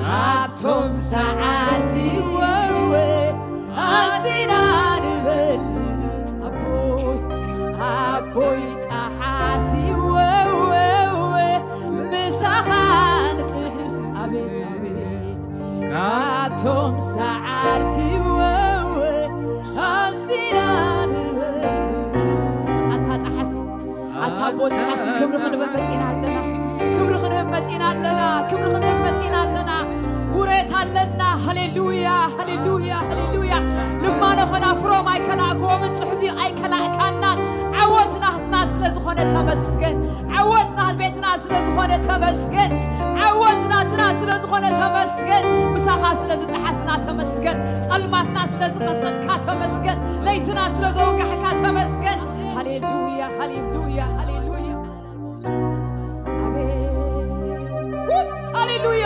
ካብቶም ሰዓርቲ ወወ ኣዚና ንበልጽ ኣቦይ ኣቦይ ጠሓሲ ወወ ምሳኻ ንጥሕስ ኣቤት ኣቤት ካብቶም ሰዓርቲ ወወ ኣዚና ንበልጽ ኣታ ጠሓሲ ኣታ ኣቦ ጠሓሲ ክብሪ ክንህብ መጺና ኣለና። ክብሪ ክንህብ መጺና ኣለና። ክብሪ ክንህብ መጺና ኣለና። ውሬት ኣለና። ሃሌሉያ፣ ሃሌሉያ፣ ሃሌሉያ። ልማኖ ኸናፍሮም ኣይከላእክዎምን፣ ጽሑፍ ኣይከላእካናን። ዓወት ናትና ስለ ዝኾነ ተመስገን። ዓወት ናት ቤትና ስለ ዝኾነ ተመስገን። ዓወት ናትና ስለ ዝኾነ ተመስገን። ምሳኻ ስለ ዝጠሓስና ተመስገን። ጸልማትና ስለ ዝቐንጠጥካ ተመስገን። ለይትና ስለ ዘወጋሕካ ተመስገን። ሃሌሉያ፣ ሃሌሉያ፣ ሃሌሉያ። ኣቤት። ሃሌሉያ።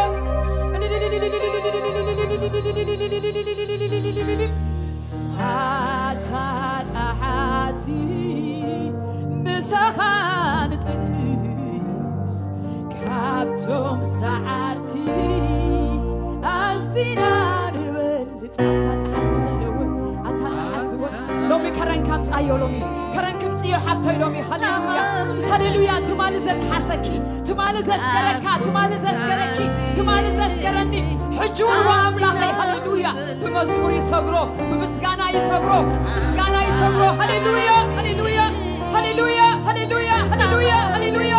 ኣታ ጠሓሲ ምሳኻ ንጥሕስ ካብቶም ሰዓርቲ ኣዚና ንበልጽ። ኣታ ጠሓሲ በለወ፣ ኣታ ጠሓስወ። ሎሚ ከረን ካምጻዮ ሎሚ ከረን ክምጽዮ ሓፍተይ ሎሚ። ሃሌሉያ፣ ሃሌሉያ። ትማሊ ዘጥሓሰኪ፣ ትማሊ ዘስገረካ፣ ትማሊ ዘስገረኪ፣ ትማሊ ዘስገረኒ ሕጂ እውን ዋ ኣምላኸይ። ሃሌሉያ። ብመዝሙር ይሰግሮ፣ ብምስጋና ይሰግሮ፣ ብምስጋና ይሰግሮ። ሃሌሉያ፣ ሃሌሉያ፣ ሃሌሉያ፣ ሃሌሉያ፣ ሃሌሉያ፣ ሃሌሉያ።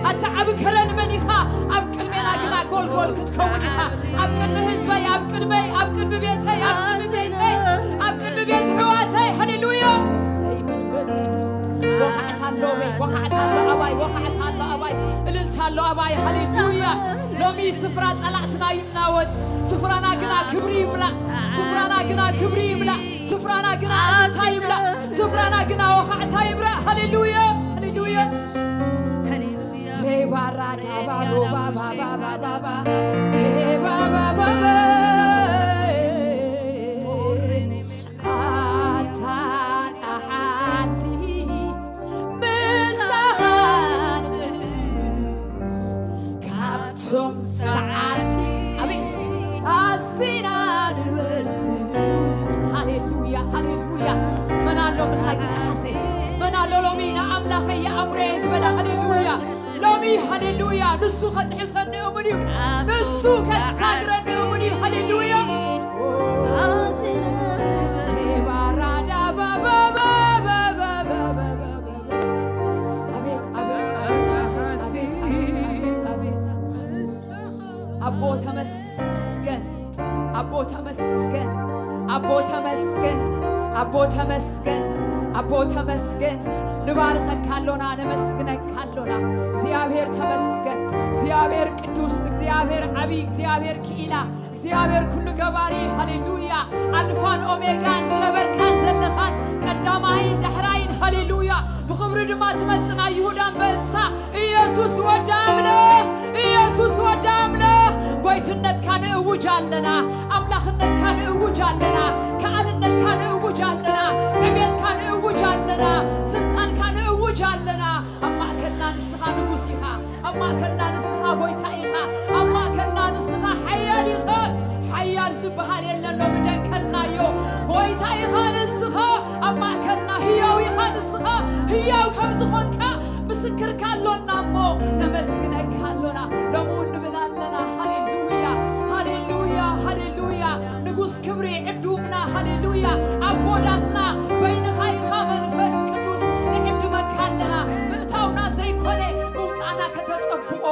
ኣታ ዓቢ ከረን መን ኢኻ? ኣብ ቅድሜና ግና ጎልጎል ክትከውን ኢኻ። ኣብ ቅድሚ ህዝበይ፣ ኣብ ቅድመይ፣ ኣብ ቅድሚ ቤተይ፣ ኣብ ቅድሚ ቤተይ፣ ኣብ ቅድሚ ቤት ኣሕዋተይ። ሃሌሉያ። እሰይ መንፈስ ቅዱስ። ወኻዕታ ኣሎ በይ፣ ወኻዕታ ኣሎ ኣባይ፣ ወኻዕታ ኣሎ ኣባይ፣ እልልታ ኣሎ ኣባይ። ሃሌሉያ። ሎሚ ስፍራ ጸላእትና ይናወጽ። ስፍራና ግና ክብሪ ይምላእ። ስፍራና ግና ክብሪ ይምላእ። ስፍራና ግና እልልታ ይምላእ። ስፍራና ግና ወኻዕታ ይብራእ። ሃሌሉያ፣ ሃሌሉያ። ሬባራ ዳባ ሮባ ባባ ባባ ባ ሬባ ባባ ባ ኣታ ጠሓሲ ምሳኻ ንጥሕስ ካብቶም ሰዓርቲ ኣቤት ኣዚና ንበልጽ። ሃሌሉያ፣ ሃሌሉያ። መን ኣሎ ምሳይ ዝጠሓሰ? መን ኣሎ ሎሚ ንኣምላኸይ የኣምረየ ዝበለ? ሃሌሉያ። ሎሚ ሃሌሉያ፣ ንሱ ከጥሕሰኒ እሙን እዩ። ንሱ ከሳግረኒ እሙን እዩ። ሃሌሉያ። ሬባራዳ ባባባባባባባባባባባ። ኣቤት፣ ኣቤት፣ ኣቤት፣ ኣቤት፣ ኣቤት፣ ኣቤት፣ ኣቤት። ኣቦ ተመስገን፣ ኣቦ ተመስገን፣ ኣቦ ተመስገን፣ ኣቦ ተመስገን፣ ኣቦ ተመስገን። ንባርኸካ ኣሎና፣ ነመስግነካ ኣሎና። እግዚኣብሔር ተመስገን፣ እግዚኣብሔር ቅዱስ፣ እግዚኣብሔር ዓብዪ፣ እግዚኣብሔር ክኢላ፣ እግዚኣብሔር ኩሉ ገባሪ። ሃሌሉያ። ኣልፋን ኦሜጋን ዝነበርካን ዘለኻን ቀዳማይን ዳሕራይን። ሃሌሉያ። ብኽብሪ ድማ ትመጽእ ናይ ይሁዳ ኣንበሳ ኢየሱስ ወዲ ኣምላኽ፣ ኢየሱስ ወዲ ኣምላኽ። ጎይትነትካ ንእውጅ ኣለና፣ ኣምላኽነትካ ንእውጅ ኣለና፣ ከኣልነትካ ንእውጅ ኣለና፣ ዕብየትካ ንእውጅ ኣለና፣ ስልጣንካ ንእውጅ ኣለና። ኣብ ማእከልና ንስኻ ንጉስ ኢኻ። ኣብ ማእከልና ንስኻ ጎይታ ኢኻ። ኣብ ማእከልና ንስኻ ሓያል ኢኻ። ሓያል ዝበሃል የለን፣ ሎሚ ደንቀልናዮ። ጎይታ ኢኻ ንስኻ። ኣብ ማእከልና ህያው ኢኻ ንስኻ። ህያው ከም ዝኾንካ ምስክርካ ኣሎና እሞ ነመስግነካ ኣሎና። ሎሚ እውን ንብል ኣለና። ሃሌሉያ፣ ሃሌሉያ፣ ሃሌሉያ። ንጉስ ክብሪ ዕዱምና፣ ሃሌሉያ። ኣቦ ዳስና በይንኻ ኢኻ መንፈስ ቅዱስ፣ ንዕድመካ ኣለና። ምእታውና ዘይኮነ ምውጻእና ከተጸብቖ።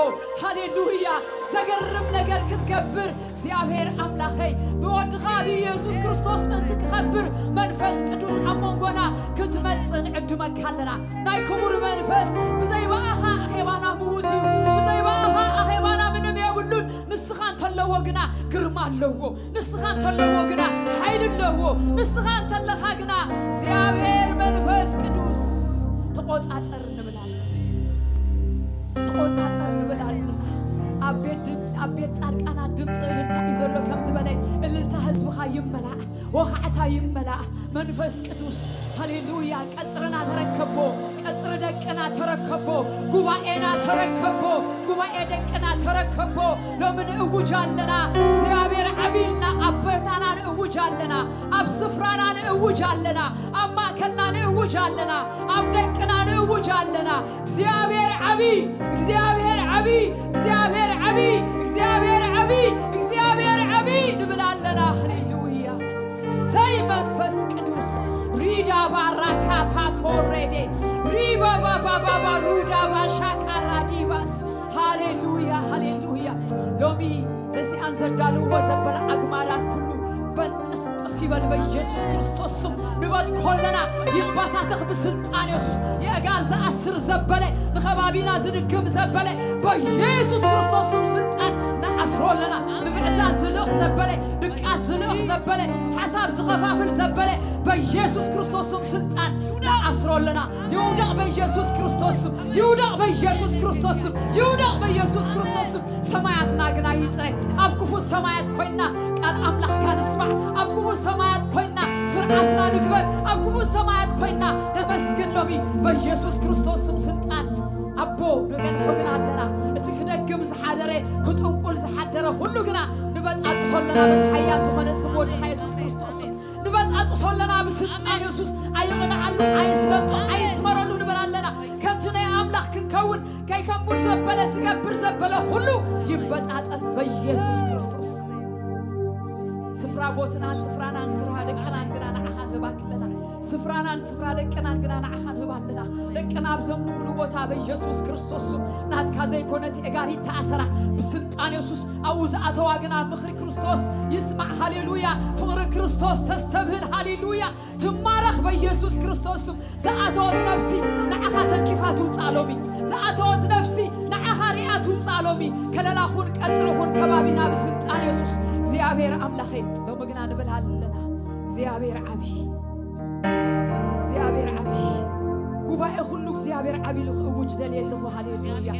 ሃሌሉያ። ዘገርም ነገር ክትገብር እግዚኣብሔር ኣምላኸይ፣ ብወድኻ ብኢየሱስ ክርስቶስ ምእንቲ ክኸብር መንፈስ ቅዱስ ኣብ መንጎና ክትመጽእ ንዕድመካ ኣለና። ናይ ክቡር መንፈስ ብዘይ ብኣኻ ኣኼባና ምዉት እዩ። ብዘይ ብኣኻ ኣኼባና ምንም የብሉን። ንስኻ እንተለዎ ግና ግርማ ኣለዎ። ንስኻ እንተለዎ ግና ሓይሊ ኣለዎ። ንስኻ እንተለኻ ግና እግዚኣብሔር መንፈስ ቅዱስ ተቖጻጸር ንብል ኣለና። ተቖጻጸር ንብል ኣለና። ኣብ ቤት ድምፂ፣ ኣብ ቤት ጻድቃናት ድምፂ እልልታ እዩ ዘሎ ከም ዝበለ እልልታ ህዝብኻ ይመላእ፣ ወኻዕታ ይመላእ። መንፈስ ቅዱስ ሃሌሉያ፣ ቀጽርና ተረከቦ፣ ቀጽሪ ደቅና ተረከቦ፣ ጉባኤና ተረከቦ፣ ጉባኤ ደቅና ተረከቦ። ንእውጅ ኣለና። እግዚኣብሔር ዓብይ ኢልና ኣብ ቦታና ንእውጅ ኣለና። ኣብ ስፍራና ንእውጅ ኣለና። ኣብ ማእከልና ንእውጅ ኣለና። ኣብ ደቅና ንእውጅ ኣለና። እግዚኣብሔር ዓብይ፣ እግዚኣብሔር ዓብይ፣ እግዚኣብሔር ዓብይ፣ እግዚኣብሔር ዓብይ፣ እግዚኣብሔር ዓብይ ንብል ኣለና። ሃሌሉያ። ሰይ መንፈስ ቅዱስ ሪዳ ባራካ ፓሶሬዴ ሪባ ባባ ባባ ሩዳ ባሻካ ራዲባስ። ሃሌሉያ፣ ሃሌሉያ። ሎሚ ርሲኣን ዘዳልዎ ዘበለ ኣግማዳን ኩሉ በንጥስጥስ ይበል በኢየሱስ ክርስቶስ ስም። ንበጥ ኮለና ይባታተኽ ብስልጣን የሱስ። የእጋር ዝኣስር ዘበለ፣ ንኸባቢና ዝድግም ዘበለ በኢየሱስ ክርስቶስ ስም ስልጣን ንኣስሮ ኣለና። ምብዕዛዝ ዝልእኽ ዘበለ፣ ድቃስ ዝልእኽ ዘበለ፣ ሓሳብ ዝኸፋፍል ዘበለ በኢየሱስ ክርስቶስ ስም ስልጣን ንኣስሮ ኣለና። ይውደቕ በኢየሱስ ክርስቶስ ስም፣ ይውደቕ በኢየሱስ ክርስቶስ ስም፣ ይውደቕ በኢየሱስ ክርስቶስ ስም። ሰማያትና ግና ይጽረ። ኣብ ክፉት ሰማያት ኮይና ቃል ኣምላኽካ ንስማዕ። ኣብ ክፉት ሰማያት ኮይና ስርዓትና ንግበር። ኣብ ክፉት ሰማያት ኮይና ነመስግን። ሎሚ በኢየሱስ ክርስቶስ ስም ስልጣን ኣቦ ንገንሖ ግና ኣለና። እቲ ክደግም ዝሓደረ፣ ክጥንቁል ዝሓደረ ኩሉ ግና ንበጣጥሶ ኣለና በቲ ሓያል ዝኾነ ስም ወድኻ የሱስ ክርስቶስ ስም። ንበጣጥሶ ኣለና ብስልጣን የሱስ። ኣይቕንዓሉ፣ ኣይስለጦ፣ ኣይስመረሉ ንብል ኣለና። ከምቲ ናይ ኣምላኽ ክንከውን ከይከሙን ዘበለ ዝገብር ዘበለ ኩሉ ይበጣጠስ በኢየሱስ ክርስቶስ። ስፍራ ቦትናን ስፍራናን ስፍራ ደቅናን ግና ንዓኻ ንህባክ ኣለና። ስፍራናን ስፍራ ደቅናን ግና ንዓኻ ንህብ ኣለና። ደቅና ኣብ ዘምልኹሉ ቦታ በኢየሱስ ክርስቶስ ስም ናትካ ዘይኮነት የጋር ይተኣሰራ ብስልጣን የሱስ። ኣብኡ ዝኣተዋ ግና ምኽሪ ክርስቶስ ይስማዕ። ሃሌሉያ። ፍቕሪ ክርስቶስ ተስተብህል። ሃሌሉያ። ትማረኽ በኢየሱስ ክርስቶስ ስም። ዝኣተወት ነፍሲ ንዓኻ ተንኪፋ ትውፃእ ሎሚ። ዝኣተወት ነፍሲ ንዓኻ ሪኣ ትውፃእ ሎሚ። ከለላ ኹን፣ ቀፅሪ ኹን፣ ከባቢና ብስልጣን የሱስ። እግዚኣብሔር ኣምላኸይ፣ ሎሚ ግና ንብል ኣለና እግዚኣብሔር ዓብዪ፣ እግዚኣብሔር ዓብዪ። ጉባኤ ኩሉ እግዚኣብሔር ዓብዪ ኢሉ ክእውጅ ደልየ ኣለኹ። ሃሌሉያ።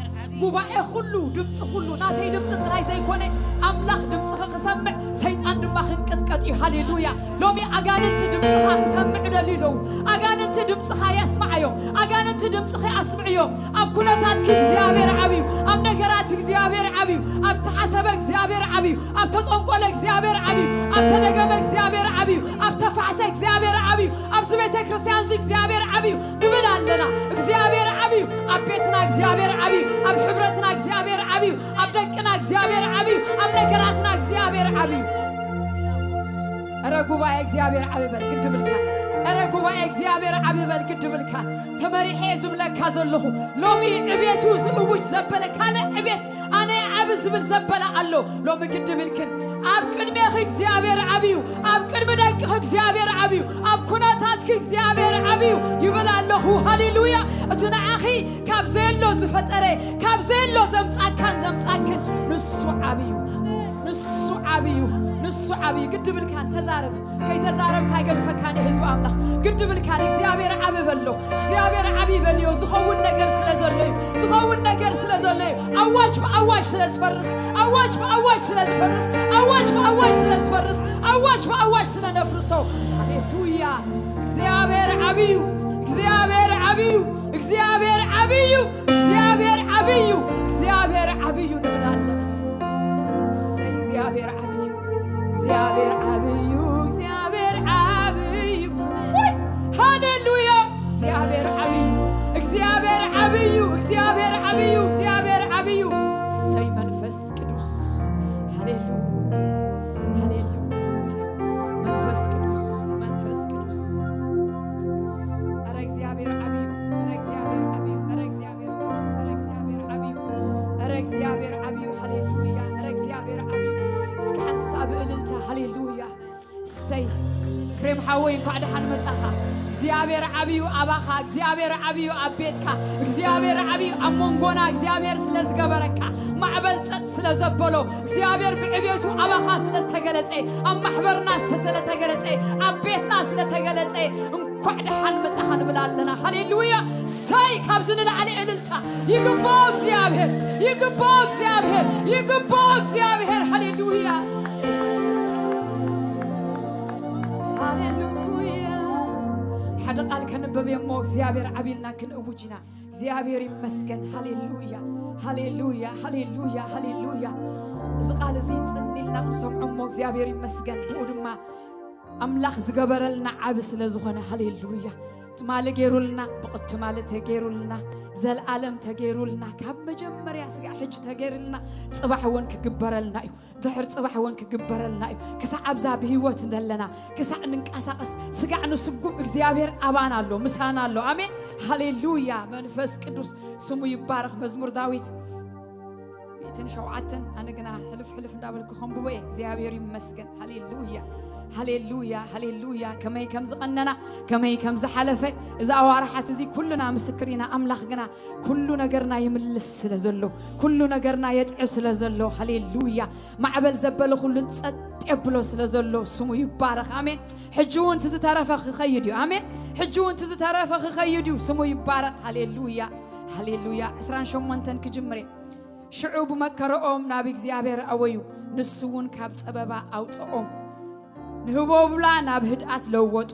ጉባኤ ኩሉ፣ ድምፂ ኩሉ፣ ናተይ ድምፂ ጥራይ ዘይኮነ ኣምላኽ ድምፅኺ ክሰምዕ፣ ሰይጣን ድማ ክንቅጥቀጥ እዩ። ሃሌሉያ። ሎሚ ኣጋንንቲ ድምፅኻ ክሰምዕ ደልዩ ኣለዉ። ኣጋንንቲ ድምፅኻ የስምዓዮም። ኣጋንንቲ ድምፅኺ ኣስምዕዮም። ኣብ ኩነታትኪ እግዚኣብሔር ዓብዩ፣ ኣብ ነገራት እግዚኣብሔር ዓብዩ፣ ኣብ ዝተሓሰበ እግዚኣብሔር ዓብዩ፣ ኣብ ተጠንቆለ እግዚኣብሔር ዓብዩ፣ ኣብ ተደገመ እግዚኣብሔር ዓብዩ፣ ኣብ ተፋሕሰ እግዚኣብሔር ዓብዩ፣ ኣብዚ ቤተ ክርስቲያን እዚ እግዚኣብሔር ዓብዩ ንብል ኣለና። እግዚኣብሔር ዓብዩ ኣብ ቤትና፣ እግዚኣብሔር ዓብዩ ኣብ ሕብረትና፣ እግዚኣብሔር ዓብዩ ኣብ ደቅና፣ እግዚኣብሔር ዓብዩ ኣብ ነገራትና፣ እግዚኣብሔር ዓብዩ። እረ ጉባኤ እግዚኣብሔር ዓቢ በል ግድ ብልካ። እረ ጉባኤ እግዚኣብሔር ዓቢ በል ግድ ብልካ። ተመሪሐ ዝብለካ ዘለኹ ሎሚ ዕቤቱ ዝእውጅ ዘበለ ካልእ ዕቤት ኣነ ዓቢ ዝብል ዘበለ ኣሎ። ሎሚ ግድ ብልክን ኣብ ቅድሜኺ እግዚኣብሔር ዓብዩ፣ ኣብ ቅድሚ ደቅኺ እግዚኣብሔር ዓብዩ፣ ኣብ ኩነታትኪ እግዚኣብሔር ዓብዩ ይብል ኣለኹ። ሃሌሉያ። እቲ ንዓኺ ካብ ዘየሎ ዝፈጠረ፣ ካብ ዘየሎ ዘምጻካን ዘምጻክን ንሱ ዓብዩ፣ ንሱ ዓብዩ፣ ንሱ ዓብዩ። ግድ ብልካን ተዛረብ። ከይተዛረብካ ኣይገድፈካን እዩ ህዝቢ ኣምላኽ። ግድ ብልካን እግዚኣብሔር ዓቢ በሎ። እግዚኣብሔር ዓቢ በልዮ። ዝኸውን ነገር ስለ ዘሎ እዩ። ዝኸውን ነገር ስለ ዘሎ እዩ። ኣዋጅ ብኣዋጅ ስለ ዝፈርስ፣ ኣዋጅ ብኣዋጅ ስለ ዝፈርስ፣ ኣዋጅ ብኣዋጅ ስለ ዝፈርስ፣ ኣዋጅ ብኣዋጅ ስለ ነፍርሶ። ሃሌሉያ። እግዚኣብሔር ዓብዩ፣ እግዚኣብሔር ዓብዩ፣ እግዚኣብሔር ዓብዩ፣ እግዚኣብሔር ዓብዩ፣ እግዚኣብሔር ዓብዩ ንብል ኣለና። እሰይ እግዚኣብሔር ዓብዩ፣ እግዚኣብሔር ዓብዩ፣ እግዚኣብሔር ዓብዩ። ወይ ሃሌሉያ። እግዚኣብሔር ዓብዩ፣ እግዚኣብሔር ዓብዩ፣ እግዚኣብሔር ዓብዩ፣ እግዚኣብሔር ዓብዩ። እሰይ መንፈስ ቅዱስ። ሃሌሉያ፣ ሃሌሉያ። መንፈስ ቅዱስ፣ መንፈስ ቅዱስ። ኧረ እግዚኣብሔር ዓብዩ፣ ኧረ እግዚኣብሔር ዓብዩ፣ ኧረ እግዚኣብሔር ዓብዩ፣ ኧረ እግዚኣብሔር ዓብዩ፣ ኧረ እግዚኣብሔር ዓብዩ። ሃሌሉያ። ኧረ እግዚኣብሔር ዓብዩ። እስኪ ሓንሳብ እልልታ። ሃሌሉያ። እሰይ። ኤፍሬም ሓወይ እንኳዕ ደሓን መጻኻ። እግዚኣብሔር ዓብዩ ኣባኻ፣ እግዚኣብሔር ዓብዩ ኣብ ቤትካ፣ እግዚኣብሔር ዓብዩ ኣብ መንጎና እግዚኣብሔር ስለ ዝገበረካ፣ ማዕበል ጸጥ ስለ ዘበሎ፣ እግዚኣብሔር ብዕቤቱ ኣባኻ ስለ ዝተገለጸ፣ ኣብ ማሕበርና ስለ ተገለጸ፣ ኣብ ቤትና ስለ ተገለጸ፣ እንኳዕ ደሓን መጻኻ ንብል ኣለና። ሃሌሉያ። እሰይ። ካብዚ ንላዕሊ እልልታ ይግባኦ እግዚኣብሔር፣ ይግባኦ እግዚኣብሔር፣ ይግባኦ እግዚኣብሔር። ሃሌሉያ፣ ሃሌሉያ። ሓደ ቃል ከንብብ እሞ እግዚኣብሔር ዓብዩ ኢልና ክንእውጅ ኢና። እግዚኣብሔር ይመስገን። ሃሌሉያ፣ ሃሌሉያ፣ ሃሌሉያ፣ ሃሌሉያ። እዚ እዚ ጽን ኢልና ክንሰምዖ እሞ እግዚኣብሔር ይመስገን። ብኡ ድማ ኣምላኽ ዝገበረልና ዓቢ ስለ ዝኾነ፣ ሃሌሉያ። ትማሊ ገይሩልና፣ ብቕትማሊ ተገይሩልና፣ ዘልኣለም ተገይሩልና፣ ካብ መጀመርያ ስጋዕ ሕጂ ተገይሩልና፣ ጽባሕ እውን ክግበረልና እዩ። ድሕር ጽባሕ እውን ክግበረልና እዩ። ክሳዕ ኣብዛ ብህይወት እንደለና፣ ክሳዕ ንንቀሳቐስ፣ ስጋዕ ንስጉም እግዚኣብሔር ኣባና ኣሎ፣ ምሳና ኣሎ። ኣሜን። ሃሌሉያ። መንፈስ ቅዱስ ስሙ ይባረኽ። መዝሙር ዳዊት ሚእትን ሸውዓተን፣ ኣነ ግና ሕልፍ ሕልፍ እንዳበልኩ ከንብቦ እየ። እግዚኣብሔር ይመስገን። ሃሌሉያ፣ ሃሌሉያ፣ ሃሌሉያ። ከመይ ከም ዝቐነና፣ ከመይ ከም ዝሓለፈ፣ እዚ ኣዋርሓት እዚ ኩልና ምስክር ኢና። ኣምላኽ ግና ኩሉ ነገርና ይምልስ ስለ ዘሎ፣ ኩሉ ነገርና የጥዕ ስለ ዘሎ፣ ሃሌሉያ። ማዕበል ዘበለ ኩሉ ጸጥ የብሎ ስለ ዘሎ ስሙ ይባረኽ። ኣሜን። ሕጂ እውን እቲ ዝተረፈ ክኸይድ እዩ። ኣሜን። ሕጂ እውን እቲ ዝተረፈ ክኸይድ እዩ። ስሙ ይባረኽ። ሃሌሉያ፣ ሃሌሉያ። ዕስራን ሸሞንተን ክጅምር እየ። ሽዑ ብመከረኦም ናብ እግዚኣብሔር ኣወዩ፣ ንሱ እውን ካብ ጸበባ ኣውጽኦም። ንህቦብላ ናብ ህድኣት ለወጦ፣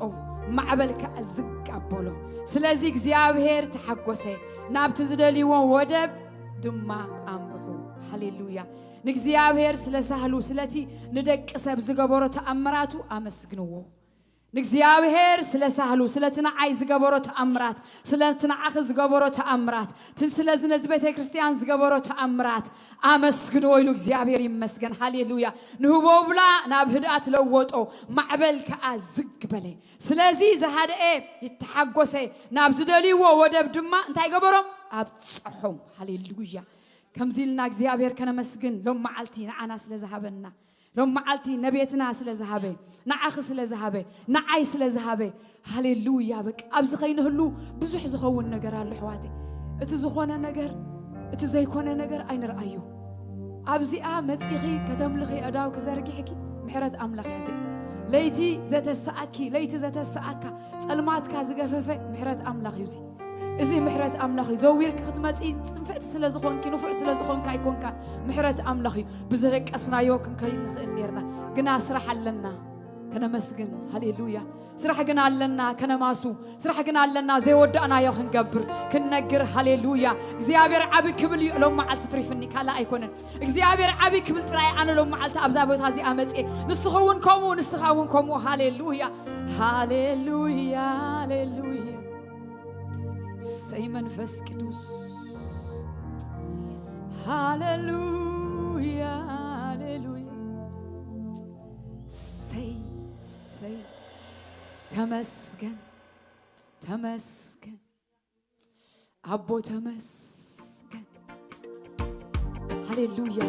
ማዕበል ከኣ ዝግ ኣበሎ። ስለዚ እግዚኣብሔር ተሓጎሰ፣ ናብቲ ዝደልይዎ ወደብ ድማ ኣምርሑ። ሃሌሉያ። ንእግዚኣብሔር ስለ ሳህሉ፣ ስለቲ ንደቂ ሰብ ዝገበሮ ተኣምራቱ ኣመስግንዎ። ንእግዚኣብሔር ስለ ሳህሉ፣ ስለቲ ንዓይ ዝገበሮ ተኣምራት፣ ስለቲ ንዓኺ ዝገበሮ ተኣምራት፣ እቲ ስለዚ ነዚ ቤተ ክርስቲያን ዝገበሮ ተኣምራት ኣመስግንዎ ኢሉ እግዚኣብሔር ይመስገን። ሃሌሉያ። ንህቦብላ ናብ ህድኣት ለወጦ፣ ማዕበል ከኣ ዝግ በለ። ስለዚ ዝሃደኤ ይተሓጎሰ፣ ናብ ዝደልይዎ ወደብ ድማ እንታይ ገበሮም? ኣብጽሖም። ሃሌሉያ። ከምዚ ኢልና እግዚኣብሔር ከነመስግን ሎም መዓልቲ ንዓና ስለ ዝሃበና፣ ሎም መዓልቲ ነቤትና ስለ ዝሃበ፣ ንዓኺ ስለ ዝሃበ፣ ንዓይ ስለ ዝሃበ፣ ሃሌሉያ። በቃ ኣብዚ ከይንህሉ ብዙሕ ዝኸውን ነገር ኣሎ ኣሕዋተይ። እቲ ዝኾነ ነገር፣ እቲ ዘይኮነ ነገር ኣይንርኣዮ። ኣብዚኣ መጺኺ ከተምልኺ ኣእዳውኪ ዘርጊሕኪ ምሕረት ኣምላኽ እያ እዚኣ። ለይቲ ዘተሰኣኪ፣ ለይቲ ዘተሰኣካ፣ ጸልማትካ ዝገፈፈ ምሕረት ኣምላኽ እዩ እዚ። እዚ ምሕረት ኣምላኽ እዩ። ዘዊርኪ ክትመጺ ጽንፍዕቲ ስለ ዝኾንኪ፣ ንፉዕ ስለ ዝኾንካ ኣይኮንካን። ምሕረት ኣምላኽ እዩ። ብዝደቀስናዮ ክንከይድ ንኽእል ኔርና፣ ግና ስራሕ ኣለና። ከነመስግን። ሃሌሉያ። ስራሕ ግን ኣለና ከነማሱ። ስራሕ ግን ኣለና ዘይወዳእናዮ ክንገብር፣ ክንነግር። ሃሌሉያ። እግዚኣብሔር ዓቢ ክብል እዩ። ሎም መዓልቲ ትሪፍኒ ካልእ ኣይኮነን። እግዚኣብሔር ዓቢ ክብል ጥራይ ኣነ ሎም መዓልቲ ኣብዛ ቦታ እዚኣ መጽየ። ንስኺ እውን ከምኡ፣ ንስኻ እውን ከምኡ። ሃሌሉያ። ሃሌሉያ፣ ሃሌሉያ። ሰይ መንፈስ ቅዱስ። ሃሌሉያ፣ ሃሌሉያ። ሰይ፣ ሰይ። ተመስገን፣ ተመስገን። ኣቦ ተመስገን። ሃሌሉያ።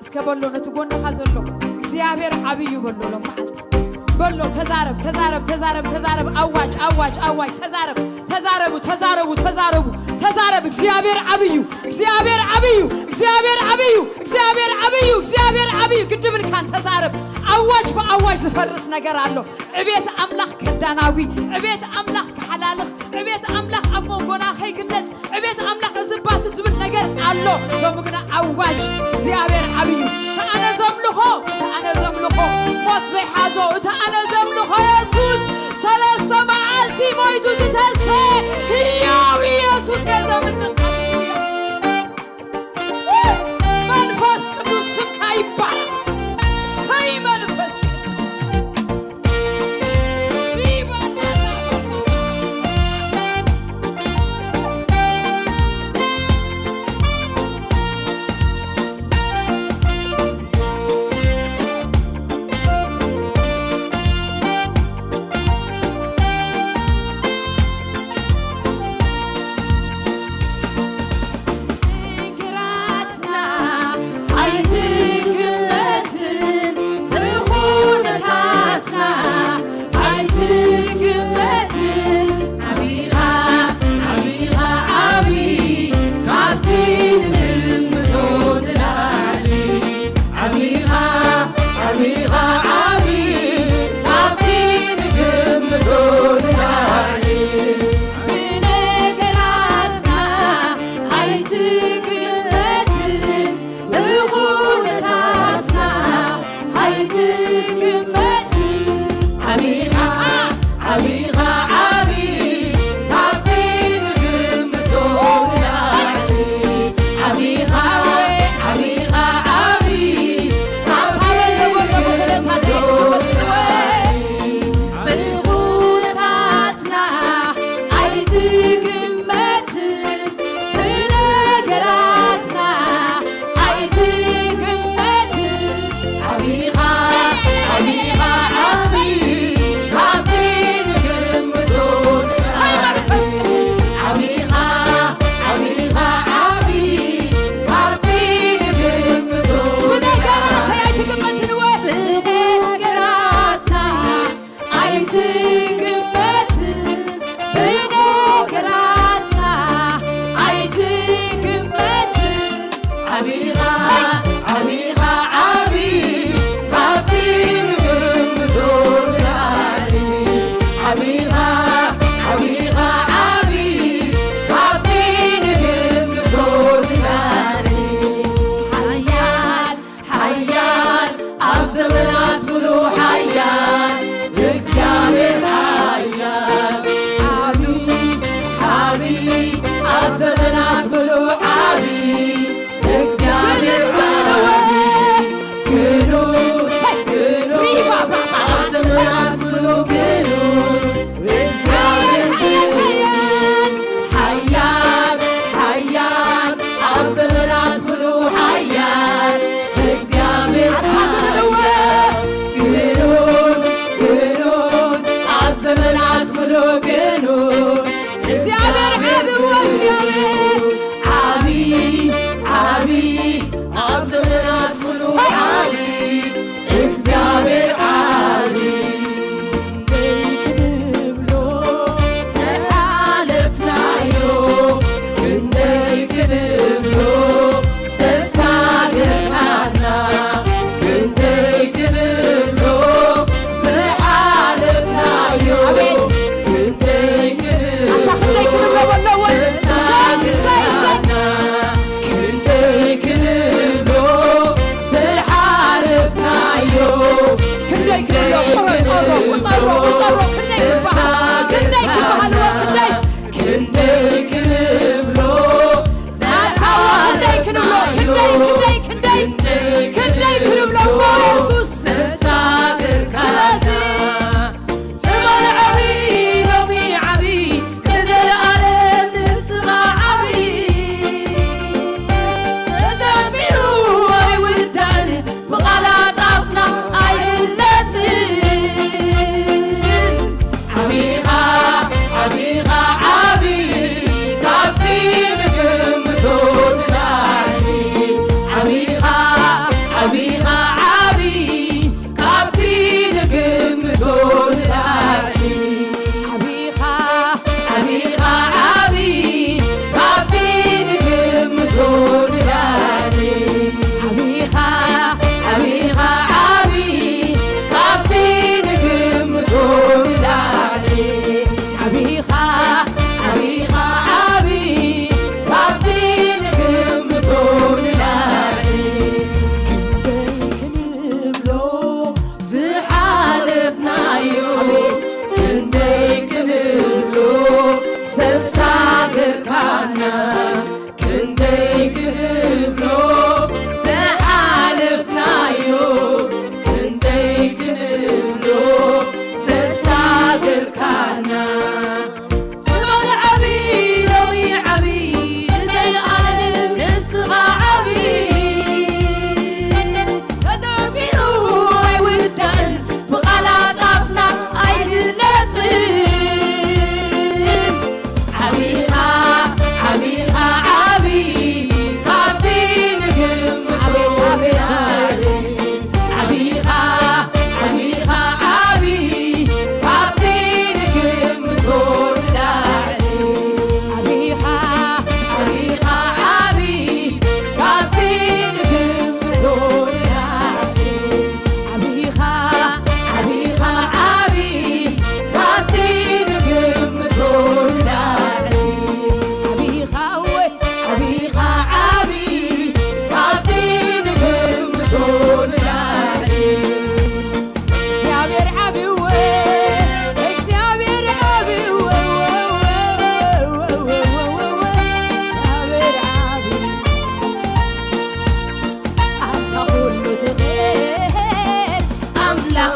እስከ በሎ ነቲ ጎንኻ ዘሎ እግዚኣብሔር ዓብዩ በሎ። ሎም መዓልቲ በሎ። ተዛረብ፣ ተዛረብ፣ ተዛረብ፣ ተዛረብ። ኣዋጅ፣ ኣዋጅ፣ ኣዋጅ። ተዛረብ፣ ተዛረቡ፣ ተዛረቡ፣ ተዛረቡ። ተዛረብ። እግዚኣብሔር ዓብዩ፣ እግዚኣብሔር ዓብዩ፣ እግዚኣብሔር ዓብዩ፣ እግዚኣብሔር ዓብዩ፣ እግዚኣብሔር ዓብዩ። ግድብ ኢልካን ተዛረብ። ኣዋጅ ብኣዋጅ ዝፈርስ ነገር ኣሎ። ዕቤት ኣምላኽ ከዳናጉ፣ ዕቤት ኣምላኽ ክሓላልኽ፣ ዕቤት ኣምላኽ ኣብ መንጎና ከይግለጽ፣ ዕቤት ኣምላኽ እዚ ባቲ ዝብል ነገር ኣሎ። ሎሚ ግና ኣዋጅ እግዚኣብሔር ዓብዩ። ተኣነ ዘምልኾ፣ ተኣነ ዘምልኾ፣ ሞት ዘይሓዞ፣ ተኣነ ዘምልኾ የሱስ ሰለስተ መዓልቲ ሞይቱ ዝተሰ ህያው ኢየሱስ እየ ዘምልኽ። መንፈስ ቅዱስ ስምካ ይባረክ። ሰይ መንፈስ ቅዱስ ይባረክ።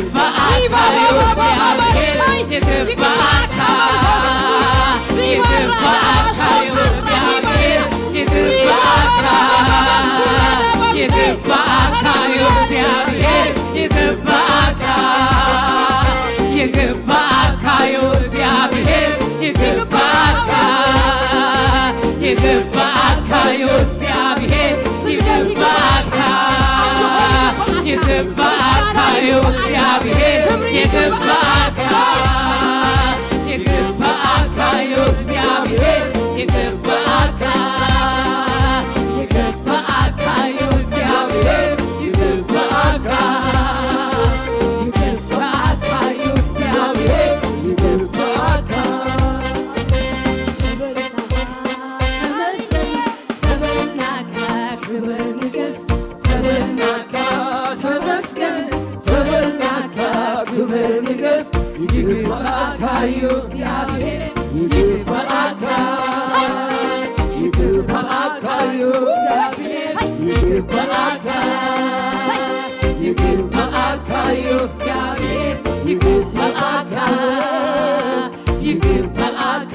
ይግባእካ እዩ እግዚአብሔር፣ ይግባእካ፣ ይግባእካ እዩ እግዚአብሔር፣ ይግባእካ፣ ይግባእካ እዩ እግዚአብሔር፣ ይግባእካ፣ ይግባእካ እዩ እግዚአብሔር፣ ይግባእካ፣ ይግባእካ እዩ እግዚአብሔር፣ ይግባእካ፣ ይግባእካ እዩ እግዚአብሔር፣ ይግባእካ፣ ይግባእካ እዩ እግዚአብሔር፣ ይግባእካ፣ ይግባእካ እዩ እግዚአብሔር፣ ይግባእካ፣ ይግባእካ እዩ እግዚአብሔር፣ ይግባእካ። ተበልናካ፣ ተመስገን፣ ተበልናካ፣ ክብር ንግስ፣ ተበልናካ፣ ተመስገን፣ ተበልናካ፣ ክብር ንግስ፣ ይግባእካ እዩ እግዚኣብሔር፣ ይግባእካ፣ ይግባእካ እዩ እግዚኣብሔር፣ ይግባእካ፣ ይግባእካ እዩ እግዚኣብሔር፣ ይግባእካ፣ ይግባእካ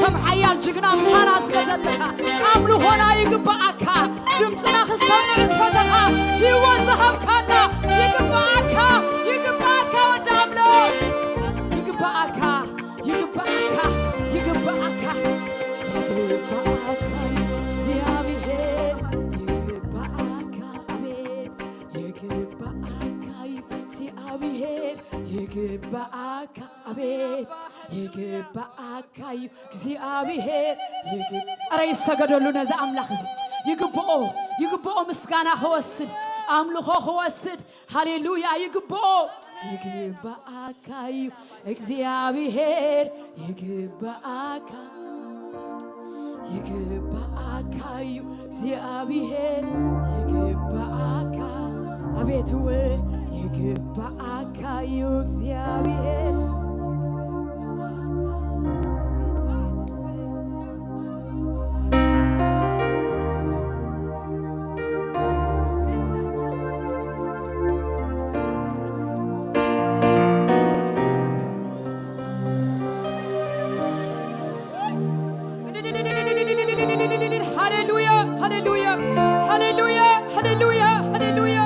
ከም ሓያል ጅግና ምሳና ስለ ዘለኻ ኣምልኾና ይግብኣካ። ድምፅና ክሰምዕ ዝፈተኻ ህይወት ዝሃብካና ይግብኣካ፣ ይግብኣካ ወዲ ኣምላኽ፣ ይግብኣካ፣ ይግብኣካ፣ ይግብኣካ፣ ይግብኣካ እዩ እግዚኣብሔር፣ ይግብኣካ፣ ኣቤት፣ ይግብኣካ እዩ እግዚኣብሔር፣ ይግብኣካ፣ ኣቤት፣ ይግብኣካ እዩ እግዚኣብሔር፣ ይግብ-፣ ኧረ ይሰገደሉ ነዚ ኣምላኽ እዚ። ይግብኦ፣ ይግብኦ ምስጋና ክወስድ፣ ኣምልኾ ክወስድ። ሃሌሉያ፣ ይግብኦ። ይግብኣካ እዩ እግዚኣብሔር፣ ይግብኣካ፣ ይግብኣካ እዩ እግዚኣብሔር፣ ይግብኣካ። ኣቤት እወ፣ ይግብኣካ እዩ እግዚኣብሔር። ሃሌሉያ፣ ሃሌሉያ፣ ሃሌሉያ፣ ሃሌሉያ፣ ሃሌሉያ።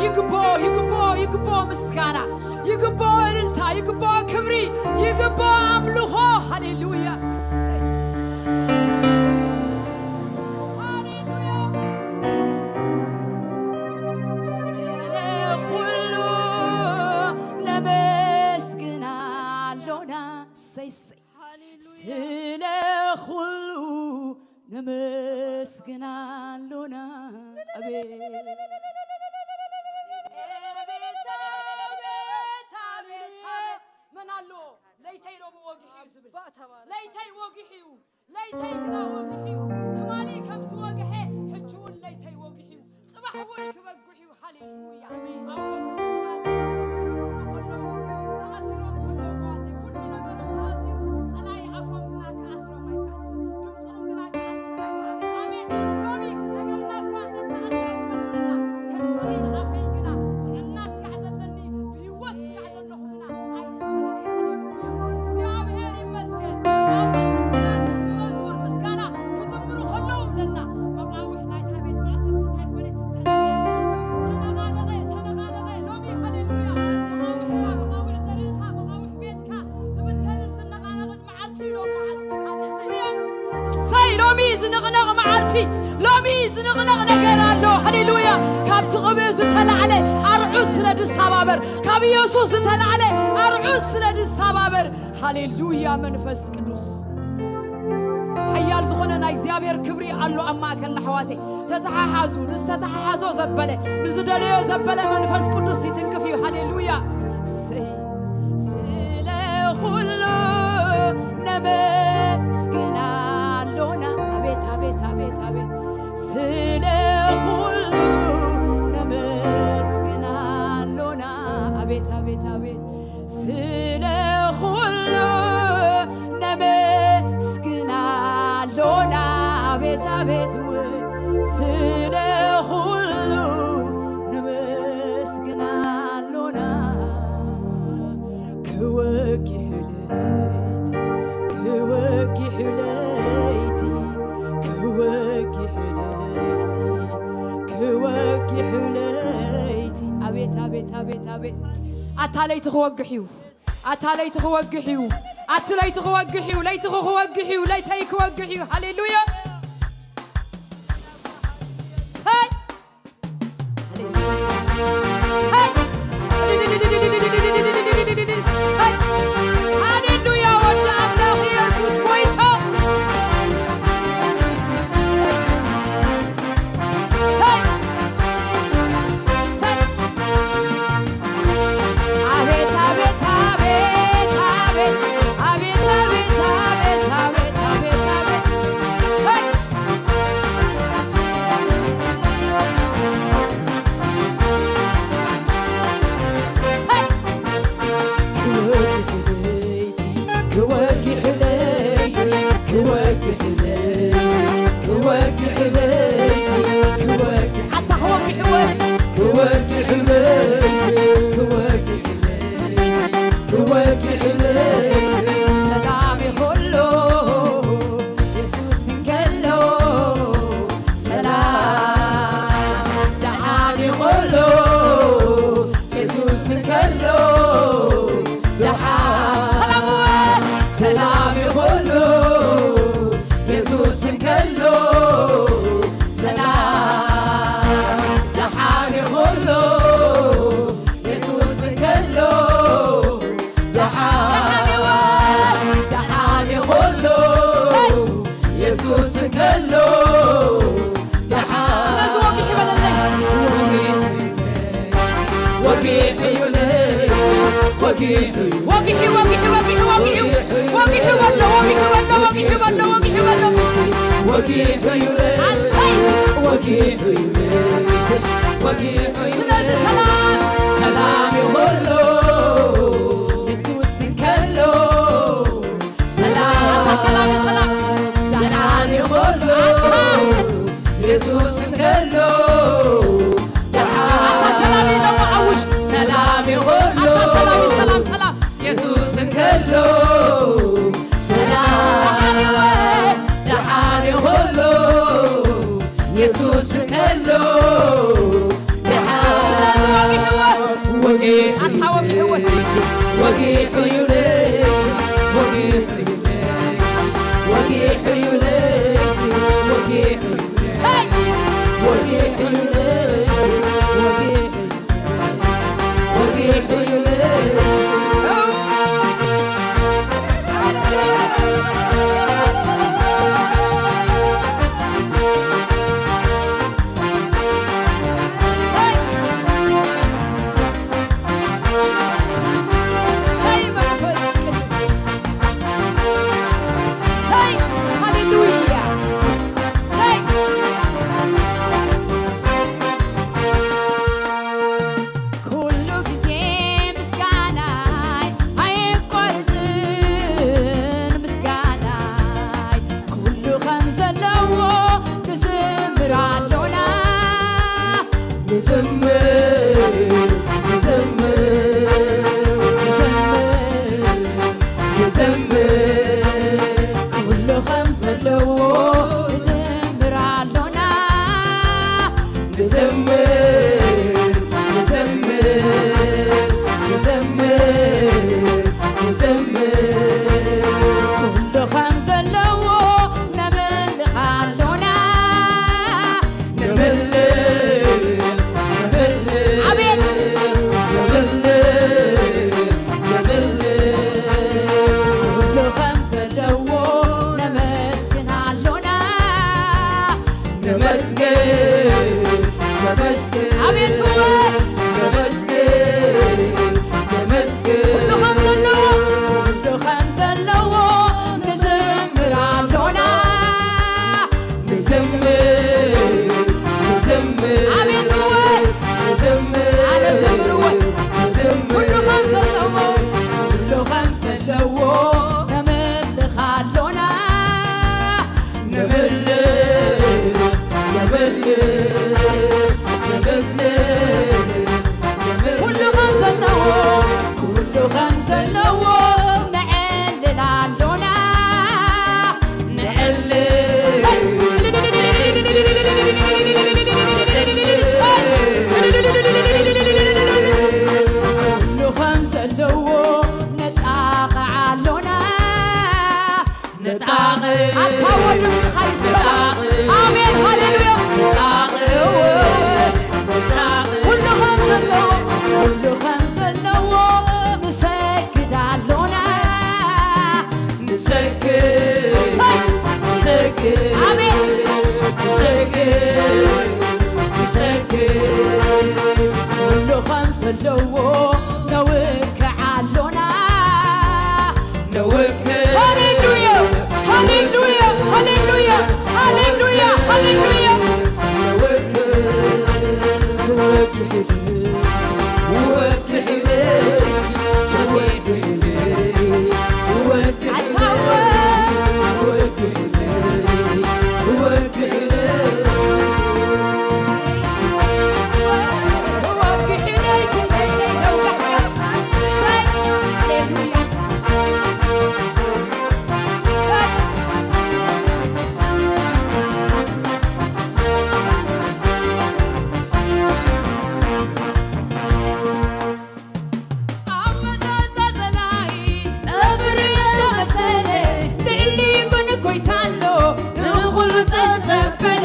ይግብኦ፣ ይግብኦ፣ ይግብኦ ምስጋና፣ ይግብኦ እልልታ፣ ይግብኦ ክብሪ፣ ይግብኦ ኣምልኾ። ሃሌሉያ። ሃሌሉያ። ስለ ኩሉ ነመስግን ኣሎና። ሰይ፣ ሰይ። ስለ ኩሉ ነመስግን ኣሎና። ኣቤት፣ ኣቤት፣ ኣቤት፣ ኣቤት፣ ኣቤት። መን ኣሎ? ለይተይ ሎሚ ወጊሑ እዩ ዝብል። ለይተይ ወጊሑ እዩ። ለይተይ ግና ወጊሑ እዩ። ትማሊ ከም ዝወግሐ ሕጂ እውን ለይተይ ወጊሑ እዩ። ጽባሕ እውን ክበግሕ እዩ። ሃሌሉያ። ጳውሎስን ሲላስን ክዝምሩ ከለዉ፣ ተኣሲሮም ከለዉ፣ ኣሕዋተይ፣ ኩሉ ነገሮም ተኣሲሩ፣ ጸላኢ ኣፎም ግና ክኣስሮም ኣይከኣለን። ድምጾም ግና ክኣስር ኣይከኣለን። ኣሜን። ሎሚ ነገርና እኳ እንተተኣስረ ዝመስለና፣ ከንፈረይን ኣፈይን ግና ጥዕና ስጋዕ ዘለኒ፣ ብህይወት ስጋዕ ዘለኹ ግና ኣይእሰርን እየ። ሃሌሉያ። እግዚኣብሔር ይመስገን። ጳውሎስን ሲላስን ብመዝሙር ምስጋና ክዝምሩ ከለዉ ይብለና፣ መቓውሕ ናይታ ቤት ማእሰርቲ እንታይ ኮነ? ተነቓነቐ፣ ተነቓነቐ፣ ተነቓነቐ። ሎሚ ሃሌሉያ፣ መቓውሕካ፣ መቓውሕ ዘርእኻ፣ መቓውሕ ቤትካ ዝብተንን ዝነቓነቕን መዓልቲ እዩ ሎሚ መዓልቲ። ሃሌሉያ። እሰይ፣ ሎሚ ዝንቕነቕ መዓልቲ፣ ሎሚ ዝንቕነቕ ነገር ኣሎ። ሃሌሉያ። ካብቲ ቅብእ ዝተላዕለ ኣርዑት ስለ ዝሰባበር፣ ካብ ኢየሱስ ዝተላዕለ ኣርዑት ስለ ዝሰባበር። ሃሌሉያ። መንፈስ ቅዱስ ሓያል ዝኾነ ናይ እግዚኣብሔር ክብሪ ኣሎ ኣብ ማእከልና ኣሕዋተይ። ተተሓሓዙ። ንዝተተሓሓዞ ዘበለ፣ ንዝደለዮ ዘበለ መንፈስ ቅዱስ ይትንክፍ እዩ። ሃሌሉያ። እሰይ። ስለ ኩሉ ነመስግን ኣሎና። ኣቤት፣ ኣቤት፣ ኣቤት፣ ኣቤት። ስለ ኩሉ ነመስግን ኣሎና። ኣቤት፣ ኣቤት፣ ኣቤት። ስለ ኩሉ ነመስግን ኣሎና። ኣቤት፣ ኣቤት፣ እወ፣ ስለ ኩሉ ነመስግን ኣሎና። ክወጊሑ ለይቲ፣ ክወጊሑ ለይቲ፣ ክወጊሑ ለይቲ፣ ክወጊሑ ለይቲ። ኣቤት፣ ኣቤት፣ ኣቤት፣ ኣቤት። ኣታ ለይቲ ክወግሕ እዩ። ኣታ ለይቲ ክወግሕ እዩ። ኣቲ ለይቲ ክወግሕ እዩ። ለይትኹ ክወግሕ እዩ። ለይተይ ክወግሕ እዩ። ሃሌሉያ። ሰይ። ሰይ። ሰይ። ሃሌሉያ። ወዲ ኣምላኽ ኢየሱስ ጎይታ። ሰይ። ሰይ። ሰይ። ኣቤት፣ ኣቤት፣ ኣቤት፣ ኣቤት። ኣቤት፣ ኣቤት፣ ኣቤት፣ ኣቤት፣ ኣቤት፣ ኣቤት። ወጊሑ፣ ወጊሑ፣ ወጊሑ፣ ወጊሑ፣ ወጊሑ በሎ፣ ወጊሑ በሎ፣ ወጊሑ በሎ፣ ወጊሑ በሎ። ወጊሑ ይውረድ፣ ኣሰይ! ወጊሑ ይውረድ፣ ወጊሑ ይውረድ። ስለዚ ሰላም፣ ሰላም ይኹሎ፣ የሱስ እንከሎ። ሰላም፣ ኣታ ሰላም፣ ሰላም። ደሓን ይኹሎ፣ ኣታ። የሱስ እንከሎ። ደሓን። ኣታ ሰላም እዩ ደሞ ዓውጅ። ሰላም ይኹሎ። ኣታ ሰላም እዩ፣ ሰላም፣ ሰላም። የሱስ እንከሎ ሰላም። ደሓን እወ። ደሓን ይኹሎ የሱስ እንከሎ ደሓን። ስለዚ ወጊሕዎ። ወጊሑ። ኣታ ወጊሕዎ። ወጊሑ እዩ ለይቲ። ወጊሑ እዩ ለይቲ። ወጊሑ እዩ ለይቲ። ወጊሑ እዩ ለይቲ። ሰይ። ወጊሑ እዩ ለይቲ። ወጊሑ ኩሉ ግዜ ምስጋናይ ኣይቆርጽን፣ ምስጋናይ ኩሉ ከም ዘለዎ ንዝምር ኣሎና። ንዝምር፣ ንዝምር፣ ንዝምር፣ ንዘምር። ኩሉ ከም ዘለዎ ንዝምር ኣሎና። ንዘምር፣ ንዘምር፣ ንዘምር፣ ንዘምር። ኩሉ ከም ዘለዎ ነምልኽ ኣሎና። ነምልኽ፣ ነምልኽ፣ ኣቤት! ነምልኽ፣ ነምልኽ። ኩሉ ከም ዘለዎ ነመስግን ኣሎና። ነመስግን፣ ነመስግን፣ ኣቤት እወ። ነመስግን፣ ነመስግን። ኩሉ ከም ዘለዎ፣ ኩሉ ከም ዘለዎ ንዝምር ኣሎና። ንዘምር፣ ንዘምር፣ ኣቤት እወ። ንዘምር፣ ኣነ ዘምር እወ። ንዘምር፣ ኩሉ ከም ዘለዎ፣ ኩሉ ከም ዘለዎ ነመልኽ ኣሎና። ነመልኽ፣ ነመልኽ፣ ነመልኽ፣ ነመልኽ። ኩሉ ከም ዘለዎ፣ ኩሉ ከም ዘለዎ ነዕልል ኣሎና። ነዕልል። ሰይ። ሰይ። ኩሉ ከም ዘለዎ ነጣቕዕ ኣሎና። ነጣቕዕ። ኣታ እወ ድምፅኻ ይሰማዕ። ነጣቕዕ። ኣሜን፣ ሃሌሉያ። ነጣቕዕ። ነጣቕዕ። ኩሉ ከም ዘለዎ፣ ኩሉ ከም ዘለዎ ንሰግድ ኣሎና። ንሰግድ፣ ሰይ! ንሰግድ፣ ኣቤት! ንሰግድ፣ ንሰግድ። ኩሉ ከም ዘለዎ ነውክዕ ኣሎና። ነውክዕ። ሃሌሉያ! ሃሌሉያ! ሃሌሉያ! ሃሌሉያ! ሃሌሉያ! ነውክዕ። ክወክዕ ኣመጻጸላይ ጸፍሪ ተመሰለ፣ ልዕሊ ግን ጎይታ ኣሎ፣ ንኹሉ ጸጸበለ።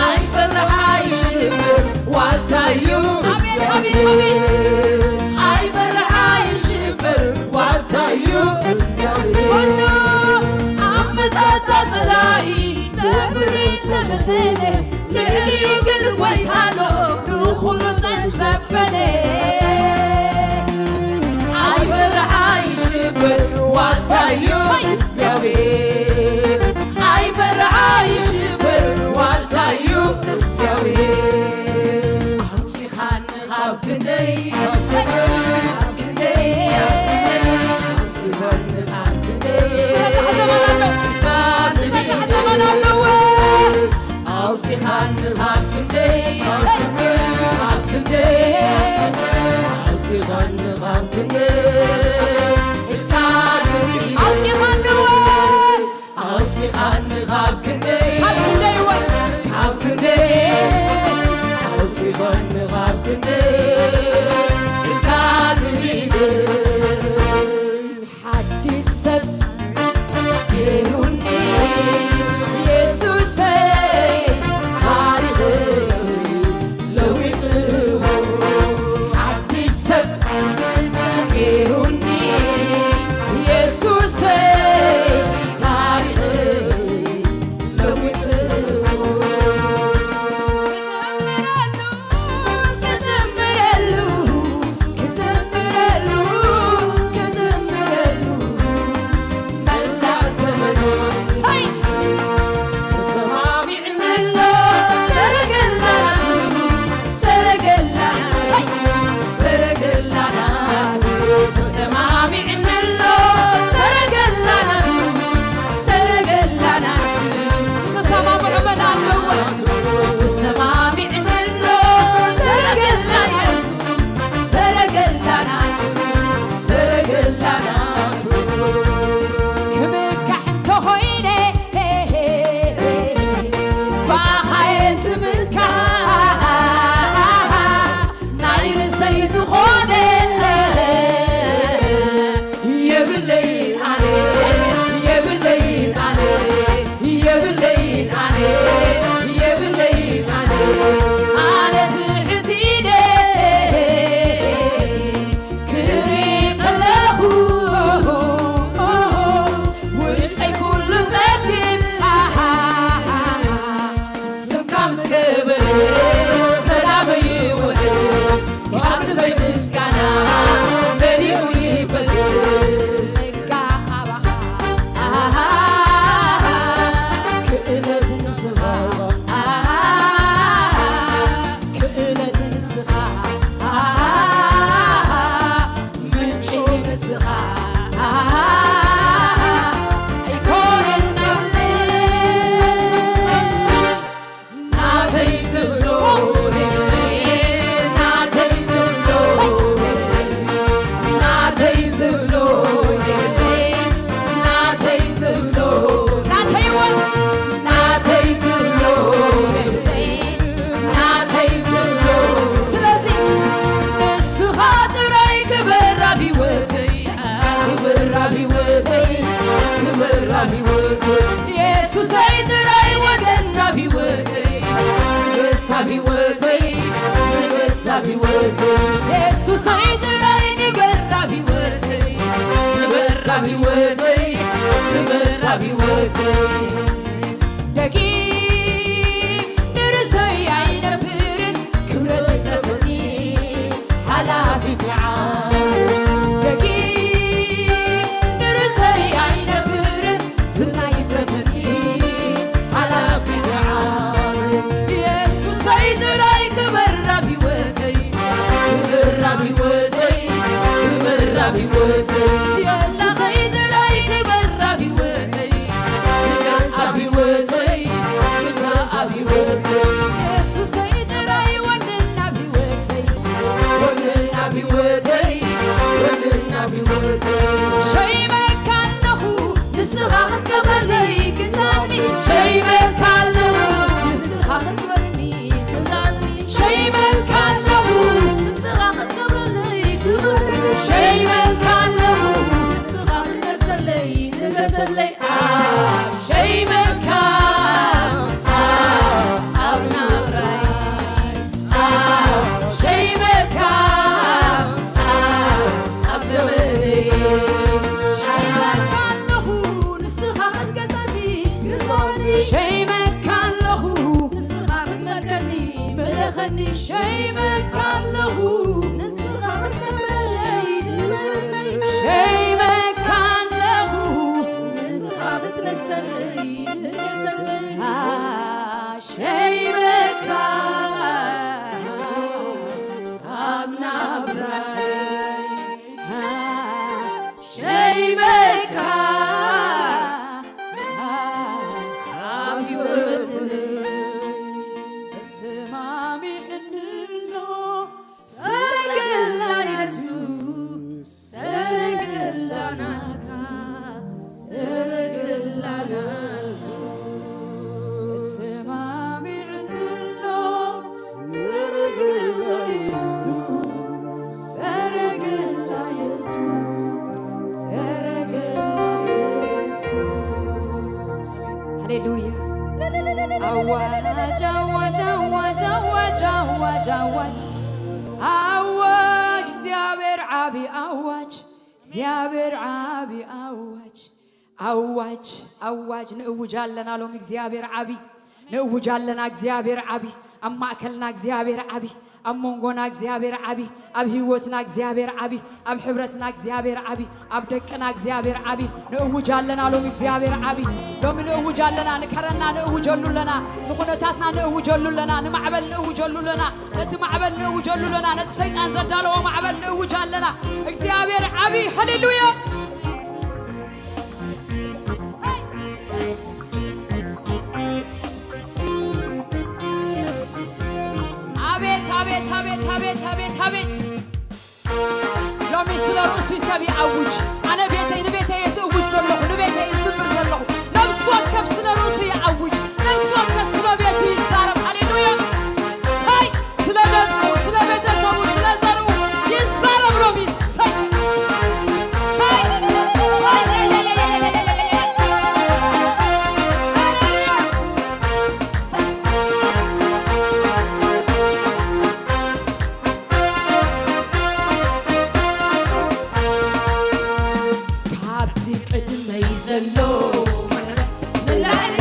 ኣይፈርሕ ኣይሽብር ዋልታዩ። ኣቤት፣ ኣቤት፣ ኣቤት። ኣይፈርሕ ኣይሽብር ዋልታዩ። ኩሉ ኣመጻጸላይ ጸፍሪ ተመሰለ፣ ልዕሊ ግን ጎይታ ኣሎ፣ ንኹሉ ጸጸበለ። ዋልታዩ እግዚኣብሔር ኣይፈርሕ ኣይሽበር ዋልታዩ እግዚኣብሔር ኣውፂኻኒ ካብ ክንደይ ካብ ክንደይ ኣውፂኻኒ ካብ ክንደይ ዝነግሕ ዘመን ኣሎ ዝነግሕ ዘመን ኣለዎ ኣውፂኻኒ ካብ ክንደይ ካብ ክንደይ ኣውፂኻኒ ካብ ክንደይ ሒዝካኒ ኣውፂኻኒ ወይ ኣውፂኻኒ ካብ ክንደይ ካብ ክንደይ ወይ ካብ ክንደይ ኣውፂኻኒ ካብ ክንደይ ሒዝካኒ ሓድሽ ሰብ ገይሩኒ የሱሰይ ታሪኸይ ለዊጥዎ ሓድሽ ሰብ ገይሩኒ የሱሰይ ታሪኸይ ለዊጥዎ ክዘምረሉ ክዘምረሉ ክዘምረሉ ክዘምረሉ መላእ ዘመነይ ተሰማሚዕኒ ኣሎ ሰረገላ ናቱ ሰረገላ ናቱ ሰረገላ ናቱ ተሰማሚዕኒ ኣሎ ሰረገላ ናቱ ሰረገላ ናቱ ተሰማምዑ መን ኣለዎ ተሰማሚዕኒ ኣሎ ሰረገላ ናቱ ሰረገላ ናቱ ሰረገላ ናቱ ክምካሕ እንተኾይነ ባኻየ ዝምካሕ ናይ ርእሰይ ዝኾነ የብለይን ኣነ የብለይን ኣነ የብለይን ኣነ የብለይን ኣነ ኣነ ትሕት ኢለ ክርኢ ከለኹ ውሽጠይ ኩሉ ጸግብ ስምካ ምስ ከበረ ሰላመይ ይውዕል ካብ ልበይ ምስጋና መሊኡ ይፈስስ ጸጋ ካባኻ ክእለት ንስኻ ክእለት ንስኻ ምንጪ ንስኻ ኣይኮነን ናተይ ዝብሎ ናተይ ዝብሎ ናተይ ዝብሎ ናተይ ዝብሎ ናተይ ወን ናተይ ዝብሎ ናተይ ዝብሎ ስለዚ ንስኻ ጥራይ ክበር ኣብ ህይወተይ ክበር ኣብ ህይወተይ ክበር ኣብ ህይወተይ የሱሰይ ጥራይ ወገስ ኣብ ህይወተይ ንገስ ኣብ ህይወተይ ንገስ ኣብ ህይወተይ የሱሰይ ጥራይ ንገስ ኣብ ህይወተይ ንገስ ኣብ ህይወተይ ንገስ ኣብ ህይወተይ ደጊም ንርእሰይ ኣይነብርን ክብረት ይትረፈኒ ሓላፊት ዓለም ደጊም ንርእሰይ ኣይነብርን ዝና ይትረፈኒ ሓላፊት ዓለም የሱሰይ ጥራይ ክበር ኣብ ህይወተይ ክበር ኣብ ህይወተይ ክበር ኣብ ህይወተይ የሱሰይ ጥራይ ንገስ ኣብ ህይወተይ ግዛእ ኣብ ህይወተይ ግዛእ ኣብ ህይወተይ የሱሰይ ጥራይ ወንን ኣብ ህይወተይ ወንን ኣብ ህይወተይ ወንን ኣብ ህይወተይ ሸይመካ ኣለኹ ንስኻ ክትገዛኒ ግዛኒ ሸይመካ ኣለኹ ንስኻ ክትበኒ ግዛኒ ሸይመካ ኣለኹ ንስኻ ክትገብረለይ ግበረለይ ሸይመካ ኣለኹ ኣዋጅ ኣዋጅ ኣዋጅ ኣዋጅ ኣዋጅ ኣዋጅ ኣዋጅ እግዚኣብሔር ዓቢ ኣዋጅ እግዚኣብሔር ዓቢ ኣዋጅ ኣዋጅ ኣዋጅ ንእውጅ ኣለና ሎም እግዚኣብሔር ዓቢ ንእውጅ ኣለና እግዚኣብሔር ዓቢ ኣብ ማእከልና እግዚኣብሔር ዓቢ ኣብ መንጎና እግዚኣብሔር ዓቢ ኣብ ህይወትና እግዚኣብሔር ዓቢ ኣብ ሕብረትና እግዚኣብሔር ዓቢ ኣብ ደቅና እግዚኣብሔር ዓቢ ንእውጅ ኣለና ሎም እግዚኣብሔር ዓቢ ሎም ንእውጅ ኣለና ንከረና ንእውጀሉ ኣለና ንኹነታትና ንእውጀሉ ኣለና ንማዕበል ንእውጀሉ ኣለና ነቲ ማዕበል ንእውጀሉ ኣለና ነቲ ሰይጣን ዘዳለዎ ማዕበል ንእውጅ ኣለና እግዚኣብሔር ዓቢ ሃሌሉያ ኣቤት ኣቤት ኣቤት ኣቤት ኣቤት ሎሚ ስለ ርእሱ ሰብ ይኣውጅ ኣነ ቤተይ ንቤተይ እየ ዝእውጅ ዘለኹ ንቤተይ ዝዝምር ዘለኹ ነብሲ ወከፍ ስለ ርእሱ ይኣውጅ ነብሲ ወከፍ ስለ ቤቱ ይዛረብ ሃሌሉያ ሳይ ስለ ደቁ ስለ ቤተሰቡ ስለ ዘርኡ ይዛረብ ሎሚ ሳይ ሳይ ካብቲ ቅድመይ ዘሎ ንላዕሊ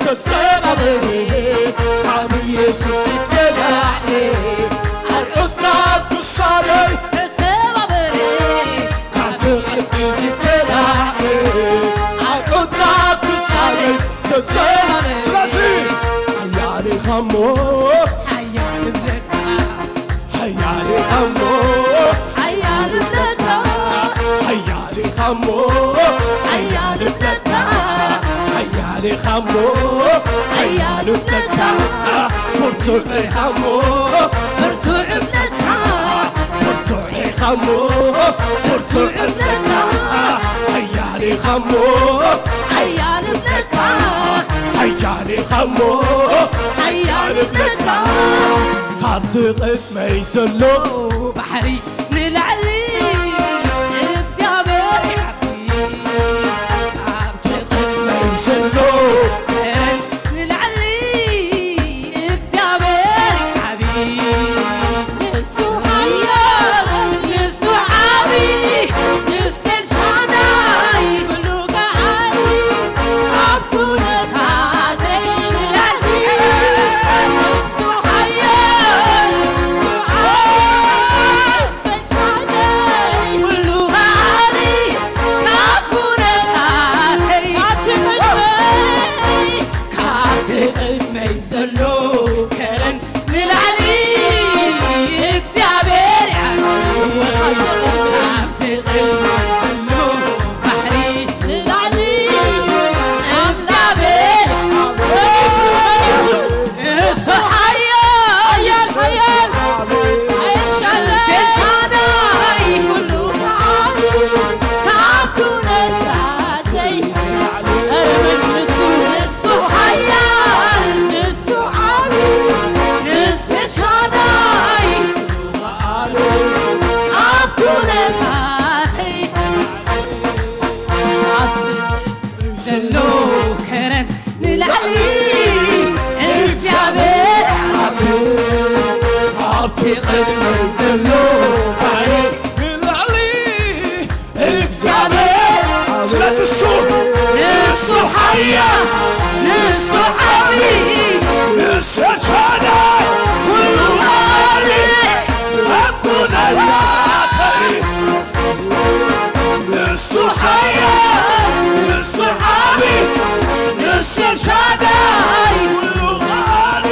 ተሰባበረ ካብ ኢየሱስ ዝተላዕለ ኣርዑት ካብ ክሳደይ ተሰባበረ ካብቲ ዕርቂ ዝተላዕለ ኣርዑት ካብ ክሳደይ ተሰባበረ ስለዚ ሓያል ኢኻ እሞ ሓያል እምነትካ ሓያል ኢኻ እሞ ሓያል እምነትካ ሓያል ኢኻ እሞ ሓያል እምነትካ ሓያል ኢኻ እሞ ሓያል እምነትካ ብርቱዕ ኢኻ እሞ ብርቱዕ እምነትካ ብርቱዕ ኢኻ እሞ ብርቱዕ እምነትካ ሓያል ኢኻ እሞ ሓያል እምነትካ ሓያል ኢኻ እሞ ሓያል እምነትካ ካብቲ ቅድመይ ዘሎ ባሕሪ ንላዕሊ እግዚኣብሔር ይዓቢ። ካብቲ ቅድመይ ዘሎ ንላዕሊ እግዚኣብሔር ይዓቢ። ንሱ ሓያል፣ ንሱ ዓቢ፣ ንሱ ኤልሻዳይ፣ ኩሉ ከዓቢ። ካብ ኩነታተይ ንላዕሊ ንሱ ሓያል፣ ንሱ ዓቢ፣ ንሱ ኤልሻዳይ፣ ኩሉ ከዓቢ። ካብ ኩነታተይ፣ ካብቲ ቅድመይ፣ ካብቲ ቅድመይ ዘሎ ከረን ንላዕሊ እግዚኣብሔር ይዓቢ። ካብቲ ቅድመይ ዘሎ ባሕሪ ንላዕሊ እግዚኣብሔር መን እዩ? መን እዩ? እሱ ሓያል፣ ሓያል፣ ሓያል። ኤልሻዳይ፣ ኤልሻዳይ፣ ኩሉ ከዓቢ። ካብ ኩነታተይ፣ ኧረ መን ንሱ፣ ንሱ ሓያል፣ ንሱ ዓቢ፣ ንሱ ኤልሻዳይ። ኣብ ኩነታተይ፣ ኣብቲ ዘሎ ከረን ንላዕሊ እግዚኣብሔር ዓቢ። ኣብቲ ቅድመይ ዘሎ ባሕሪ ንላዕሊ እግዚኣብሔር ስለቲ እሱ ንሱ ሓያል ንሱ ዓቢ ንሱ ኤልሻዳይ ኩሉ ዓቢ ኣብ ኩነታተይ ንሱ ሓያል ንሱ ዓቢ ንሱ ኤልሻዳይ ኩሉ ዓቢ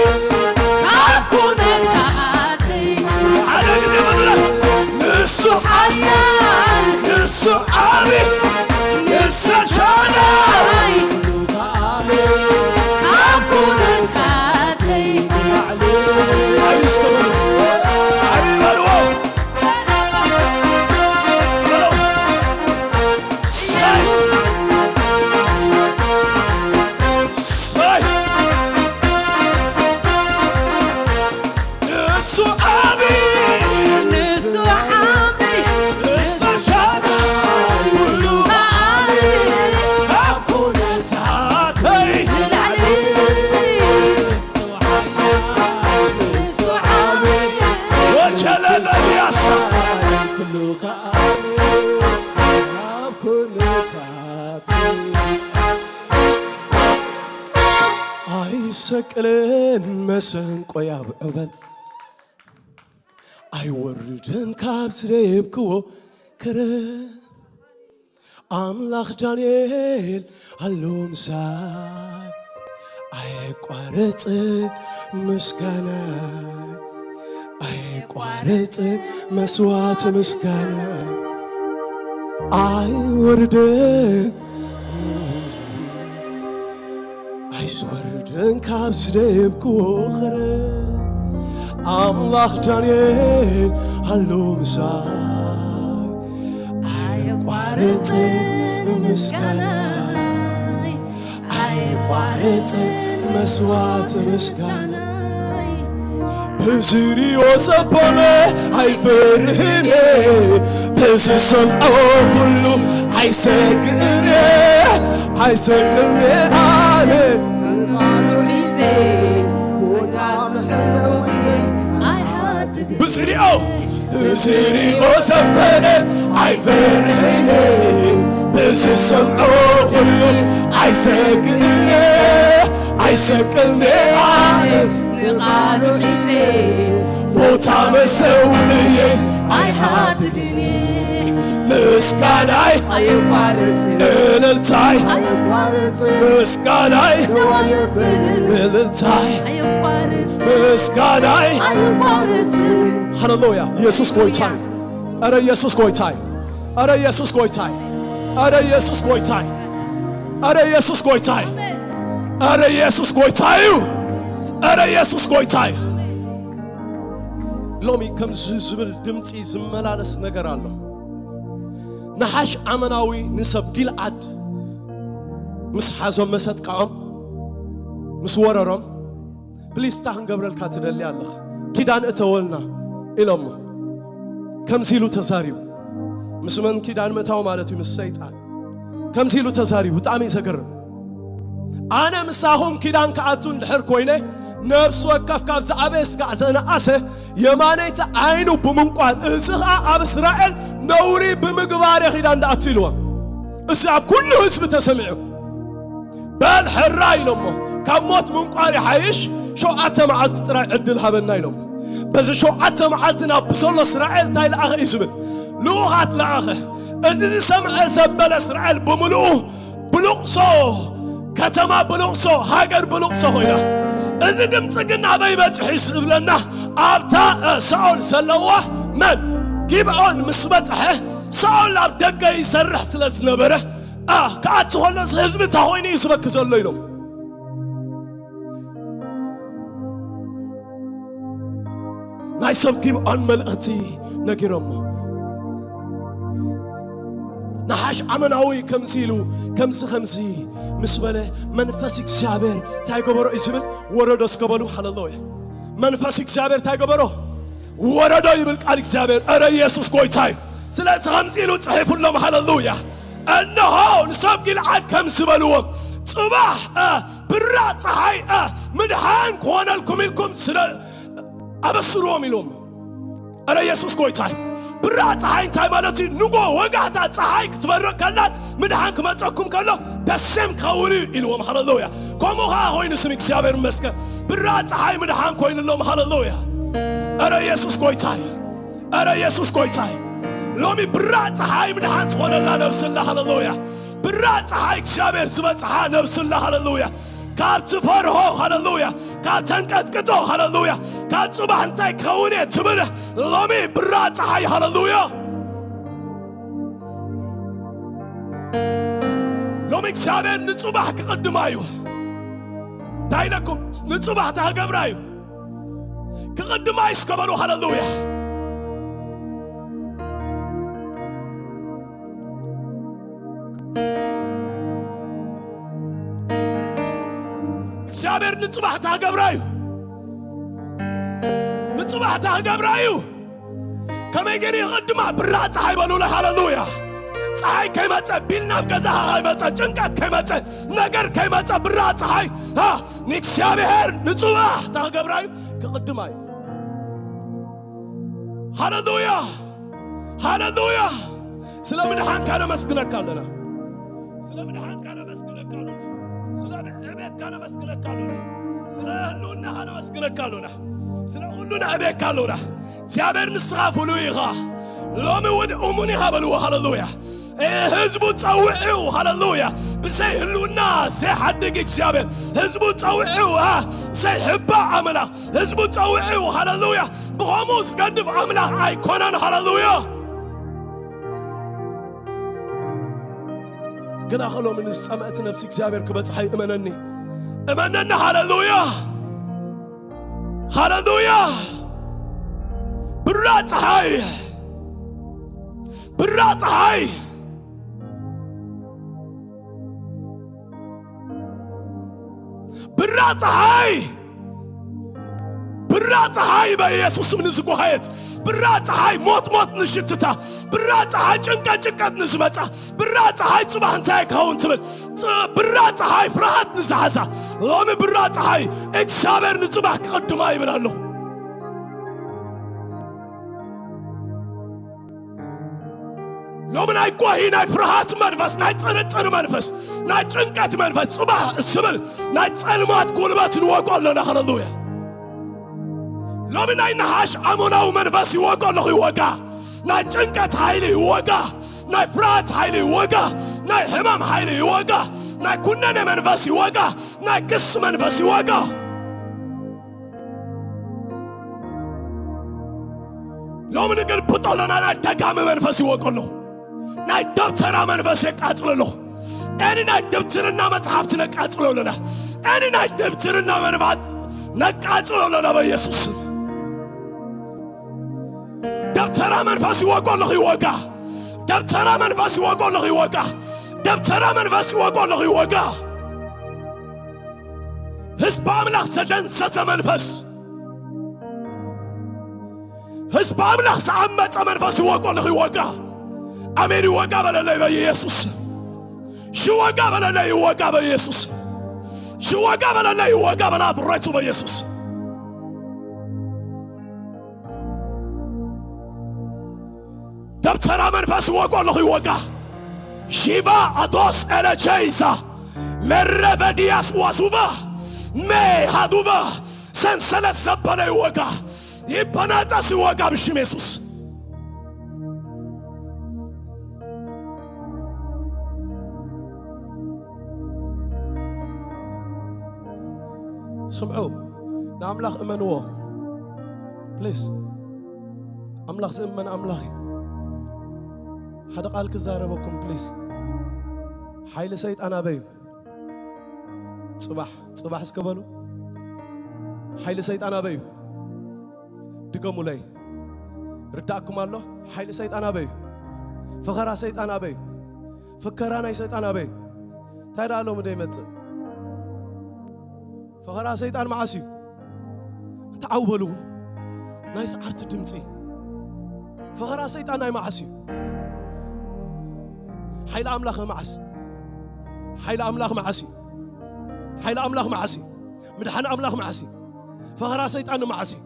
ኣብ ኩነታተይ ሓደ ግዜ በሉላ ንሱ ሓያል ንሱ ዓቢ ንሱ ኤልሻዳይ ኣብ ኩነታተይ ዓቢ እስከ በሉ ዓቢ በልዎ ንሱ ዓቢ ንሱ ዓቢ ንሱ ሻዳ ኩሉ ዓቢ ካብ ኩነታተይ ንላዕሊ ወቸለለ ያሳ ኣይሰቅልን መሰንቆይ ኣብ ዕበል ኣይወርድን ካብ ዝደየብክዎ ከረ ኣምላኽ ዳንኤል ኣሎ ምሳይ ኣየቋረጽን ምስጋና ኣየቋረጽን መስዋዕት ምስጋና ኣይወርድን ኣይስወርድን ካብ ዝደየብክዎ ኸረ ኣምላኽ ዳንኤል ኣሎ ምሳይ ኣየቋረጽን ምስጋና ኣይቋረጽን መስዋዕት ምስጋና ብዝሪኦ ዘበለ ኣይፈርህን እየ ብዝሰምዖ ኩሉ ኣይሰግእን እየ ኣይሰግእን እየ ኣነ ብዝሪኦ ብዝሪኦ ዘበለ ኣይፈርህን እየ ብዝሰምዖ ኩሉ ኣይሰግእን እየ ኣይሰቅልኒ ኣነስ ንቓሉ ሒዘ ቦታ መሰውእየ ኣይሓትትኒ ምስጋናይ ኣየቋርጽ እልልታይ ኣየቋርጽ ምስጋናይ ኣየቋርጽ እልልታይ ኣየቋርጽ ምስጋናይ ኣየቋርጽ ሃሌሉያ ኢየሱስ ጎይታይ። ኧረ ኢየሱስ ጎይታይ። ኧረ ኢየሱስ ጎይታይ። ኧረ ኢየሱስ ጎይታይ። ኧረ ኢየሱስ ጎይታይ። ኧረ ኢየሱስ ጎይታይ እዩ። ኧረ ኢየሱስ ጎይታይ። ሎሚ ከምዚ ዝብል ድምፂ ዝመላለስ ነገር ኣሎ። ንሓሽ ኣመናዊ ንሰብ ጊልዓድ ምስ ሓዞም መሰጥቀዖም ምስ ወረሮም ፕሊስ እንታይ ክንገብረልካ ትደሊ ኣለኻ? ኪዳን እተወልና ኢሎሞ። ከምዚ ኢሉ ተዛሪቡ። ምስ መን ኪዳን ምእታው ማለት እዩ? ምስ ሰይጣን። ከምዚ ኢሉ ተዛሪቡ። ብጣዕሚ እዩ ዘገርም። ኣነ ምሳኹም ኪዳን ክኣቱ እንድሕር ኮይነ ነብሲ ወከፍ ካብ ዝዓበየ እስካዕ ዘነኣሰ የማነይቲ ዓይኑ ብምንቋር እዚ ኸኣ ኣብ እስራኤል ነውሪ ብምግባር ኪዳን ድኣቱ ኢልዎም። እዚ ኣብ ኩሉ ህዝቢ ተሰሚዑ። በል ሕራይ ኢሎሞ። ካብ ሞት ምንቋር ይሓይሽ ሸውዓተ መዓልቲ ጥራይ ዕድል ሃበና ኢሎሞ። በዚ ሸውዓተ መዓልቲ ናብ ብሰሎ እስራኤል እንታይ ለኣኸ እዩ ዝብል? ልኡኻት ለኣኸ። እዚ ዝሰምዐ ዘበለ እስራኤል ብምልኡ ብልቕሶ ከተማ ብልቕሶ ሃገር ብልቕሶ ኮይና። እዚ ድምፂ ግን ኣበይ በፅሒ ዝብለና ኣብታ ሳኦል ዘለዋ መን ጊብዖን ምስ በፅሐ ሳኦል ኣብ ደገ ይሰርሕ ስለ ዝነበረ ክኣት ዝኾነ ህዝቢ እንታይ ኮይኑ እዩ ዝበኪ ዘሎ ኢሎም ናይ ሰብ ጊብዖን መልእኽቲ ነጊሮሞ። ንሓሽ ኣመናዊ ከምዚ ኢሉ ከምዚ ከምዚ ምስ በለ መንፈስ እግዚኣብሔር እንታይ ገበሮ እዩ ዝብል ወረዶ እስከበሉ ሃለሎያ መንፈስ እግዚኣብሔር እንታይ ገበሮ ወረዶ ይብል ቃል እግዚኣብሔር። እረ ኢየሱስ ጎይታ እዩ። ስለዚ ከምዚ ኢሉ ጽሒፉሎም ሃለሉያ። እነሆ ንሰብ ጊልዓድ ከም ዝበልዎም ጽባሕ ብራ ፀሓይ ምድሓን ክኾነልኩም ኢልኩም ስለ ኣበስርዎም ኢሎም። እረ ኢየሱስ ጎይታይ ብራ ፀሓይ እንታይ ማለት እዩ? ንጎ ወጋሕታ ፀሓይ ክትበርቕ ከላን ምድሓን ክመፀኩም ከሎ ደሴም ክኸውን እዩ ኢልዎም። ሃለሉያ። ከምኡ ከዓ ኮይኑ ስም እግዚኣብሔር ይመስገን። ብራ ፀሓይ ምድሓን ኮይኑሎም። ሃለሉያ። እረ ኢየሱስ ጎይታይ እረ ኢየሱስ ጎይታይ ሎሚ ብራ ፀሓይ ምድሓን ዝኾነላ ነብስላ። ሃለሉያ። ብራ ፀሓይ እግዚኣብሔር ዝበፅሓ ነብስላ። ሃለሉያ። ካብ ትፈርሆ ሃለሉያ ካብ ተንቀጥቅጦ ሃለሉያ ካብ ፅባሕ እንታይ ክኸውን እየ ትብል ሎሚ ብራ ፀሓይ ሃለሉያ ሎሚ እግዚኣብሔር ንፅባሕ ክቕድማ እዩ እንታይ ኢለኩም ንፅባሕ ታገብራ እዩ ክቕድማ እዩ እስከበሉ ሃለሉያ እግዚኣብሔር ንፅባሕታ ክገብራ እዩ። ንፅባሕታ ክገብራ እዩ። ከመይ ገይሩ ይቕድማ? ብራ ፀሓይ በሉለ። ሃለሉያ። ፀሓይ ከይመፀ፣ ቢል ናብ ገዛኻ ከይመፀ፣ ጭንቀት ከይመፀ፣ ነገር ከይመፀ፣ ብራ ፀሓይ ንእግዚኣብሔር ንፅባሕታ ክገብራ እዩ። ክቕድማ እዩ። ሃለሉያ። ሃለሉያ። ስለ ምድሓንካ ነመስግነካ ኣለና። ስለ ምድሓንካ ነመስግነካ ኣለና። ስለ ዕቤትካ ነመስግነካ ኣለና። ስለ ህልውናኻ ነመስግነካ ኣለና። ስለ ኩሉ ነዕቤካ ኣለና። እግዚኣብሔር ንስኻ ፍሉይ ኢኻ። ሎሚ እውን እሙን ኢኻ በልዎ። ሃለሉያ። ህዝቡ ጸውዑ። ሃለሉያ። ብዘይ ህልውና ዘይሓድግ እግዚኣብሔር ህዝቡ ጸውዑ። ዘይሕባእ ኣምላኽ ህዝቡ ጸውዑ። ሃለሉያ። ብኸምኡ ዝገድፍ ኣምላኽ ኣይኮነን። ሃለሉያ። ግና ኸሎሚ ንዝጸምአት ነፍሲ እግዚኣብሔር ክበጽሓ እዩ። እመነኒ፣ እመነኒ። ሃለሉያ፣ ሃለሉያ። ብራ ፀሓይ፣ ብራ ፀሓይ፣ ብራ ፀሓይ፣ ብራ ፀሓይ በኢየሱስ ስም ንዝጓሃየት፣ ብራ ፀሓይ ሞት ሞት ንሽትታ፣ ብራ ፀሓይ ጭንቀት ጭንቀት ንዝመፃ፣ ብራ ፀሓይ ፅባሕ እንታይ ክኸውን ትብል፣ ብራ ፀሓይ ፍርሃት ንዝሓዛ፣ ሎሚ ብራ ፀሓይ እግዚኣብሔር ንፅባሕ ክቕድማ ይብል ኣለኹ። ሎሚ ናይ ጓሂ፣ ናይ ፍርሃት መንፈስ፣ ናይ ጥርጥር መንፈስ፣ ናይ ጭንቀት መንፈስ፣ ጽባሕ ዝብል ናይ ጸልማት ጉልበት ንወቅኦ ኣለና። ሃለሉያ። ሎሚ ናይ ነሓሽ ኣሞናዊ መንፈስ ይወቅኦ ኣለኹ፣ ይወጋ። ናይ ጭንቀት ሓይሊ ይወጋ። ናይ ፍርሃት ሓይሊ ይወጋ። ናይ ሕማም ሓይሊ ይወጋ። ናይ ኩነኔ መንፈስ ይወጋ። ናይ ክስ መንፈስ ይወጋ። ሎሚ ንግልብጦ ኣለና። ናይ ደጋሚ መንፈስ ይወቅኦ ኣለኹ። ናይ ደብተራ መንፈስ የቃጽሎ ኣለኹ። ኤኒ ናይ ድብትርና መጽሓፍቲ ነቃጽሎ ኣለና። ኤኒ ናይ ድብትርና መንፈስ ነቃጽሎ ኣለና በኢየሱስ ስም። ደብተራ መንፈስ ይወቅኦ ኣለኹ፣ ይወጋ። ደብተራ መንፈስ ይወቅኦ ኣለኹ፣ ይወጋ። ደብተራ መንፈስ ይወቅኦ ኣለኹ፣ ይወጋ። ህዝቢ ኣምላኽ ዘደንዘዘ መንፈስ፣ ህዝቢ ኣምላኽ ዝዓመጸ መንፈስ ይወቅኦ ኣለኹ፣ ይወጋ። ኣሜን። ይወጋ በለለይ በኢየሱስ። ይወጋ በለለይ፣ ይወጋ በኢየሱስ። ይወጋ በለለይ፣ ይወጋ በናዝሬቱ በኢየሱስ። ደብተራ መንፈስ ይወቅኦ ኣለኹ፣ ይወጋ። ሺቫ ኣዶስ ኤለቼይሳ መረቨ ዲያስ ዋዙቫ ሜ ሃዱቫ ሰንሰለት ዘበለ ይወጋ፣ ይበናጠስ፣ ይወጋ ብሽም የሱስ። ስምዑ፣ ንኣምላኽ እመንዎ ፕሊስ። ኣምላኽ ዝእመን ኣምላኽ እዩ። ሓደ ቃል ክዛረበኩም ፕሊስ። ሓይሊ ሰይጣን ኣበይ እዩ? ጽባሕ፣ ጽባሕ እስከ በሉ። ሓይሊ ሰይጣን ኣበይ እዩ? ድገሙለይ። ርዳእኩም ኣሎ? ሓይሊ ሰይጣን ኣበይ እዩ? ፈኸራ ሰይጣን ኣበይ እዩ? ፍከራ ናይ ሰይጣን ኣበይ እዩ? እንታይ ደኣ ሎሚ ዶ ይመጽእ? ፈኸራ ሰይጣን መዓስ እዩ? ተዓው በሉ። ናይ ሰዓርቲ ድምጺ። ፈኸራ ሰይጣን ናይ መዓስ እዩ? ሓይሊ ኣምላኽ መዓስ? ሓይሊ ኣምላኽ መዓስ እዩ? ሓይሊ ኣምላኽ መዓስ እዩ? ምድሓን ኣምላኽ መዓስ እዩ? ፈኸራ ሰይጣን መዓስ እዩ?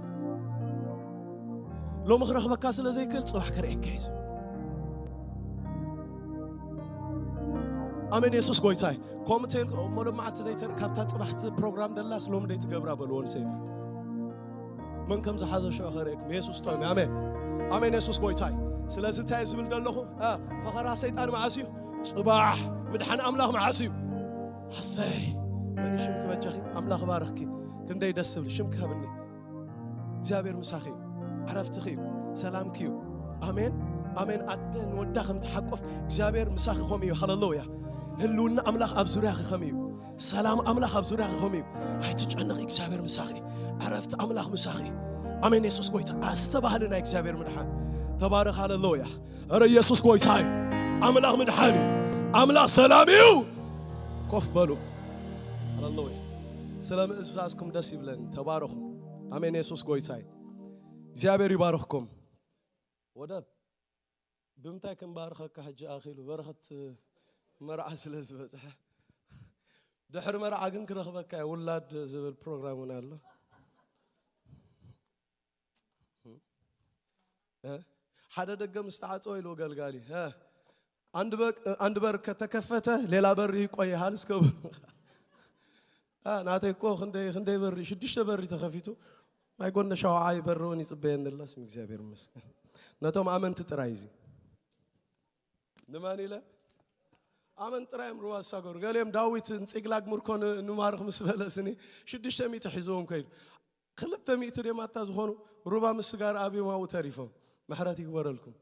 ሎሚ ክረኽበካ ስለ ዘይክእል ጽባሕ ከርእየካ እዩ። ኣሜን። የሱስ ጎይታ እዩ። ከምኡ ተይል-፣ እሞ ሎማዓንቲ ዘይተር-፣ ካብታ ጽባሕቲ ፕሮግራም ደላስ ሎሚ ደይትገብራ በልዎ ንሰይጣን። መን ከም ዝሓዞ ሽዑ ከርእየኩም። የሱስ ጥዑም እዩ። ኣሜን። ኣሜን። የሱስ ጎይታ እዩ። ስለዚ እንታይ ዝብል ዘለኹ? እ፣ ፈኸራ ሰይጣን መዓስ እዩ? ጽባሕ። ምድሓን ኣምላኽ መዓስ እዩ? ኣሰይ። መን ሽምኪ በጃኺ? ኣምላኽ ባርኽኪ። ክንደይ ደስ ዝብል። ሽምኪ ሃብኒ። እግዚኣብሔር ምሳኺ እዩ። ዕረፍትኺ እዩ። ሰላምኪ እዩ። ኣሜን፣ ኣሜን። ኣደ ንወዳ ከም ትሓቁፍ እግዚኣብሔር ምሳኺ ከም እዩ። ሃሌሉያ። ህልውና ኣምላኽ ኣብ ዙርያኺ ከም እዩ። ሰላም ኣምላኽ ኣብ ዙርያኺ ከም እዩ። ኣይትጨነቒ፣ እግዚኣብሔር ምሳኺ። ዕረፍቲ ኣምላኽ ምሳኺ። ኣሜን። የሱስ ጎይታ። ኣስተባህሊ ናይ እግዚኣብሔር ምድሓን። ተባረኽ። ሃሌሉያ። እረ የሱስ ጎይታ እዩ። ኣምላኽ ምድሓን እዩ። ኣምላኽ ሰላም እዩ። ኮፍ በሉ። ሃሌሉያ። ስለ ምእዛዝኩም ደስ ይብለኒ። ተባረኹ። ኣሜን። የሱስ ጎይታ እዩ። እግዚኣብሔር ይባርኽኩም። ወደብ ብምንታይ ክንባርኸካ ሕጂ ኣኺሉ በረኸት መርዓ ስለ ዝበጽሐ፣ ድሕሪ መርዓ ግን ክረኽበካ እየ። ውላድ ዝብል ፕሮግራም እውን ኣሎ። እ? ሓደ ደገ ምስ ተዓጸወ ኢሉ ገልጋሊ፣ እ? አንድ በቅ-፣ አንድ በር ከተከፈተ ሌላ በር ይቆያል እስከ በሉ። እ፣ ናተይ እኮ ክንደይ፣ ክንደይ በሪ፣ ሽዱሽተ በሪ ተኸፊቱ፣ ናይ ጎነ ሸውዓይ በሪ እውን ይጽበየኒ ኣሎ። ስም እግዚኣብሔር ይመስገን። ነቶም ኣመንቲ ጥራይ እዚ። ንመን ኢለ? ኣመንቲ ጥራይ እዮም ሩባ ዝሳገሩ። ገሊኦም ዳዊት ንጺግላግ ምርኮ ን-፣ ንማርኽ ምስ በለ ስኒ ሽዱሽተ ሚእቲ ሒዝዎም ከይዱ። ክልተ ሚእቲ ደማታ ዝኾኑ ሩባ ምስ ስጋር ኣብዮም ኣብኡ ተሪፎም። ምሕረት ይግበረልኩም።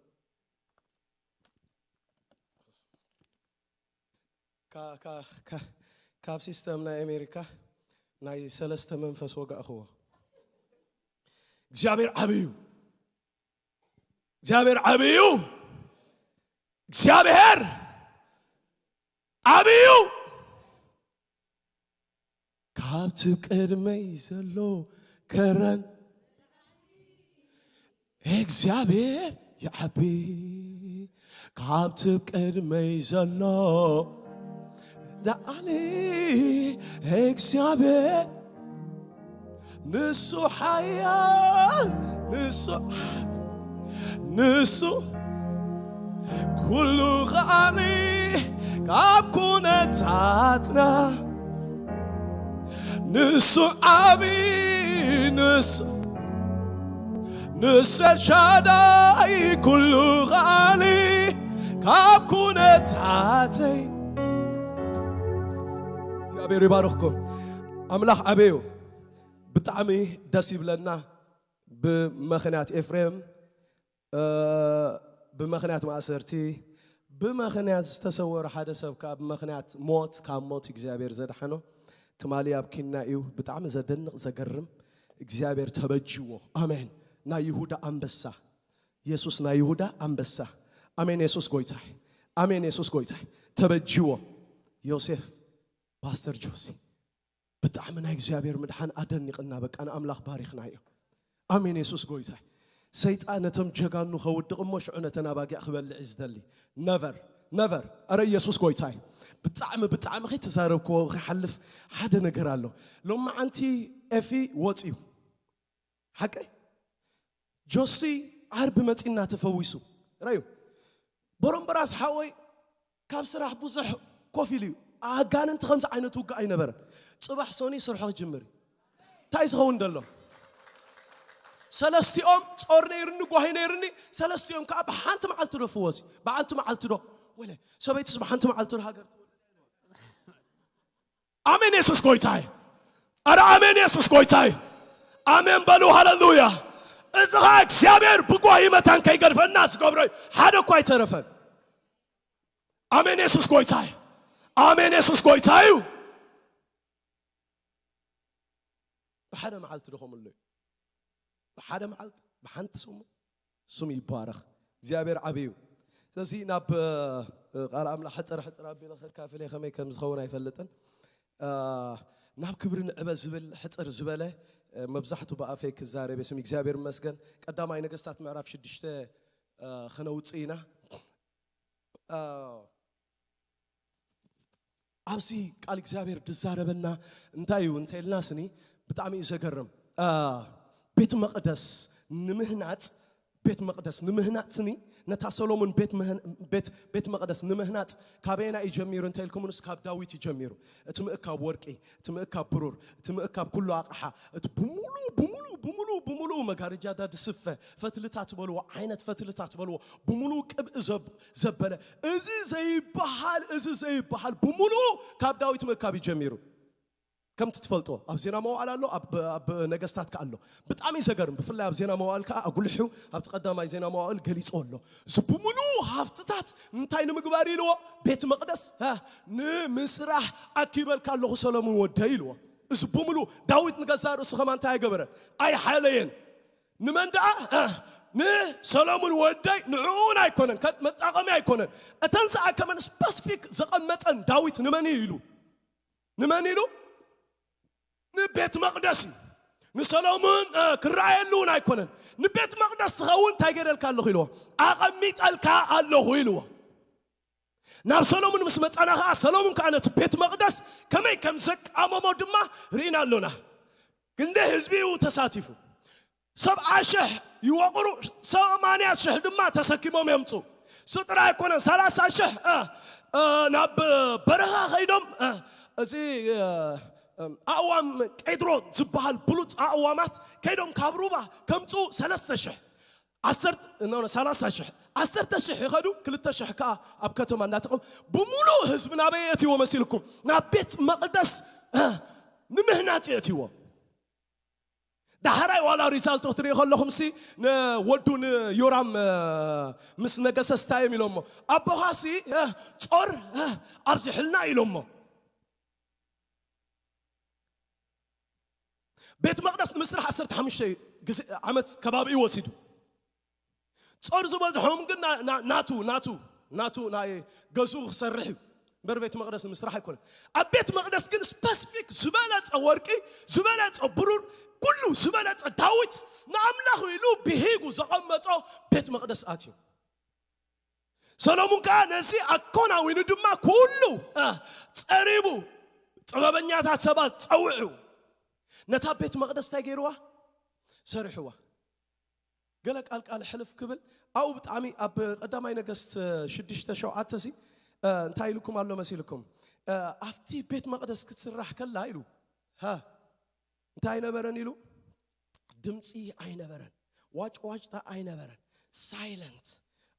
ካ-፣ ካ-፣ ካ-፣ ካብ ሲስተም ናይ ኣሜሪካ ናይ ሰለስተ መንፈስ ወጋእኽዎ። እግዚኣብሔር ዓብዩ፣ እግዚኣብሔር ዓብዩ፣ እግዚኣብሔር ዓብዩ። ካብቲ ቅድመይ ዘሎ ከረን እግዚኣብሔር ይዓቢ። ካብቲ ቅድመይ ዘሎ ላዕሊ እግዚኣብሔር ንሱ ሓያል፣ ንሱ ዓቢ፣ ንሱ ኩሉ ኸኣሊ ካብ ኩነታትና ንሱ ዓቢ ንሱ ንሱ ኤልሻዳይ ኩሉ ኸኣሊ ካብ ኩነታተይ። እግዚኣብሔር ይባርኽኩም። ኣምላኽ ዓበዩ። ብጣዕሚ ደስ ይብለና። ብመኽንያት ኤፍሬም፣ እ፣ ብመኽንያት ማእሰርቲ፣ ብመኽንያት ዝተሰወረ ሓደ ሰብ ከኣ ብመኽንያት ሞት፣ ካብ ሞት እግዚኣብሔር ዘድሓኖ ትማሊ ኣብ ኪና እዩ። ብጣዕሚ ዘደንቕ ዘገርም። እግዚኣብሔር ተበጅዎ። ኣሜን። ናይ ይሁዳ ኣንበሳ። የሱስ ናይ ይሁዳ ኣንበሳ። ኣሜን። የሱስ ጎይታይ። ኣሜን። የሱስ ጎይታይ። ተበጅዎ። ዮሴፍ፣ ፓስተር ጆሲ፣ ብጣዕሚ ናይ እግዚኣብሔር ምድሓን ኣደኒቕና። በቃ ንኣምላኽ ባሪኽናዮ። ኣሜን። የሱስ ጎይታይ። ሰይጣን ነቶም ጀጋኑ ከውድቕ እሞ ሽዑ ነተን ኣባጊዕ ክበልዕ እዩ ዝደሊ። ነቨር፣ ነቨር። ኣረ የሱስ ጎይታይ። ብጣዕሚ፣ ብጣዕሚ ከይተዛረብክዎ ክሓልፍ ሓደ ነገር ኣሎ። ሎማዓንቲ ኤፊ ወፅዩ። ሓቀይ? ጆሲ ዓርቢ መፂና ተፈዊሱ። ረዩ። ቦሮምበራስ ሓወይ ካብ ስራሕ ብዙሕ ኮፍ ኢሉ እዩ። ኣጋንንቲ ከምዚ ዓይነት ውግእ ኣይነበረን። ጽባሕ ሶኒ ስርሑ ክጅምር እዩ። እንታይ ዝኸውን ደሎ? ሰለስቲኦም ጾር ነይርኒ፣ ጓሂ ነይርኒ፣ ሰለስቲኦም ከዓ ብሓንቲ መዓልቲ ዶ ፍወስ እዩ? ብሓንቲ መዓልቲ ዶ? ወለ ሰበይትስ ብሓንቲ መዓልቲ ዶ ሃገር ትወልድ? ኣሜን፣ የሱስ ጎይታይ። ኣረ ኣሜን፣ የሱስ ጎይታይ። ኣሜን በሉ፣ ሃለሉያ። እዚ ኸዓ እግዚኣብሔር ብጓሂ መታን ከይገድፈና ዝገብሮ እዩ። ሓደ እኳ ኣይተረፈን። ኣሜን፣ የሱስ ጎይታይ። ኣሜን፣ የሱስ ጎይታ እዩ። ብሓደ መዓልቲ ዶ ከምሉ እዩ? ብሓደ መዓልቲ፣ ብሓንቲ ሰሙን፣ ስሙ ይባረኽ። እግዚኣብሔር ዓብዩ። ስለዚ ናብ፣ እ፣ ቃል ኣምላኽ ሕጽር ሕጽር ኣቢለ ከካፍል እየ፣ ከመይ ከም ዝኸውን ኣይፈልጥን። እ፣ ናብ ክብሪ ንዕበ ዝብል ሕጽር ዝበለ፣ እ፣ መብዛሕቱ ብኣፈይ ክዛረብ እየ። ስም እግዚኣብሔር ይመስገን። ቀዳማይ ነገስታት ምዕራፍ ሽዱሽተ፣ እ፣ ክነውጽእ ኢና። እ፣ ኣብዚ ቃል እግዚኣብሔር ድዛረበና እንታይ እዩ እንተ ኢልና ስኒ ብጣዕሚ እዩ ዘገርም። አ፣ ቤት መቕደስ ንምህናጽ፣ ቤት መቕደስ ንምህናጽ ስኒ ነታ ሰሎሞን ቤት ምህን-፣ ቤት፣ ቤት መቕደስ ንምህናጽ ካበየና እዩ ጀሚሩ እንተ ኢልኩምንስ ካብ ዳዊት እዩ ጀሚሩ። እቲ ምእካብ ወርቂ፣ እቲ ምእካብ ብሩር፣ እቲ ምእካብ ኩሉ ኣቕሓ፣ እቲ ብምሉ፣ ብምሉ፣ ብምሉ፣ ብምሉ መጋረጃ ዳዲ ስፈ፣ ፈትልታት በልዎ፣ ዓይነት ፈትልታት በልዎ፣ ብምሉ ቅብእ ዘብ-፣ ዘበለ። እዚ ዘይበሃል፣ እዚ ዘይበሃል ብምሉ ካብ ዳዊት ምእካብ እዩ ጀሚሩ። ከምቲ ትፈልጦ፣ ኣብ ዜና መዋዕል ኣሎ፣ ኣብ፣ ኣብ ነገስታት ከኣ ኣሎ። ብጣዕሚ እዩ ዘገርም። ብፍላይ ኣብ ዜና መዋዕል ከኣ ኣጉልሑ ኣብቲ ቀዳማይ ዜና መዋዕል ገሊጾ ኣሎ። እዚ ብምሉ ሃፍትታት እንታይ ንምግባር ኢልዎ? ቤት መቕደስ፣ እ፣ ንምስራሕ ኣኪበልካ ኣለኹ ሰሎሙን ወደይ ኢልዎ። እዚ ብምሉ ዳዊት ንገዛእ ርእሱ ከማን እንታይ ኣይገበረን? ኣይሓለየን። ንመን ደኣ? እ፣ ንሰሎሙን ወደይ ንዕኡን ኣይኮነን፣ ከ-፣ መጣቐሚ ኣይኮነን። እተን ዝኣከመን ስፐሲፊክ ዘቐመጠን ዳዊት ንመን እዩ ኢሉ? ንመን ኢሉ? ንቤት መቕደስ እዩ። ንሰሎሙን፣ እ፣ ክረኣየሉ እውን ኣይኮነን። ንቤት መቕደስ ዝኸውን እንታይ ገይረልካ ኣለኹ ኢልዎ? ኣቐሚጠልካ ኣለኹ ኢልዎ። ናብ ሰሎሙን ምስ መጻና ኸዓ፣ ሰሎሙን ከኣ ነቲ ቤት መቕደስ ከመይ ከም ዘቃመሞ ድማ ርኢና ኣሎና። ክንደይ ህዝቢ እዩ ተሳቲፉ? ሰብዓ ሽሕ ይወቕሩ፣ ሰማንያ ሽሕ ድማ ተሰኪሞም የምጹ። እሱ ጥራይ ኣይኮነን፣ ሰላሳ ሽሕ፣ እ፣ እ፣ ናብ በረኻ ኸይዶም፣ እ፣ እዚ፣ እ፣ እ፣ ኣእዋም ቄድሮን ዝበሃል ብሉጽ ኣእዋማት ከይዶም ካብ ሩባ ከምጹ ሰለስተ ሽሕ። ዓሰርተ፣ ኖ፣ ኖ፣ ሰላሳ ሽሕ። ዓሰርተ ሽሕ ይኸዱ፣ ክልተ ሽሕ ከኣ ኣብ ከተማ እናተቐም-፣ ብምሉእ ህዝቢ ናበይ የእትይዎ መሲልኩም? ናብ ቤት መቕደስ፣ እ፣ ንምህናጽ የእትይዎ። ዳሕራይ ዋላ ሪዛልት ክትርኢ ከለኹም ሲ ንወዱ ንዮራም፣ እ፣ ምስ ነገሰ ስታይ እዮም ኢሎሞ። ኣቦኻሲ፣ እ፣ ጾር፣ እ፣ ኣብዚሕልና ኢሎሞ። ቤት መቕደስ ንምስራሕ ዓሰርተ ሓሙሽተ ግዜ ዓመት ከባቢ እዩ ወሲዱ። ጾር ዝበዝሖም ግን ና-፣ ና-፣ ናቱ፣ ናቱ፣ ናቱ ናይ ገዝኡ ክሰርሕ እዩ። እምበር ቤት መቕደስ ንምስራሕ ኣይኮነን። ኣብ ቤት መቕደስ ግን ስፐሲፊክ ዝበለጸ ወርቂ፣ ዝበለጸ ብሩር፣ ኩሉ ዝበለጸ ዳዊት ንኣምላኹ ኢሉ ብሂጉ ዘቐመጦ ቤት መቕደስ ኣትዩ። ሰሎሙን ከኣ ነዚ ኣኮናዊኑ ድማ ኩሉ፣ እ፣ ጸሪቡ ጥበበኛታት ሰባት ጸውዑ። ነታ ቤት መቕደስ እንታይ ገይርዋ? ሰርሕዋ። ገለ ቃል ቃል ሕልፍ ክብል ኣብኡ ብጣዕሚ ኣብ ቀዳማይ ነገስት ሽዱሽተ ሸውዓተ ሲ እንታይ ኢልኩም ኣሎ መሲልኩም? ኣብቲ ቤት መቕደስ ክትስራሕ ከላ ኢሉ እንታይ ኣይነበረን ኢሉ? ድምፂ ኣይነበረን፣ ዋጭዋጭታ ኣይነበረን። ሳይለንት።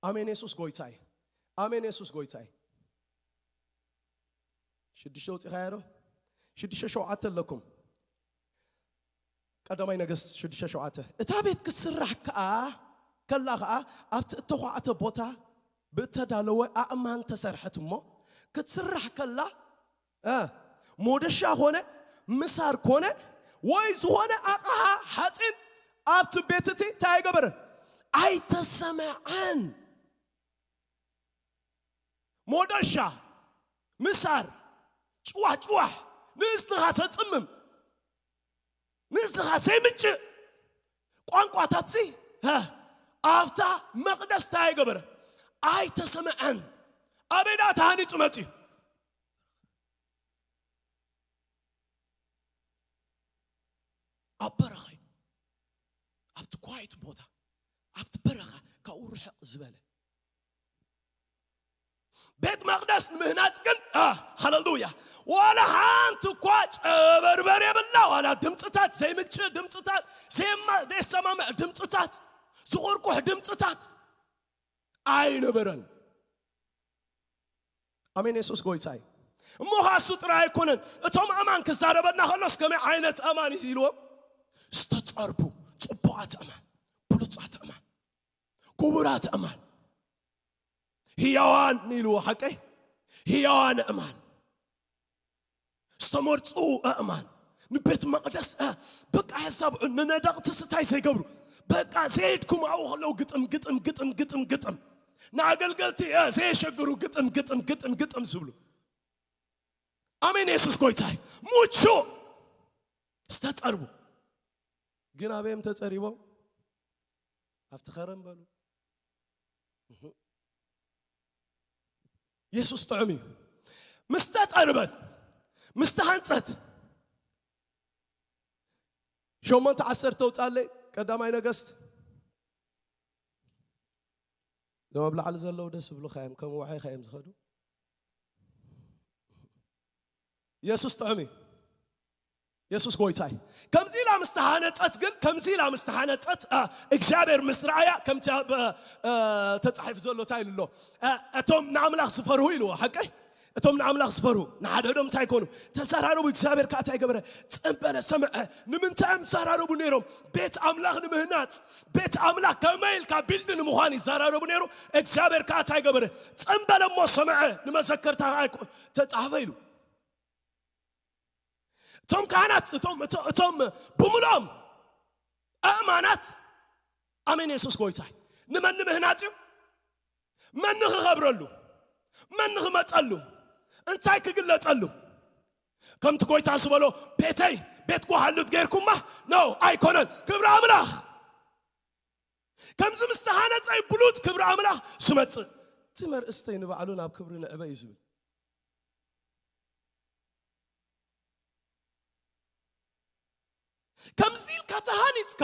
ኣሜን። የሱስ ጎይታይ። ኣሜን። የሱስ ጎይታይ። ሽዱሽተ ውፂኻዮ ዶ? ሽዱሽተ ሸውዓተ ኣለኩም። ቀዳማይ ነገስት ሽዱሽተ ሸውዓተ። እታ ቤት ክስራሕ ከኣ ከላ ከኣ ኣብቲ እተዃዕተ ቦታ ብእተዳለወ ኣእማን ተሰርሐት እሞ ክትስራሕ ከላ እ፣ ሞደሻ ኾነ ምሳር ኮነ ወይ ዝኾነ ኣቕሓ ሓፂን ኣብቲ ቤት እቲ እንታይ ኣይገበረን? ኣይተሰምዐን። ሞደሻ፣ ምሳር፣ ጭዋሕ ጭዋሕ፣ ንእዝንኻ ዘጽምም፣ ንእዝንኻ ዘይምጭእ ቋንቋታትሲ ኣብታ መቕደስ እንታይ ኣይገበረ? ኣይተሰምዐን። ኣበይ ደኣ ተሃኒጹ መጺኡ? ኣብ በረኻ እዩ። ኣብቲ ኳይት ቦታ፣ ኣብቲ በረኻ ካብኡ ርሕቕ ዝበለ። ቤት መቕደስ ንምህናጽ ግን ሃለሉያ፣ ዋላ ሓንቲ እኳ ጨበርበር የብላ። ዋላ ድምፅታት ዘይምችእ ድምፅታት፣ ዘይሰማምዕ ድምፅታት፣ ዝቑርቁሕ ድምፅታት ኣይነበረን። ኣሜን። የሱስ ጎይታይ። እሞ ኻሱ ጥራይ ኣይኮነን፣ እቶም ኣእማን ክዛረበና ከሎስ ከመይ ዓይነት ኣእማን እዩ ኢልዎም? ዝተፀርቡ ፅቡቓት ኣእማን፣ ብሉፃት ኣእማን፣ ክቡራት ኣእማን፣ ህያዋን ኢልዎ። ሓቀይ ህያዋን ኣእማን፣ ዝተመርፁ ኣእማን፣ ንቤት መቕደስ በቃ ያዛብዑ፣ ንነደቕትስ እንታይ ዘይገብሩ፣ በቃ ዘየድክሙ ኣብኡ ከለዉ ግጥም ግጥም ግጥም ግጥም ግጥም፣ ንኣገልገልቲ ዘየሸግሩ ግጥም ግጥም ግጥም ግጥም ዝብሉ። ኣሜን። የሱስ ጎይታይ። ሙቹ ዝተፀርቡ ግን ኣበዮም ተፀሪቦም ኣብቲ ኸረን በሉ። የሱስ ጥዑም እዩ። ምስ ተጠርበት፣ ምስ ተሃንጸት፣ ሸሞንተ ዓሰርተ ውጻለይ ቀዳማይ ነገስት። እዞም ኣብ ላዕሊ ዘለዉ ደስ ዝብሉኻ እዮም፣ ከም ዋዒኻ እዮም ዝኸዱ። የሱስ ጥዑም እዩ። የሱስ ጎይታ እዩ። ከምዚ ኢላ ምስ ተሃነጸት ግን፣ ከምዚ ኢላ ምስ ተሃነጸት እግዚኣብሔር ምስ ረኣያ፣ ከምቲ ኣብ ተጻሒፉ ዘሎ እንታይ ኢሉ ኣሎ? እቶም ንኣምላኽ ዝፈርሁ ኢልዎ። ሓቀይ? እቶም ንኣምላኽ ዝፈርሁ ንሓድሕዶም እንታይ ይኮኑ? ተዘራረቡ። እግዚኣብሔር ከዓ እንታይ ገበረ? ጽን በለ፣ ሰምዐ። ንምንታይ እዮም ዝዘራረቡ ነይሮም? ቤት ኣምላኽ ንምህናጽ፣ ቤት ኣምላኽ ከመይ ኢልካ ቢልድ ንምዃን ይዘራረቡ ነይሩ። እግዚኣብሔር ከዓ እንታይ ገበረ? ጽን በለ እሞ ሰምዐ። ንመዘከርታ ከዓ ተጻሕፈ ኢሉ። እቶም ካህናት፣ እቶም፣ እቶ-፣ እቶም ብምሎም ኣእማናት፣ ኣሜን፣ የሱስ ጎይታ እዩ። ንመን ንምህናጽ እዩ? መን ንኽኸብረሉ? መን ንኽመጸሉ? እንታይ ክግለጸሉ? ከምቲ ጎይታ ዝበሎ፣ ቤተይ ቤት ጓሃሉት ጌርኩማ? ኖ፣ ኣይኮነን። ክብሪ ኣምላኽ። ከምዚ ምስ ተሃነጸ ብሉጽ ክብሪ ኣምላኽ ዝመጽእ። እቲ መርእስተይ ንባዕሉ ናብ ክብሪ ንዕበ እዩ ዝብል። ከምዚ ኢልካ ተሃኒጽካ፣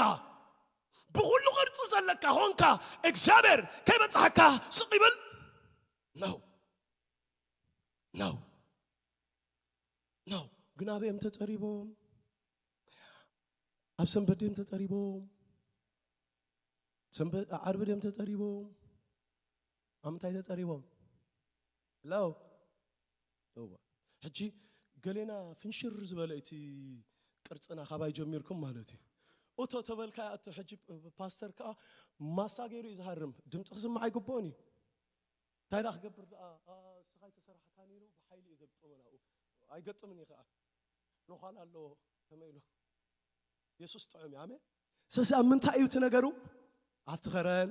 ብኹሉ ቅርጺ ዘለካ ኾንካ፣ እግዚኣብሔር ከይበጽሓካ ስቕ ይብል? ነው። ነው። ነው። ግን ኣበይ እዮም ተጸሪቦም? ኣብ ሰንበት ድዮም ተጸሪቦም? ሰንበት፣ ዓርቢ ድዮም ተጸሪቦም? ኣብ ምንታይ ተጸሪቦም? ሄሎ? እዋ። ሕጂ ገሌና ፍንሽር ዝበለ እቲ ቅርጽና ካባይ ጀሚርኩም ማለት እዩ። እቶ ተበልካ ኣቶ ሕጂ ፓስተር ከኣ ማሳ ገይሩ እዩ ዝሃርም። ድምጺ ክስማዕ ኣይግብኦን እዩ። እንታይ ደኣ ክገብር ደኣ? ኣ፣ እስኻ ኣይተሰራሕካን ኢሉ ብሓይሊ እዩ ዘግጥሞ ናብኡ። ኣይገጥምን እዩ ከኣ። ነዃል ኣለዎ። ከመይ ኢሉ? የሱስ ጥዑም እዩ። ኣሜን። ስለዚ ኣብ ምንታይ እዩ እቲ ነገሩ? ኣብቲ ኸረን፣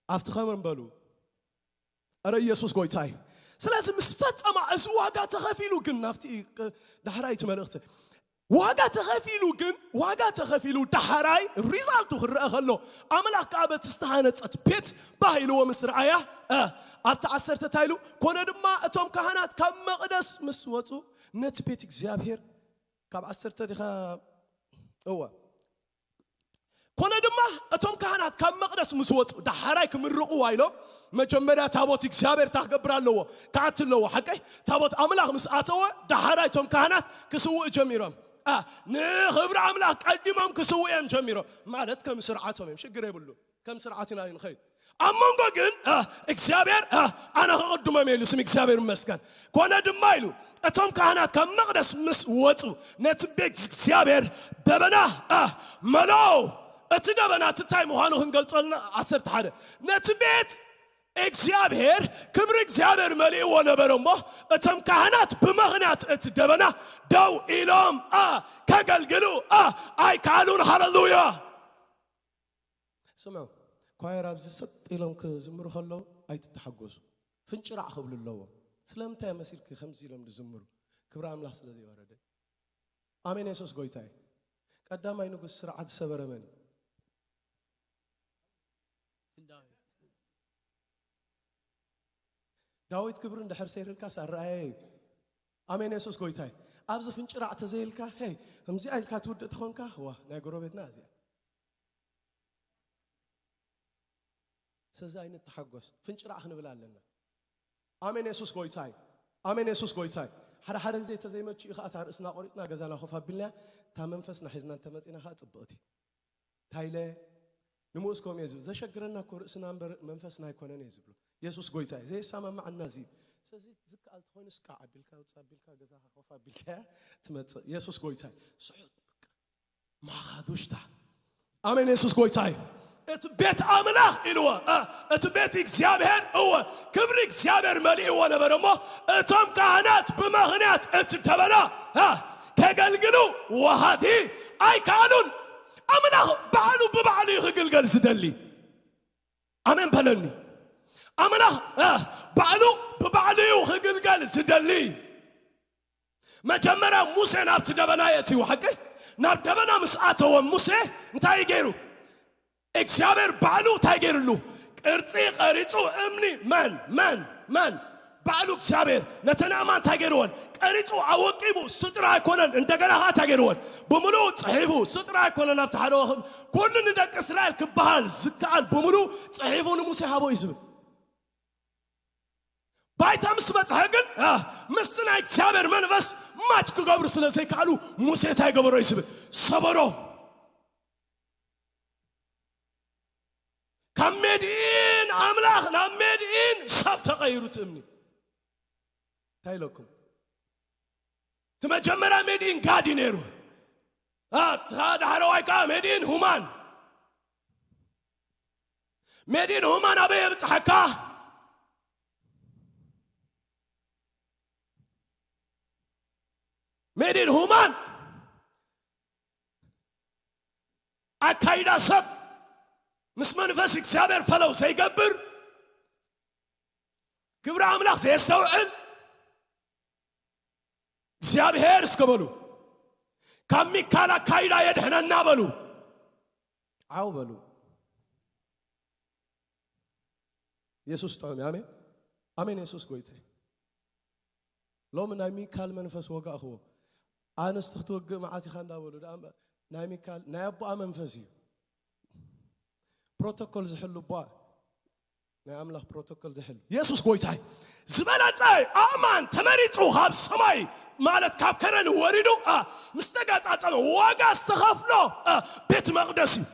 ኣብቲ ኸረን በሉ። ኣረ ኢየሱስ ጎይታ እዩ። ስለዚ ምስ ፈጸማ እዚ ዋጋ ተኸፊሉ ግን ናብቲ ቅ-፣ ዳሕራይ እቲ መልእኽቲ። ዋጋ ተኸፊሉ ግን፣ ዋጋ ተኸፊሉ ዳሕራይ ሪዛልቱ ክረአ ከሎ፣ ኣምላኽ ከኣ በቲ ዝተሃነጸት ቤት ባህ ኢልዎ ምስ ረኣያ፣ እ፣ ኣብቲ ዓሰርተ እንታይ ኢሉ? ኮነ ድማ እቶም ካህናት ካብ መቕደስ ምስ ወጹ፣ ነቲ ቤት እግዚኣብሔር ካብ ዓሰርተ ዲኻ? እወ። ኮነ ድማ እቶም ካህናት ካብ መቕደስ ምስ ወጹ፣ ዳሕራይ ክምርቕዋ ኢሎም፣ መጀመርያ ታቦት እግዚኣብሔር እንታይ ክገብር ኣለዎ? ክኣቱ ኣለዎ። ሓቀይ? ታቦት ኣምላኽ ምስ ኣተወ፣ ዳሕራይ እቶም ካህናት ክስውኡ ጀሚሮም። ኣ፣ ንኽብሪ ኣምላኽ ቀዲሞም ክስውኡ እዮም ጀሚሮም። ማለት ከም ስርዓቶም እዮም። ሽግር የብሉ። ከም ስርዓት ኢና ንኸይድ። ኣብ መንጎ ግን፣ ኣ፣ እግዚኣብሔር፣ ኣ፣ ኣነ ክቕድሞም ኢሉ፣ ስም እግዚኣብሔር ይመስገን። ኮነ ድማ ኢሉ፣ እቶም ካህናት ካብ መቕደስ ምስ ወጹ፣ ነቲ ቤት እግዚኣብሔር ደበና፣ ኣ፣ መለኦ። እቲ ደበና እቲ እንታይ ምዃኑ ክንገልጸልና፣ ዓሰርተ ሓደ። ነቲ ቤት እግዚኣብሔር፣ ክብሪ እግዚኣብሔር መሊእዎ ነበረ እሞ፣ እቶም ካህናት ብምኽንያት እቲ ደበና ደው ኢሎም፣ ኣ፣ ከገልግሉ፣ ኣ፣ ኣይከኣሉን። ሃሌሉያ። ስምዑ፣ ኳየር ኣብዚ ሰጥ ኢሎም ክዝምሩ ከለዉ ኣይትተሓጎሱ። ፍንጭራዕ ክብሉ ኣለዎም። ስለምንታይ መሲልኪ ከምዚ ኢሎም ዝዝምሩ? ክብሪ ኣምላኽ ስለ ዘይወረደ። ኣሜን፣ የሱስ ጎይታ እዩ። ቀዳማይ ንጉስ ስርዓት ዝሰበረ መን እዩ? ዳዊት። ዳዊት ክብሪ እንድሕር ሰይርልካስ ኣረኣየ እዩ። ኣሜን፣ የሱስ ጎይታ እዩ። ኣብዚ ፍንጭራዕ ተዘይልካ፣ ሄይ፣ ከምዚኣ ኢልካ ትውድእ ተኾንካ፣ ዋ፣ ናይ ጎረቤትና እዚኣ። ስለዚ ኣይንተሓጎስ፣ ፍንጭራዕ ክንብል ኣለና። ኣሜን፣ የሱስ ጎይታ እዩ። ኣሜን፣ የሱስ ጎይታ እዩ። ሓደ ሓደ ግዜ ተዘይመቹ እዩ ኸዓ፣ እታ ርእስና ቆሪጽና ገዛና ኮፍ ኣቢልና፣ እታ መንፈስና ሒዝና እንተመጺና ኸዓ ጽብቕቲ። እንታይ ኢለ? ንሙኡስ ከምኡ እየ ዝብል። ዘሸግረና እኮ ርእስና እምበር መንፈስና ኣይኮነን እየ ዝብሎ። የሱስ ጎይታ እዩ። ዘየሰማማዓና እዚ እዩ። ስለዚ ዝከኣል ተኾይኑስ ቃዕ ኣቢልካ፣ ውጽእ ኣቢልካ፣ ገዛኻ ኮፍ ኣቢልካ እያ ትመጽእ። የሱስ ጎይታ እዩ። ስሑት በቃ። ማኻዱሽታ። ኣሜን፣ የሱስ ጎይታ እዩ። እቲ ቤት ኣምላኽ ኢልዎ፣ እ፣ እቲ ቤት እግዚኣብሔር፣ እወ፣ ክብሪ እግዚኣብሔር መሊእዎ ነበረ እሞ፣ እቶም ካህናት ብምኽንያት እቲ ደበና፣ እ፣ ከገልግሉ ወሃዲ ኣይከኣሉን። ኣምላኽ ባዕሉ ብባዕሉ እዩ ክግልገል ዝደሊ። ኣሜን በለኒ። ኣምላኽ፣ እ፣ ባዕሉ ብባዕሉ እዩ ክግልገል ዝደሊ። መጀመርያ ሙሴ ናብቲ ደበና የእትይዎ፣ ሓቂ? ናብ ደበና ምስ ኣተወ ሙሴ እንታይ ገይሩ? እግዚኣብሔር ባዕሉ እንታይ ገይርሉ? ቅርጺ ቀሪጹ እምኒ። መን? መን? መን? ባዕሉ እግዚኣብሔር ነተን ኣእማን እንታይ ገይርወን? ቀሪጹ ኣወቂቡ። እሱ ጥራይ ኣይኮነን፣ እንደገና ኸዓ እንታይ ገይርወን? ብምሉኡ ጽሒፉ። እሱ ጥራይ ኣይኮነን፣ ኣብቲ ሓደ ወኽም ኩሉ ንደቂ እስራኤል ክበሃል ዝከኣል ብምሉኡ ጽሒፉ ንሙሴ ሃቦ እዩ ዝብል። ባይታ ምስ በጽሐ ግን፣ አ፣ ምስቲ ናይ እግዚኣብሔር መንፈስ ማች ክገብሩ ስለ ዘይከኣሉ፣ ሙሴ እንታይ ገበሮ እዩ ዝብል? ሰበሮ። ካብ ሜድኢን ኣምላኽ ናብ ሜድኢን ሰብ ተቐይሩ እቲ እምኒ። እንታይ ኢለኩም? እቲ መጀመርያ ሜድኢን ጋድ እዩ ነይሩ። አ፣ እቲ ኸዓ ዳሕረዋይ ከኣ ሜድኢን ሁማን። ሜድኢን ሁማን ኣበይ የብጽሓካ? ሜድኢን ሁማን ኣካይዳ ሰብ ምስ መንፈስ እግዚኣብሔር ፈለው ዘይገብር፣ ግብሪ ኣምላኽ ዘየስተውዕል፣ እግዚኣብሔር እስከ በሉ፣ ካብ ሚካል ኣካይዳ የድሕነና በሉ። ዓው በሉ። የሱስ ጥዑም እዩ። ኣሜን፣ ኣሜን። የሱስ ጎይታ እዩ። ሎሚ ናይ ሚካል መንፈስ ወጋእኽዎ። ኣንስቲ ክትወግእ መዓት ኢኻ እንዳበሉ፣ ደኣ እምበር ናይ ሚካል ናይ ኣቦኣ መንፈስ እዩ። ፕሮቶኮል ዝሕሉ ኣቦኣ፣ ናይ ኣምላኽ ፕሮቶኮል ዝሕሉ። የሱስ ጎይታ እዩ። ዝበለጸ ኣእማን ተመሪጹ ካብ ሰማይ፣ ማለት ካብ ከረን ወሪዱ፣ አ፣ ምስ ተጋጻጸመ ዋጋ ዝተኸፍሎ፣ አ፣ ቤት መቕደስ እዩ።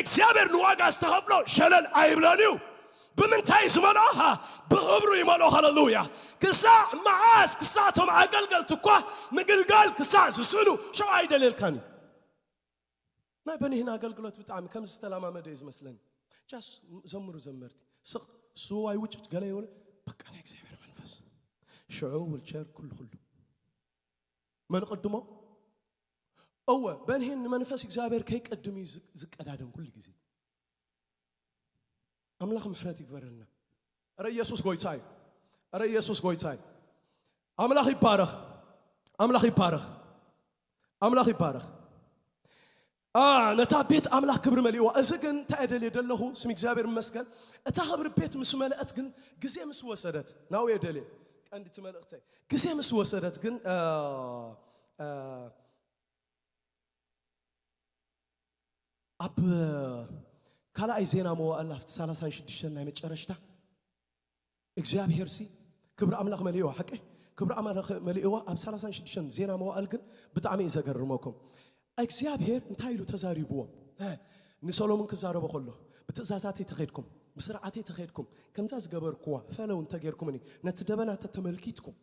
እግዚኣብሔር ንዋጋ ዝተኸፍሎ ሸለል ኣይብሎን እዩ። ብምንታይ ዝመልኦ? ሃ፣ ብኽብሩ ይመልኦ። ሃሌሉያ። ክሳዕ መዓስ? ክሳዕ እቶም ኣገልገልቲ እኳ ምግልጋል ክሳዕ ዝስእኑ፣ ሽዑ ኣይደልየልካን እዩ። ናይ በኒህን ኣገልግሎት ብጣዕሚ ከም ዝተለማመደ እዩ ዝመስለኒ። ጃስ ዘምሩ ዘመርቲ። ስቕ፣ ስዋይ ውጭጭ ገለ ይብሉ። በቃ ናይ እግዚኣብሔር መንፈስ። ሽዑ ውልቸር ኩሉ ኩሉ። መን ቅድሞ? እወ፣ በኒህን ንመንፈስ እግዚኣብሔር ከይቀድም እዩ ዝ-፣ ዝቀዳደም ኩሉ ግዜ። ኣምላኽ ምሕረት ይግበረልና። እረ ኢየሱስ ጎይታ እዩ። እረ ኢየሱስ ጎይታ እዩ። ኣምላኽ ይባረኽ። ኣምላኽ ይባረኽ። ኣምላኽ ይባረኽ። አ፣ ነታ ቤት ኣምላኽ ክብሪ መሊእዋ። እዚ ግን እንታይ እየ ደልየ ደለኹ? ስም እግዚኣብሔር ይመስገን። እታ ክብሪ ቤት ምስ መለአት ግን ግዜ ምስ ወሰደት፣ ናው እየ ደልየ። ቀንዲ እቲ መልእኽተይ። ግዜ ምስ ወሰደት ግን፣ አ፣ አ፣ ኣብ ካልኣይ ዜና መዋእል ኣብቲ ሰላሳን ሽዱሽተን ናይ መጨረሽታ እግዚኣብሔር ሲ ክብሪ ኣምላኽ መሊእዋ፣ ሓቂ ክብሪ ኣምላኽ መሊእዋ። ኣብ ሰላሳን ሽዱሽተን ዜና መዋእል ግን ብጣዕሚ እዩ ዘገርመኩም። እግዚኣብሔር እንታይ ኢሉ ተዛሪብዎም? እ፣ ንሰሎሞን ክዛረቦ ከሎ፣ "ብትእዛዛተይ ተኸይድኩም፣ ብስርዓተይ ተኸይድኩም፣ ከምዛ ዝገበርኩዋ ፈለው እንተጌርኩምኒ፣ ነቲ ደበና ተተመልኪትኩም፣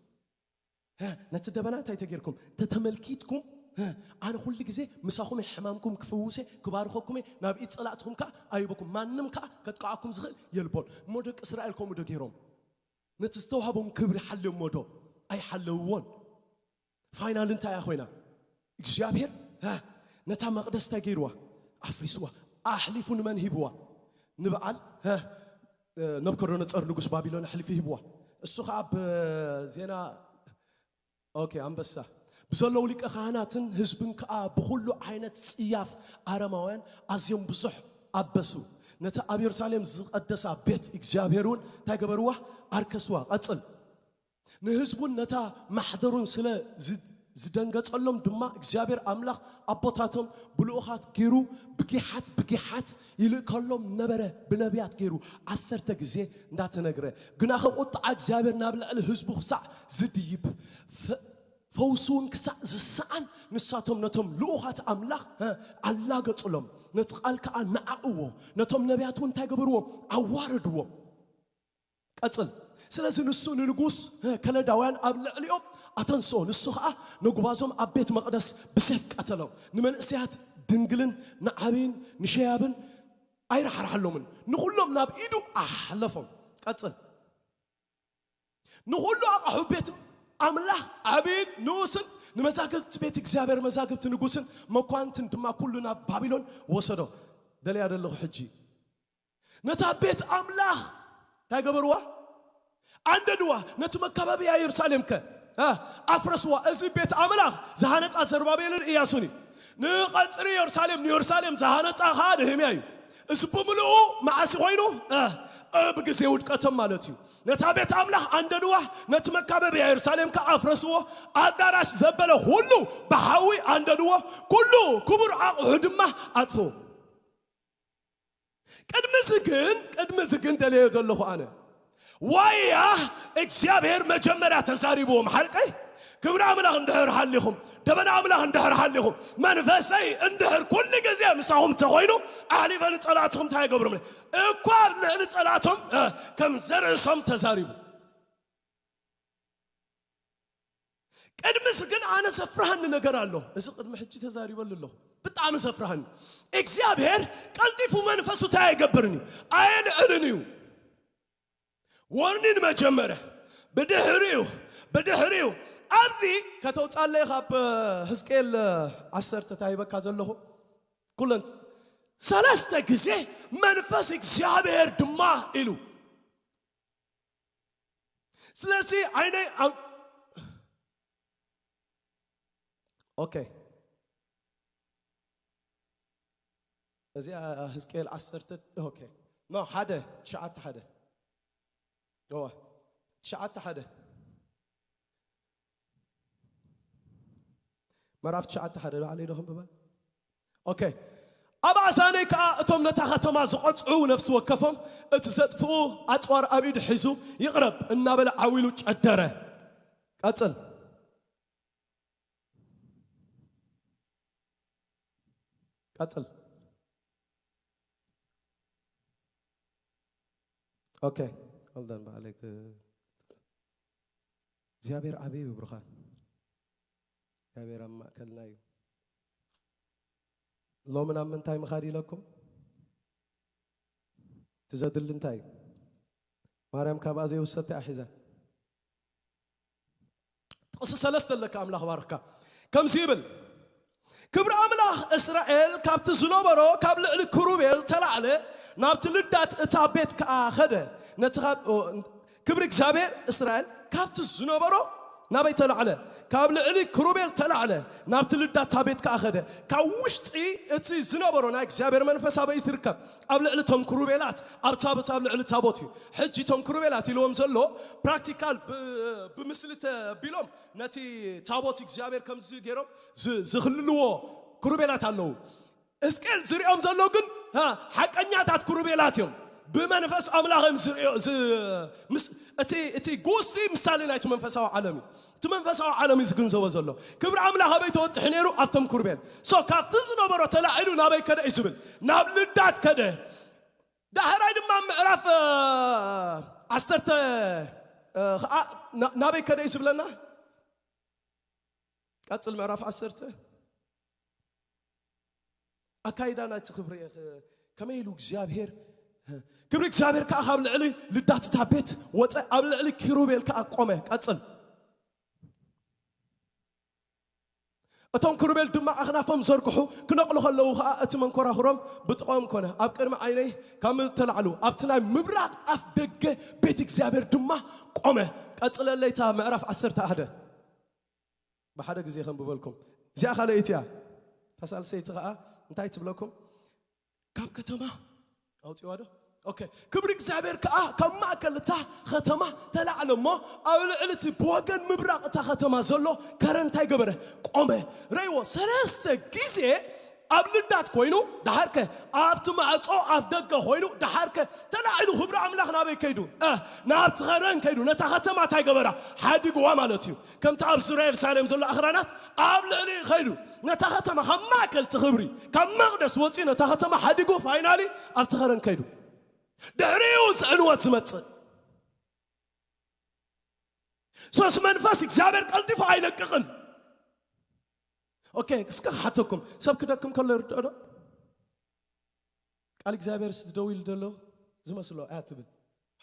እ፣ ነቲ ደበና እንታይ ተጌርኩም? ተተመልኪትኩም፣ እ፣ ኣነ ኩሉ ግዜ ምሳኹም እየ፣ ሕማምኩም ክፍውስ እየ፣ ክባርኸኩም እየ፣ ናብ ኢድ ጸላእትኹም ከኣ ኣይህበኩም፣ ማንም ከኣ ከጥቅዓኩም ዝኽእል የልቦን." እሞ ደቂ እስራኤል ከምኡ ዶ ገይሮም? ነቲ ዝተዋህቦም ክብሪ ሓልዮሞ ዶ? ኣይሓለውዎን። ፋይናል እንታይ እያ ኮይና? እግዚኣብሔር፣ እ፣ ነታ መቕደስ እንታይ ገይርዋ? ኣፍሪስዋ። ኣሕሊፉ ንመን ሂብዋ? ንበዓል፣ እ፣ እ፣ ነብከደነጸር ንጉስ ባቢሎን ኣሕሊፉ ሂብዋ። እሱ ኸዓ ብዜና፣ ኦኬ፣ ኣንበሳ ብዘለዉ ሊቀ ካህናትን ህዝብን ከኣ ብኹሉ ዓይነት ጽያፍ ኣረማውያን ኣዝዮም ብዙሕ ኣበሱ። ነቲ ኣብ የሩሳሌም ዝቐደሳ ቤት እግዚኣብሔር እውን እንታይ ገበርዋ? ኣርከስዋ። ቀጽል። ንህዝቡን ነታ ማሕደሩን ስለ ዝ-፣ ዝደንገጸሎም ድማ እግዚኣብሔር ኣምላኽ ኣቦታቶም ብልኡኻት ገይሩ ብጊሓት ብጊሓት ይልእከሎም ነበረ፣ ብነቢያት ገይሩ ዓሰርተ ግዜ እንዳተነግረ። ግናኸ ቁጥዓ እግዚኣብሔር ናብ ልዕሊ ህዝቡ ክሳዕ ዝድይብ፣ ፈ-፣ ፈውሲ እውን ክሳዕ ዝሰኣን ንሳቶም ነቶም ልኡኻት ኣምላኽ፣ እ፣ ኣላገጹሎም። ነቲ ቃል ከኣ ነዓቕዎ። ነቶም ነቢያት እውን እንታይ ገበርዎም? ኣዋረድዎም። ቀጽል። ስለዚ ንሱ ንንጉስ ከለዳውያን ኣብ ልዕሊኦም ኣተንስኦ። ንሱ ኸኣ ነጉባዞም ኣብ ቤት መቕደስ ብሴፍ ቀተሎም። ንመንእሰያት ድንግልን ንዓብይን ንሸያብን ኣይረሓርሓሎምን። ንኹሎም ናብ ኢዱ ኣሕለፎም። ቀጽል። ንኹሉ ኣቕሑ ቤት ኣምላኽ ዓብይን ንኡስን ንመዛግብቲ ቤት እግዚኣብሔር መዛግብቲ ንጉስን መኳንትን ድማ ኩሉ ናብ ባቢሎን ወሰዶ። ደልያ ደለኹ ሕጂ ነታ ቤት ኣምላኽ እንታይ ገበርዋ? ኣንደድዋ። ነቲ መካበብያ የሩሳሌም ከ? እ፣ ኣፍረስዋ። እዚ ቤት ኣምላኽ ዝሃነጻ ዘሩባቤልን ኢያሱን እዩ። ንቐጽሪ የሩሳሌም፣ ንየሩሳሌም ዝሃነጻ ኸኣ ነህምያ እዩ። እዚ ብምልኡ መዓስ ኮይኑ? እ፣ ኣብ ግዜ ውድቀቶም ማለት እዩ። ነታ ቤት ኣምላኽ ኣንደድዋ፣ ነቲ መካበብያ የሩሳሌም ከኣ ኣፍረስዎ። ኣዳራሽ ዘበለ ኩሉ ብሓዊ ኣንደድዎ፣ ኩሉ ክቡር ኣቕሑ ድማ ኣጥፍኡ። ቅድሚ እዚ ግን፣ ቅድሚ እዚ ግን ደልየዮ ዘለኹ ኣነ። ዋያ እግዚኣብሔር መጀመርያ ተዛሪብዎም ሓልቀይ። ክብሪ ኣምላኽ እንድሕር ሃሊኹም፣ ደበና ኣምላኽ እንድሕር ሃሊኹም፣ መንፈሰይ እንድሕር ኩሉ ግዜ ምሳኹም ተኾይኑ፣ ኣሕሊፈ ንጸላእትኹም እንታይ ይገብሮም? እኳ ኣብ ልዕሊ ጸላእቶም፣ እ፣ ከም ዘርእሶም ተዛሪቡ። ቅድሚስ ግን ኣነ ዘፍርሃኒ ነገር ኣሎ። እዚ ቅድሚ ሕጂ ተዛሪበሉ ኣለኹ። ብጣዕሚ ዘፍርሃኒ። እግዚኣብሔር ቀልጢፉ መንፈሱ እንታይ ኣይገብርን እዩ? ኣየልዕልን እዩ። ወርኒን መጀመርያ። ብድሕሪኡ፣ ብድሕሪኡ። ኣብዚ ከተውፃለይ ካብ፣ እ፣ ህዝቅኤል፣ እ፣ ዓሰርተ እንታይ ይበካ ዘለኹ? ኩለን ሰለስተ ግዜ መንፈስ እግዚኣብሔር ድማ ኢሉ። ስለዚ ዓይነይ ኣብ-፣ ኦኬ። እዚኣ ህዝቅኤል ዓሰርተ፣ ኦኬ። ኖ፣ ሓደ፣ ትሽዓተ ሓደ። እዋ፣ ትሽዓተ ሓደ። ምዕራፍ ትሽዓተ ሓደ ላዕለይ ዶ ከንብባ? ኦኬ። ኣብ ኣዛነይ ከኣ እቶም ነታ ከተማ ዝቐጽዑ ነፍሲ ወከፎም እቲ ዘጥፍኡ ኣጽዋር ኣብ ኢዱ ሒዙ ይቕረብ እናበለ ዓው ኢሉ ጨደረ። ቀጽል። ቀጽል። ኦኬ። ሆልድ ኦን በዓለይ ክ-፣ እግዚኣብሔር ዓብዪ እዩ ብሩኻን። እግዚኣብሔር ኣብ ማእከልና እዩ። ሎሚ ናብ ምንታይ ምኻድ ኢለኩም? እቲ ዘድሊ እንታይ እዩ? ማርያም ካብኣ ዘይውሰድ እያ ሒዛ። ጥቕሲ ሰለስተ ኣለካ፣ ኣምላኽ ባርኽካ። ከምዚ ይብል፣ ክብሪ ኣምላኽ እስራኤል ካብቲ ዝነበሮ ካብ ልዕሊ ክሩቤል ተላዕለ፣ ናብቲ ልዳት እታ ቤት ከኣ ኸደ። ነቲ ካብ-፣ ኦ፣ ክብሪ እግዚኣብሔር እስራኤል ካብቲ ዝነበሮ ናበይ ተላዕለ? ካብ ልዕሊ ክሩቤል ተላዕለ፣ ናብቲ ልዳት እታ ቤት ከኣ ኸደ። ካብ ውሽጢ እቲ ዝነበሮ ናይ እግዚኣብሔር መንፈስ ኣበይ ዝርከብ? ኣብ ልዕሊ እቶም ክሩቤላት፣ ኣብ ታቦት፣ ኣብ ልዕሊ ታቦት እዩ። ሕጂ እቶም ክሩቤላት ኢልዎም ዘሎ ፕራክቲካል ብ-፣ ብምስሊ ተቢሎም ነቲ ታቦት እግዚኣብሔር ከምዚ ገይሮም ዝ-፣ ዝኽልልዎ ክሩቤላት ኣለዉ። እስቅኤል ዝሪኦም ዘሎ ግን፣ ሃ፣ ሓቀኛታት ክሩቤላት እዮም። ብመንፈስ ኣምላኽ እዮም ዝሪኦ፣ ዝ-፣ ምስ-፣ እቲ፣ እቲ ጉሲ ምሳሌ ናይቲ መንፈሳዊ ዓለም እዩ። እቲ መንፈሳዊ ዓለም እዩ ዝግንዘቦ ዘሎ። ክብሪ ኣምላኽ ኣበይ ተወጥሒ ነይሩ? ኣብቶም ክሩቤል። ሶ ካብቲ ዝነበሮ ተላዒሉ ናበይ ከደ እዩ ዝብል? ናብ ልዳት ከደ። ዳሕራይ ድማ ምዕራፍ፣ እ፣ ዓሰርተ፣ እ፣ ኸዓ ና-፣ ናበይ ከደ እዩ ዝብለና? ቀጽል ምዕራፍ ዓሰርተ። ኣካይዳ ናይቲ ክብሪ፣ እ፣ ከመይ ኢሉ እግዚኣብሔር፣ እ፣ ክብሪ እግዚኣብሔር ከኣ ካብ ልዕሊ ልዳት እታ ቤት ወጸ፣ ኣብ ልዕሊ ኪሩቤል ከኣ ቆመ። ቀጽል። እቶም ክሩቤል ድማ ኣኽናፎም ዘርግሑ ክነቕሉ ከለዉ ኸኣ እቲ መንኮራኹሮም ብጥቕኦም ኮነ። ኣብ ቅድሚ ዓይነይ ካብ ምድሪ ተላዕሉ፣ ኣብቲ ናይ ምብራቕ ኣፍ ደገ ቤት እግዚኣብሔር ድማ ቆመ። ቀጽለለይ እታ ምዕራፍ ዓሰርተ ሓደ። ብሓደ ግዜ ከንብበልኩም። እዚኣ ካልኣይቲ እያ። እታ ሳልሰይቲ ኸኣ እንታይ ትብለኩም? ካብ ከተማ ኣውጺዋ ዶ? ኦኬ። ክብሪ እግዚኣብሔር ከኣ ካብ ማእከል እታ ከተማ ተላዕለ እሞ፣ ኣብ ልዕሊ እቲ ብወገን ምብራቕ እታ ከተማ ዘሎ ከረን እንታይ ገበረ? ቆመ። ረእይዎ፣ ሰለስተ ግዜ ኣብ ልዳት ኮይኑ፣ ደሓርከ ኣብቲ ማዕጾ ኣፍ ደገ ኮይኑ፣ ደሓርከ ተላዒሉ። ክብሪ ኣምላኽ ናበይ ከይዱ? እ፣ ናብቲ ከረን ከይዱ። ነታ ከተማ እንታይ ገበራ? ሓዲግዋ ማለት እዩ። ከምቲ ኣብ ዙርያ የሩሳሌም ዘሎ ኣኽራናት ኣብ ልዕሊ ከይዱ፣ ነታ ከተማ ካብ ማእከል እቲ ክብሪ፣ ካብ መቕደስ ወጺኡ ነታ ከተማ ሓዲጉ፣ ፋይናሊ ኣብቲ ከረን ከይዱ። ድሕሪኡ እዚ ዕንወት ዝመጽእ። ሶስ መንፈስ እግዚኣብሔር ቀልጢፉ ኣይለቅቕን። ኦኬ፣ እስከ ክሓተኩም፣ ሰብ ክደክም ከሎ ይርድኦ ዶ? ቃል እግዚኣብሔር ስ ደው ኢሉ ዘሎ ዝመስሎ እያ ትብል።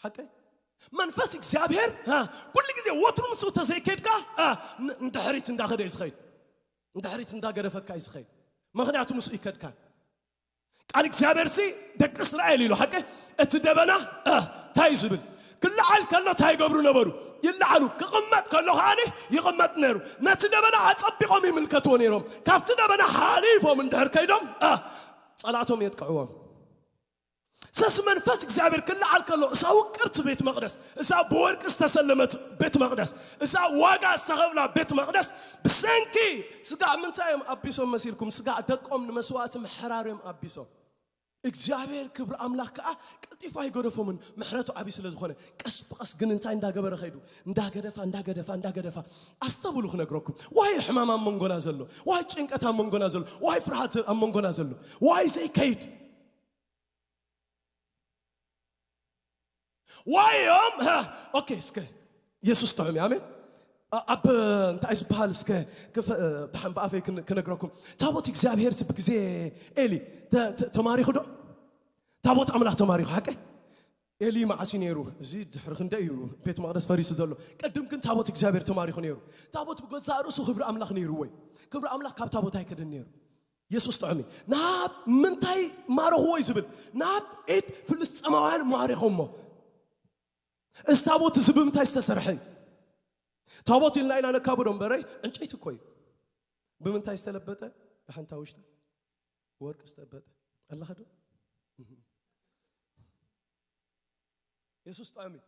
ሓቀይ? መንፈስ እግዚኣብሔር፣ ሃ፣ ኩሉ ግዜ ወትሩ ምስኡ ተዘይከድካ፣ ሃ፣ ን-፣ ንድሕሪት እንዳኸደ እዩ ዝኸይድ። ንድሕሪት እንዳገደፈካ እዩ ዝኸይድ። ምኽንያቱ ምስኡ ይከድካን። ቃል እግዚኣብሔር ሲ ደቂ እስራኤል ኢሉ፣ ሓቀይ? እቲ ደበና፣ እ፣ እንታይ እዩ ዝብል? ክለዓል ከሎ እንታይ ይገብሩ ነበሩ? ይለዓሉ። ክቕመጥ ከሎ ከኣ ይቕመጥ ነይሩ። ነቲ ደበና ኣጸቢቖም ይምልከትዎ ነይሮም። ካብቲ ደበና ሓሊፎም እንድሕር ከይዶም፣ እ፣ ጸላእቶም የጥቅዕዎም። ሰስ መንፈስ እግዚኣብሔር ክለዓል ከሎ፣ እዛ ውቅብቲ ቤት መቕደስ፣ እዛ ብወርቂ ዝተሰለመት ቤት መቕደስ፣ እዛ ዋጋ ዝተኸብላ ቤት መቕደስ፣ ብሰንኪ ስጋዕ ምንታይ እዮም ኣቢሶም መሲልኩም? ስጋዕ ደቆም ንመስዋእቲ ምሕራር እዮም ኣቢሶም። እግዚኣብሔር ክብሪ ኣምላኽ ከኣ ቀልጢፉ ኣይገደፎምን፣ ምሕረቱ ዓብዪ ስለ ዝኾነ። ቀስ ብቐስ ግን እንታይ እንዳገበረ ኸይዱ? እንዳገደፋ፣ እንዳገደፋ፣ እንዳገደፋ። ኣስተውሉ ክነግረኩም። ዋይ ሕማም ኣብ መንጎና ዘሎ፣ ዋይ ጭንቀት ኣብ መንጎና ዘሎ፣ ዋይ ፍርሃት ኣብ መንጎና ዘሎ፣ ዋይ ዘይከይድ? ዋዮም፣ ሃ፣ ኦኬ፣ እስከ የሱስ ጥዑም እዩ። ኣሜን። ኣ-፣ ኣብ እንታይ ዝበሃል እስከ ክፈ-፣ ብሓን ብኣፈይ ክን-፣ ክነግረኩም። ታቦት እግዚኣብሔር ሲ ብግዜ ኤሊ ተ-፣ ተ-፣ ተማሪኹ ዶ? ታቦት ኣምላኽ ተማሪኹ፣ ሓቀ? ኤሊ መዓስ እዩ ነይሩ? እዚ ድሕሪ ክንደይ እዩ ቤት መቕደስ ፈሪሱ ዘሎ? ቅድም ግን ታቦት እግዚኣብሔር ተማሪኹ ነይሩ። ታቦት ብገዛእ ርእሱ ክብሪ ኣምላኽ ነይሩ ወይ? ክብሪ ኣምላኽ ካብ ታቦት ኣይከደን ነይሩ። የሱስ ጥዑም እዩ። ናብ ምንታይ ማረኽዎ እዩ ዝብል? ናብ ኢድ ፍልስጤማውያን ማሪኾሞ። እዚ ታቦት እዚ ብምንታይ ዝተሰርሐ እዩ? ታቦት ኢልና ኢና ነካብዶ እምበረይ፣ ዕንጨይቲ እኮ እዩ። ብምንታይ ዝተለበጠ? ብሓንታ ውሽጣ ወርቂ ዝተለበጠ። ኣለኻ ዶ? የሱስ ጥዑም እዩ።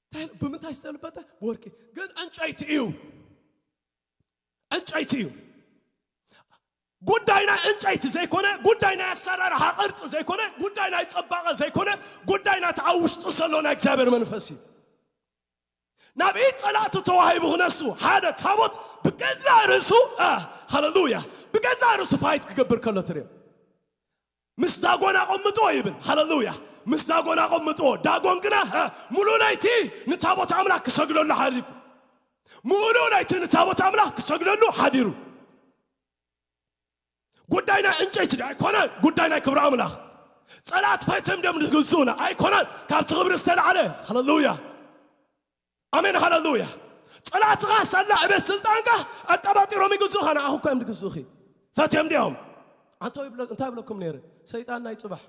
እንታይ ኢሉ? ብምንታይ ዝተለበጠ? ብወርቂ። ግን ዕንጨይቲ እዩ። ዕንጨይቲ እዩ። ጉዳይ ናይ ዕንጨይቲ ዘይኮነ፣ ጉዳይ ናይ ኣሰራርሓ ቅርጺ ዘይኮነ፣ ጉዳይ ናይ ጽባቐ ዘይኮነ፣ ጉዳይ ናቲ ኣብ ውሽጡ ዘሎ ናይ እግዚኣብሔር መንፈስ እዩ። ናብ ኢድ ጸላእቱ ተዋሂቡ ክነሱ ሓደ ታቦት ብገዛእ ርእሱ፣ አ፣ ሃሌሉያ፣ ብገዛእ ርእሱ ፋይት ክገብር ከሎ ትሪኦ። ምስ ዳጎን ኣቐምጥዎ ይብል። ሃሌሉያ። ምስ ዳጎን ኣቐምጥዎ። ዳጎን ግና፣ አ፣ ሙሉእ ለይቲ ንታቦት ኣምላኽ ክሰግደሉ ሓሊፉ። ሙሉእ ለይቲ ንታቦት ኣምላኽ ክሰግደሉ ሓዲሩ። ጉዳይ ናይ ዕንጨይቲ ዶ ኣይኮነን፣ ጉዳይ ናይ ክብሪ ኣምላኽ። ጸላእት ፈትዮም ድዮም ዝግዝኡና? ኣይኮነን። ካብቲ ክብሪ ዝተላዕለ። ሃሌሉያ። ኣሜን፣ ሃሌሉያ። ጸላእትኻ ሳላ ዕቤት ስልጣንካ ኣቀባጢሮም ይግዝኡኻ፣ ንኣኹ እኮ እዮም ዝግዝኡኺ። ፈትዮም ድዮም? ኣንታ ይብለ-፣ እንታይ ይብለኩም ነይረ? ሰይጣን ናይ ጽባሕ።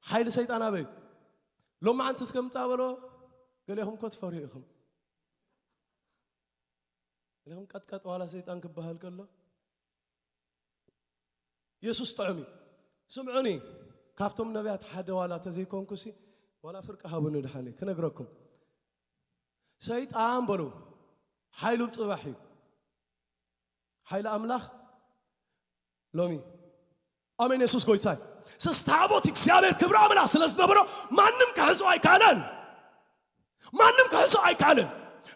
ሓይሊ ሰይጣን ኣበይ? ሎማዓንቲ እስከ ምጻእ በሎ፣ ገሌኹም እኮ ትፈርዩ ኢኹም። ገሌኹም ቀጥቀጥ ዋላ ሰይጣን ክበሃል ከሎ። የሱስ ጥዑም እዩ። ስምዑኒ፣ ካብቶም ነቢያት ሓደ ዋላ ተዘይኮንኩሲ፣ ዋላ ፍርቂ ሃቡኒ ድሓን እዩ ክነግረኩም። ሰይጣን በሉ፣ ሓይሉ ጽባሕ እዩ። ሓይሊ ኣምላኽ ሎሚ ኣሜን። የሱስ ጎይታይ። ስስ ታቦት እግዚኣብሔር ክብሪ ኣምላኽ ስለ ዝነበሮ ማንም ክሕዞ ኣይከኣለን። ማንም ክሕዞ ኣይከኣለን።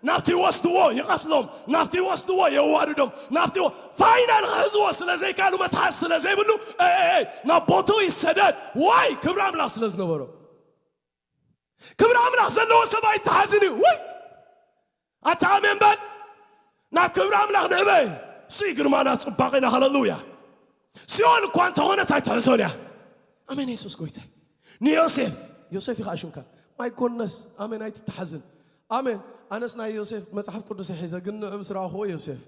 ናብቲ ይወስድዎ፣ ይቐትሎም። ናብቲ ይወስድዎ፣ የዋርዶም። ናብቲ ይወ- ፋይናል ክሕዝዎ ስለ ዘይከኣሉ፣ መትሓዝ ስለ ዘይብሉ፣ ኤ፣ ኤ፣ ኤ፣ ናብ ቦትኡ ይሰደድ። ዋይ ክብሪ ኣምላኽ ስለ ዝነበሮ። ክብሪ ኣምላኽ ዘለዎ ሰብ ኣይተሓዝን እዩ። ወይ ኣታ ኣሜን በል። ናብ ክብሪ ኣምላኽ ንዕበ። እሱ እዩ ግርማና ጽባቐና። ሃለሉያ። ሲኦል እኳ እንተኾነት ኣይትሕዞን እያ። ኣሜን። የሱስ ጎይታ። ንዮሴፍ፣ ዮሴፍ ኢኻ ሽምካ። ማይ ጎነስ ኣሜን ኣይትተሓዝን። ኣሜን። ኣነስ ናይ ዮሴፍ መጽሓፍ ቅዱስ ሒዘ ግን ንዑ ምስ ረኣኹዎ ዮሴፍ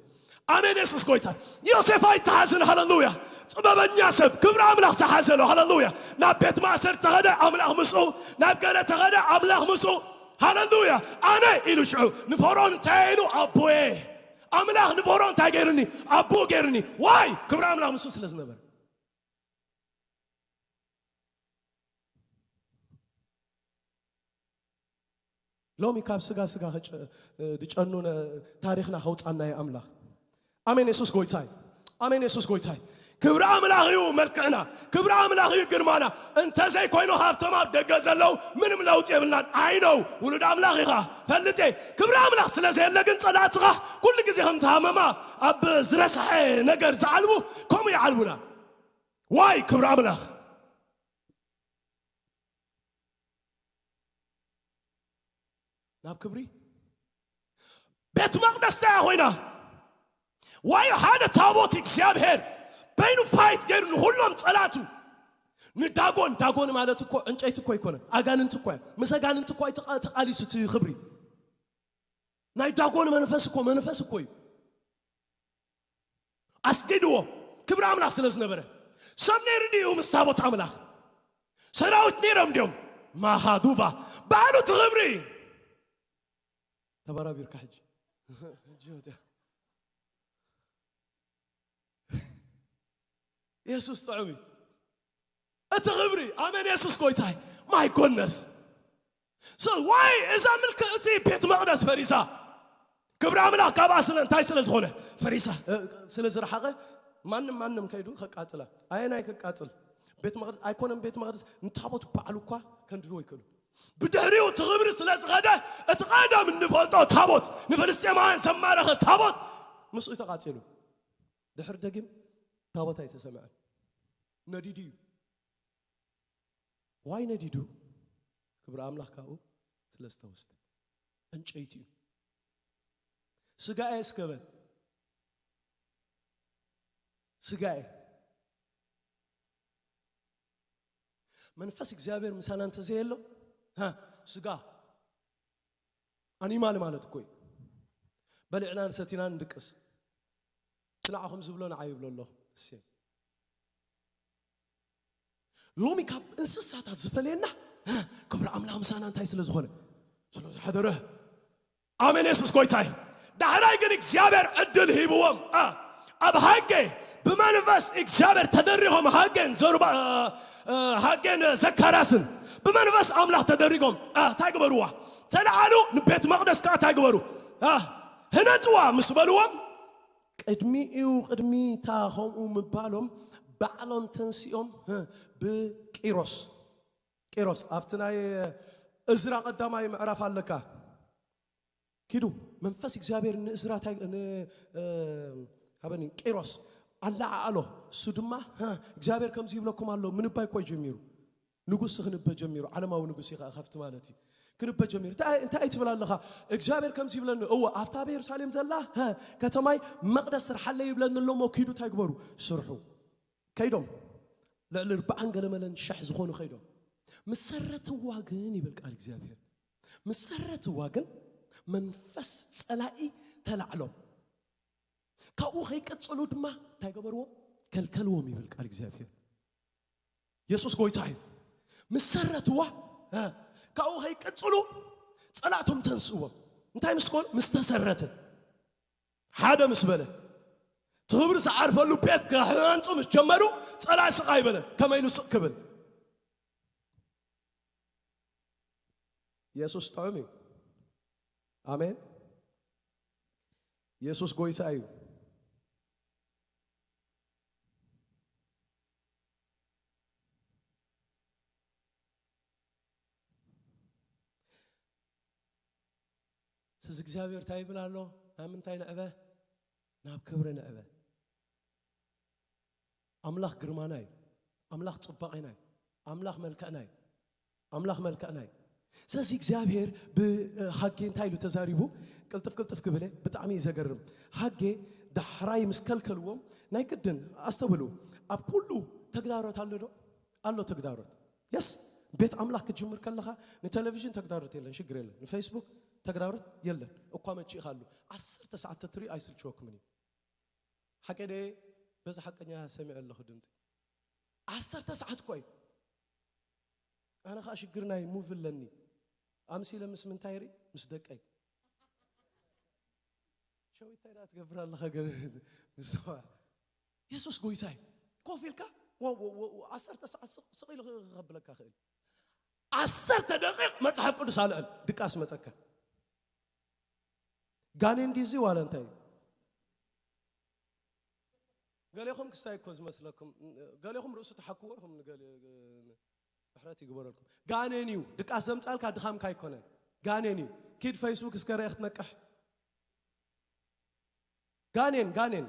ኣሜን። የሱስ ጎይታ። ዮሴፍ ኣይተሓዝን። ሃለሉያ። ጥበበኛ ሰብ ክብሪ ኣምላኽ ዝሓዘሎ። ሃለሉያ። ናብ ቤት ማእሰር ተኸደ ኣምላኽ ምስኡ፣ ናብ ገለ ተኸደ ኣምላኽ ምስኡ። ሃለሉያ። ኣነ ኢሉ ሽዑ ንፈርዖን እንታይ ኢሉ? ኣቦየ። ኣምላኽ ንፈርዖን እንታይ ገይርኒ? ኣቦ ገይርኒ። ዋይ ክብሪ ኣምላኽ ምስኡ ስለ ዝነበረ። ሎሚ ካብ ስጋ ስጋ ክጨ- ድጨኑ ነ- ታሪኽና ከውፃና እዩ ኣምላኽ። ኣሜን። የሱስ ጎይታይ። ኣሜን። የሱስ ጎይታይ። ክብሪ ኣምላኽ እዩ መልክዕና። ክብሪ ኣምላኽ እዩ ግርማና። እንተዘይኮይኑ ካብቶም ኣብ ደገ ዘለዉ ምንም ለውጢ የብልናን። ኣይነው ውሉድ ኣምላኽ ኢኻ ፈልጤ። ክብሪ ኣምላኽ ስለ ዘየለ ግን ጸላእትኻ ኩሉ ግዜ ከም ተሃመማ ኣብ ዝረስሐ ነገር ዝዓልቡ ከምኡ ይዓልቡና። ዋይ ክብሪ ኣምላኽ። ናብ ክብሪ ቤት መቕደስ እንታይ ኮይና? ዋይ ሓደ ታቦት እግዚኣብሔር በይኑ ፋይት ገይሩ ንኹሎም ጸላቱ ንዳጎን። ዳጎን ማለት እኮ ዕንጨይቲ እኮ ኣይኮነን፣ ኣጋንንቲ እኮ እዮም። ምስ ኣጋንንቲ እኮ ኣይተቓ- ተቓሊሱ እቲ ክብሪ። ናይ ዳጎን መንፈስ እኮ መንፈስ እኮ እዩ። ኣስጊድዎ ክብሪ ኣምላኽ ስለ ዝነበረ። ሰብ ነይሩ ድዩ ምስ ታቦት ኣምላኽ? ሰራዊት ነይሮም ድዮም? ማሃዱቫ ባዕሉ እቲ ክብሪ ተበራቢርካ ሕጂ። ሕጂ ወዲያ። የሱስ ጥዑም እዩ። እቲ ክብሪ ኣሜን። የሱስ ጎይታይ ማይ ጎነስ so why እዛ ምልክዕቲ ቤት መቕደስ ፈሪሳ? ክብሪ ኣምላኽ ካብኣ ስለ እንታይ ስለ ዝኾነ ፈሪሳ? እ፣ ስለ ዝረሓቐ ማንም ማንም ከይዱ ከቃጽላ። ኣየናይ ከቃጽል? ቤት መቕደስ ኣይኮነን። ቤት መቕደስ ንታቦት ባዕሉ እኳ ከንድድዎ ይክእሉ። ብድሕሪኡ እቲ ክብሪ ስለ ዝኸደ እቲ ቀደም እንፈልጦ ታቦት፣ ንፍልስጤማውያን ዘማረኸ ታቦት ምስኡ ተቓጺሉ። ድሕሪ ደጊም ታቦት ኣይተሰምዐን። ነዲዱ እዩ። ዋይ ነዲዱ? ክብሪ ኣምላኽ ካብኡ ስለ ዝተወስደ። ዕንጨይቲ እዩ። ስጋኤ እስከ በል። ስጋኤ። መንፈስ እግዚኣብሔር ምሳና እንተዘየሎ፣ ሃ፣ ስጋ ኣኒማል ማለት እኮ እዩ። በሊዕናን ሰቲናን ንድቅስ። እቲ ንዓኹም ዝብሎ ንዓይ ይብሎ ኣሎ። እሴ። ሎሚ ካብ እንስሳታት ዝፈለየና፣ ሃ፣ ክብሪ ኣምላኽ ምሳና እንታይ ስለ ዝኾነ? ስለ ዝሓደረ። ኣሜን። የሱስ ጎይታይ። ዳሕራይ ግን እግዚኣብሔር ዕድል ሂብዎም። ኣ፣ ኣብ ሃጌ ብመንፈስ እግዚኣብሔር ተደሪኾም ሃጌን ዘሩባ-፣ እ፣ እ፣ ሃጌን ዘካርያስን ብመንፈስ ኣምላኽ ተደሪጎም፣ ኣ፣ እንታይ ግበርዋ? ተለዓሉ። ንቤት መቕደስ ከዓ እንታይ ግበሩ? ኣ፣ ህነጽዋ ምስ በልዎም ቅድሚኡ፣ ቅድሚ እታ ከምኡ ምባሎም ባዕሎም ተንሲኦም፣ እ፣ ብቂሮስ፣ ቂሮስ ኣብቲ ናይ እዝራ ቀዳማይ ምዕራፍ ኣለካ። ኪዱ መንፈስ እግዚኣብሔር ንእዝራ እንታይ ን-፣ እ፣ ሃበኒ ቂሮስ ኣለዓዓሎ። እሱ ድማ፣ ሃ፣ እግዚኣብሔር ከምዚ ይብለኩም ኣሎ ምንባይ እኮ ጀሚሩ። ንጉስ ክንበ ጀሚሩ፣ ዓለማዊ ንጉስ እዩ ከኣ ከፍቲ ማለት እዩ። ክንበ ጀሚሩ። እንታይ፣ እንታይ ትብል ኣለኻ? እግዚኣብሔር ከምዚ ይብለኒ፣ እወ፣ ኣብታ ኣብ የሩሳሌም ዘላ፣ ሃ፣ ከተማይ መቕደስ ስርሓለይ ይብለኒ ኣሎ እሞ ኪዱ እንታይ ግበሩ? ስርሑ። ከይዶም ልዕሊ ኣርባዓን ገለ መለን ሸሕ ዝኾኑ ከይዶም። ምስ ሰረትዋ ግን ይብል ቃል እግዚኣብሔር። ምስ ሰረትዋ ግን መንፈስ ጸላኢ ተላዕሎም። ካብኡ ከይቀጽሉ ድማ እንታይ ገበርዎም? ከልከልዎም ይብል ቃል እግዚኣብሔር። የሱስ ጎይታ እዩ። ምስ ሰረትዋ፣ እ፣ ካብኡ ከይቀጽሉ ጸላእቶም ተንስእዎም። እንታይ ምስ ኮኑ? ምስ ተሰረተ። ሓደ ምስ በለ፣ እቲ ክብሪ ዝዓርፈሉ ቤት ክሃንጹ ምስ ጀመሩ፣ ጸላኢ ስቕ ኣይበለን። ከመይ ኢሉ ስቕ ክብል? የሱስ ጥዑም እዩ። ኣሜን። የሱስ ጎይታ እዩ። እዚ እግዚኣብሔር እንታይ ይብል ኣሎ? ናብ ምንታይ ንዕበ? ናብ ክብሪ ንዕበ። ኣምላኽ ግርማና እዩ። ኣምላኽ ጽባቄና እዩ። ኣምላኽ መልክዕና እዩ። ኣምላኽ መልክዕና እዩ። ስለዚ እግዚኣብሔር ብሃጌ እንታይ ኢሉ ተዛሪቡ? ቅልጥፍ ቅልጥፍ ክብል እየ፣ ብጣዕሚ እዩ ዘገርም። ሃጌ ዳሕራይ ምስ ከልከልዎም ናይ ግድን ኣስተውሉ። ኣብ ኩሉ ተግዳሮት ኣሎ ዶ? ኣሎ ተግዳሮት። የስ፣ ቤት ኣምላኽ ክትጅምር ከለኻ ንቴሌቪዥን ተግዳሮት የለን፣ ሽግር የለን። ንፌስቡክ ተግዳሮት የለን። እኳ መቺእኻ ኣሎ። ዓሰርተ ሰዓት ተትሪኡ ኣይስልችወኩምን እዩ። ሓቂ ደየ? በዚ ሓቀኛ ሰሚዐ ኣለኹ ድምፂ። ዓሰርተ ሰዓት እኮ እዩ። ኣነ ኸዓ ሽግር ናይ ሙቭ ኣለኒ። ኣምሲለ ምስ ምንታይ ርኢ? ምስ ደቀይ። ሸዊት እንታይ ደኣ ትገብር ኣለኻ? ገለ ምስ ሰብኣ። የሱስ ጎይታይ። ኮፍ ኢልካ ወ-፣ ወ-፣ ወ-፣ ዓሰርተ ሰዓት ስቕ፣ ስቕ ኢሉ ክኸብለካ ክእል። ዓሰርተ ደቂቕ መጽሓፍ ቅዱስ ኣልዕል፣ ድቃስ መጸካ። ጋኔን ድዩ እዚ ዋላ እንታይ እዩ? ገሌኹም ክስታይ እኮ ዝመስለኩም፣ ገሌኹም ርእሱ ትሓክዎ ኢኹም። ንገሌ-፣ ምሕረት ይግበረልኩም። ጋኔን እዩ ድቃስ ዘምጻልካ፣ ድኻምካ ኣይኮነን። ጋኔን እዩ። ኪድ ፌስቡክ እስከ ርኤ ክትነቅሕ። ጋኔን፣ ጋኔን፣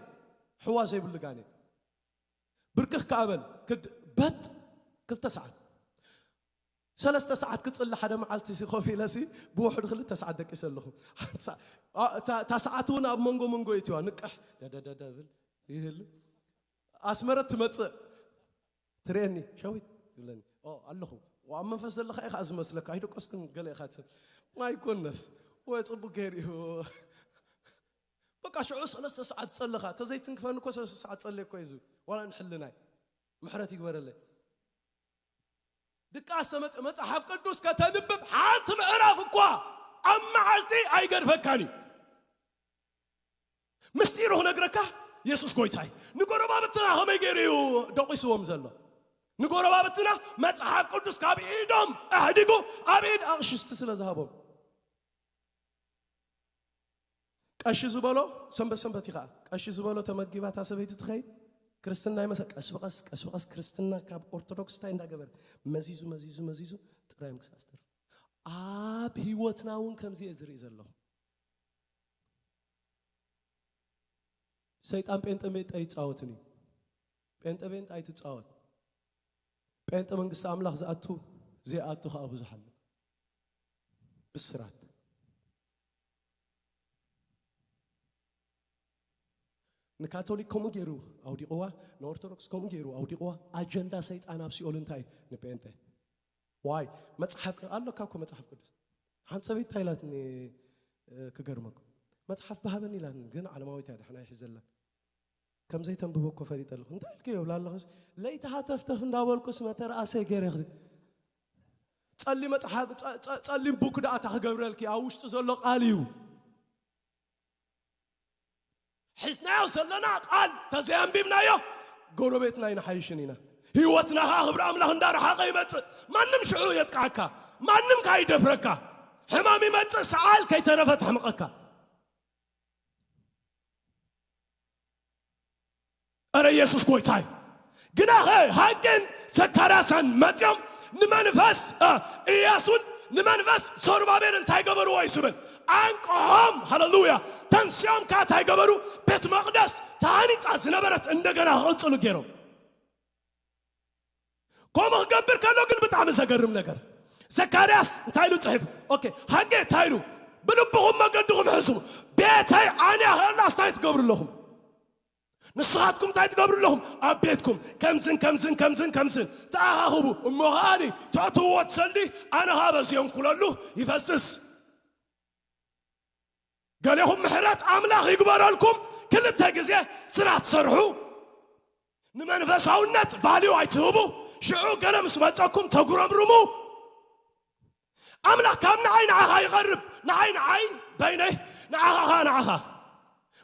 ሕዋ ዘይብሉ ጋኔን። ብርክኽ ከኣ በል፣ ክድ-፣ በጥ፣ ክልተ ሰዓት። ሰለስተ ሰዓት ክጽሊ ሓደ መዓልቲ ሲ ኮፍ ኢለ ሲ ብውሕዱ ክልተ ሰዓት ደቂሰ ኣለኹ። ሓንቲ ሰዓ-፣ ኣ፣ እታ፣ እታ ሰዓት እውን ኣብ መንጎ መንጎ እትዋ ንቅሕ፣ ደደደደ ብል ይህል። ኣስመረት ትመጽእ፣ ትርእየኒ፣ "ሸዊት" ትብለኒ። "ኦ፣ ኣለኹ። ዋ፣ ኣብ መንፈስ ዘለኻ ኢኻ ዝመስለካ፣ ኣይደቀስኩን ገለ ኢኻ ትብል። My goodness፣ ወይ ጽቡቅ ገይሩ እዩ። በቃ ሽዑ ሰለስተ ሰዓት ጸለኻ፣ ተዘይትንክፈኒ እኮ ሰለስተ ሰዓት ጸለየ እኮ እዩ ዝብል። ዋላ ንሕልናይ። ምሕረት ይግበረለይ። ድቃስ ተመጽ-፣ መጽሓፍ ቅዱስ ከተንብብ ሓንቲ ምዕራፍ እኳ ኣብ መዓልቲ ኣይገድፈካን እዩ። ምስጢሩ ክነግረካ፣ የሱስ ጎይታ እዩ። ንጎረባብትና ከመይ ገይሩ እዩ ደቂስዎም ዘሎ? ንጎረባብትና መጽሓፍ ቅዱስ ካብ ኢዶም ኣሕዲጉ ኣብ ኢድ ኣቕሽስቲ ስለ ዝሃቦም። ቀሺ ዝበሎ ሰንበት ሰንበት እዩ ኸዓ። ቀሺ ዝበሎ ተመጊባ እታ ሰበይቲ ትኸይድ። ክርስትና ይመሰ-፣ ቀስ ብቐስ፣ ቀስ ብቐስ ክርስትና ካብ ኦርቶዶክስ እንታይ እንዳገበረ? መዚዙ፣ መዚዙ፣ መዚዙ ጥራይ ምግሳዕ ዝተርፍ። ኣብ ህይወትና እውን ከምዚ እየ ዝርኢ ዘለኹ። ሰይጣን ጴንጠ ጴንጠ ኣይጻወትን እዩ። ጴንጠ ጴንጠ ኣይትጻወት። ጴንጠ መንግስቲ ኣምላኽ ዝኣቱ ዘይኣቱ ኸኣ ብዙሕ ኣሎ። ብስራት። ንካቶሊክ ከምኡ ገይሩ ኣውዲቕዋ፣ ንኦርቶዶክስ ከምኡ ገይሩ ኣውዲቕዋ። ኣጀንዳ ሰይጣን ኣብ ሲኦል እንታይ እዩ? ንጴንጠ። ዋይ፣ መጽሓፍ ቅ-፣ ኣለካ እኮ መጽሓፍ ቅዱስ። ሓንቲ ሰበይቲ እንታይ ኢላትኒ፣ እ፣ ክገርመኩም። መጽሓፍ ብሃበኒ ኢላትኒ፣ ግን ዓለማዊት እያ፣ ደሕና ይሕዘላ። ከም ዘይተንብቦ እኮ ፈሊጠ ኣለኹ። እንታይ ኢልክዮ? ይብላ ኣለኹስ፣ ለይቲ ሃተፍተፍ እንዳበልኩስ መተርኣሰይ ገይረ ክድ-፣ ጸሊም መጽሓፍ፣ ጸ-፣ ጸ-፣ ጸሊም ቡክ ደኣ እታ ክገብረልኪ፣ ኣብ ውሽጢ ዘሎ ቃል እዩ። ሒዝናዮ ዘለና ቃል ተዘይኣንቢብናዮ፣ ጎረቤትና ኣይንሓይሽን ኢና። ህይወትና ኸዓ ክብሪ ኣምላኽ እንዳረሓቐ ይመጽእ። ማንም ሽዑ የጥቅዓካ፣ ማንም ከኣ ይደፍረካ። ሕማም ይመጽእ፣ ሰዓል ከይተረፈ ተሕምቐካ። እረ የሱስ ጎይታ እዩ። ግናኸ ሃጌን ዘካርያስን መጺኦም ንመንፈስ፣ እ፣ ኢያሱን ንመንፈስ ዘሩባቤል እንታይ ገበርዎ እዩ ዝብል? ኣንቅሖም። ሃሌሉያ። ተንሲኦም ከኣ እንታይ ገበሩ? ቤት መቕደስ ተሃኒጻ ዝነበረት እንደገና ክቕጽሉ ገይሮም። ከምኡ ክገብር ከሎ ግን ብጣዕሚ ዘገርም ነገር፣ ዘካርያስ እንታይ ኢሉ ጽሒፉ? ኦኬ፣ ሃጌ እንታይ ኢሉ? ብልብኹም መገድኹም ሕስቡ። ቤተይ ዓንያ ከላስ እንታይ ትገብሩ ኣለኹም? ንስኻትኩም እንታይ ትገብሩ ኣለኹም? ኣብ ቤትኩም ከምዝን ከምዝን ከምዝን ከምዝን ተኣኻኽቡ። እሞ ኸኣኒ ተእትውዎ ትሰልዲ፣ ኣነ ኸኣ በዚ የንኩለሉ ይፈስስ። ገሌኹም ምሕረት ኣምላኽ ይግበረልኩም፣ ክልተ ግዜ ስራሕ ትሰርሑ፣ ንመንፈሳውነት ቫልዩ ኣይትህቡ፣ ሽዑ ገለ ምስ መጸኩም ተጉረምርሙ። ኣምላኽ ካብ ንዓይ ንዓኻ ይቐርብ፣ ንዓይ ንዓይ በይነይ፣ ንዓኻ ኸኣ ንዓኻ።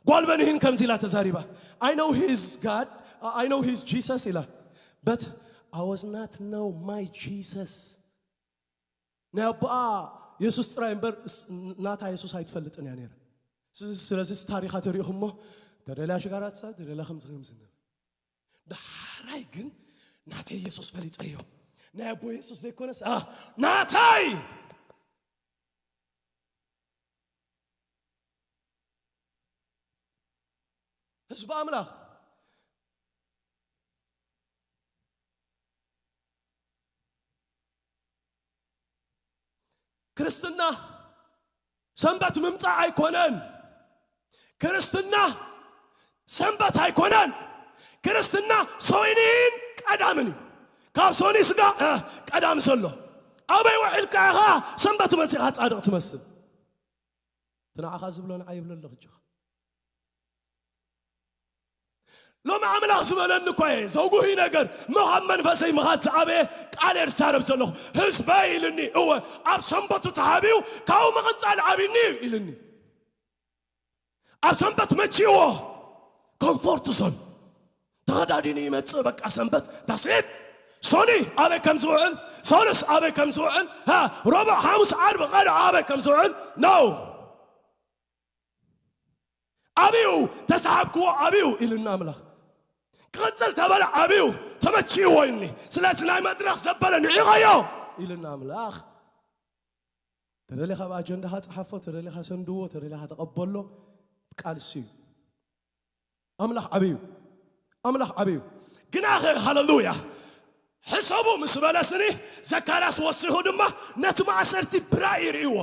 ጓል በንሂን ከምዚ ኢላ ተዛሪባ፣ "I know he is God, I know he is Jesus" ኢላ። "But I was not know my Jesus." ናይ ኣቦኣ የሱስ ጥራይ እምበር ስ-፣ ናታ የሱስ ኣይትፈልጥን እያ ነይራ። ስ-፣ ስለዚ ታሪኻ ተሪእኹሞ፣ ተደልያ ሽጋራ ትሳብ፣ ተደልያ ከምዚ ከምዚ ነበር። ዳሕራይ ግን ናተይ የሱስ ፈሊጠዮ። ናይ ኣቦ የሱስ ዘይኮነስ፣ ኣ፣ ናታይ! ህዝቢ ኣምላኽ፣ ክርስትና ሰንበት ምምጻእ ኣይኮነን። ክርስትና ሰንበት ኣይኮነን። ክርስትና ሶኒን ቀዳምን እዩ። ካብ ሶኒ ስጋ፣ እ፣ ቀዳም ዘሎ። ኣበይ ውዒልካ ኢኻ ሰንበት መጺኻ ጻድቕ ትመስል? እቲ ንዓኻ ዝብሎ ንዓይ ይብሎ ኣለኹ እጆኻ። ሎሚ ኣምላኽ ዝበለኒ እኮ እየ፣ ዘውጉሂ ነገር እሞ ካብ መንፈሰይ ምኻድ ዝኣበየ ቃል እየ ዝዛረብ ዘለኹ። ህዝበይ ኢልኒ፣ እወ፣ ኣብ ሰንበቱ ተሃብዩ ካብኡ ምቕጻል ኣብዩኒ እዩ ኢልኒ። ኣብ ሰንበት መቺዎ ኮምፎርት ዞን ተኸዳዲኑ ይመጽእ። በቃ ሰንበት ዳሴት። ሶኒ ኣበይ ከም ዝውዕል፣ ሶሉስ ኣበይ ከም ዝውዕል፣ ሃ፣ ረቡዕ፣ ሓሙስ፣ ዓርቢ፣ ቀዳም ኣበይ ከም ዝውዕል ነው። ኣብዩ ተሰሓብክዎ፣ ኣብዩ ኢልና ኣምላኽ። ክቕጽል ተበለ፣ ኣብዩ ተመችይዎ ኢልኒ። ስለዚ ናይ መድረኽ ዘበለ ንዒቐዮ ኢልና ኣምላኽ። ተደሊኻ ኣብ ኣጀንዳኻ ጸሓፎ፣ ተደሊኻ ሰንድዎ፣ ተደሊኻ ተቐበሎ። ቃል እሱ እዩ። ኣምላኽ ዓብዩ፣ ኣምላኽ ዓብዩ። ግናኸ፣ ሃለሉያ፣ ሕሰቡ ምስ በለ ስኒ፣ ዘካርያስ ወሲኹ ድማ ነቲ ማእሰርቲ ብራእይ ይርእይዎ።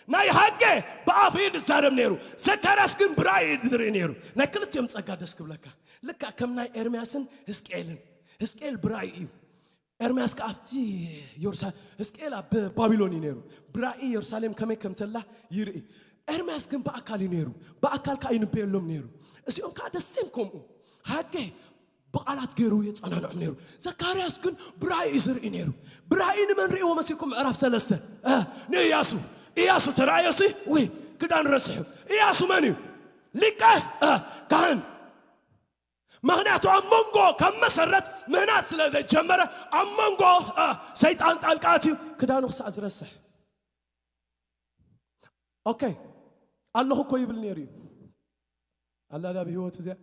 ናይ ሃጌ ብኣፍ እዩ ዝዛረብ ነይሩ፣ ዘካርያስ ግን ብራእይ እዩ ዝርኢ ነይሩ። ናይ ክልቲኦም ጸጋ ደስ ክብለካ። ልክዕ ከም ናይ ኤርምያስን ህዝቅኤልን። ህዝቅኤል ብራእይ እዩ። ኤርምያስ ከኣ ኣብቲ የሩሳ-፣ ህዝቅኤል ኣብ ባቢሎን እዩ ነይሩ። ብራእይ የሩሳሌም ከመይ ከም ተላ ይርኢ። ኤርምያስ ግን ብኣካል እዩ ነይሩ። ብኣካል ከኣ ይንበየሎም ነይሩ። እዚኦም ከኣ ደሴም ከምኡ። ሃጌ ብቓላት ገይሩ የጸናንዖም ነይሩ። ዘካርያስ ግን ብራእይ እዩ ዝርኢ ነይሩ። ብራእይ ንመን ርእይዎ መሲልኩም? ምዕራፍ ሰለስተ፣ እ፣ ንእያሱ። እያሱ ተራእዮሲ፣ ውይ፣ ክዳን ረስሑ። እያሱ መን እዩ? ሊቀ፣ እ፣ ካህን። ምኽንያቱ ኣብ መንጎ ካብ መሰረት ምህናጽ ስለ ዘጀመረ፣ ኣብ መንጎ፣ እ፣ ሰይጣን ጣልቃ ኣትዩ ክዳኑ ክሳዕ ዝረስሕ። ኦኬ፣ ኣለኹ እኮ ይብል ነይሩ እዩ። ኣላ ዳ ብህይወት እዚኣ?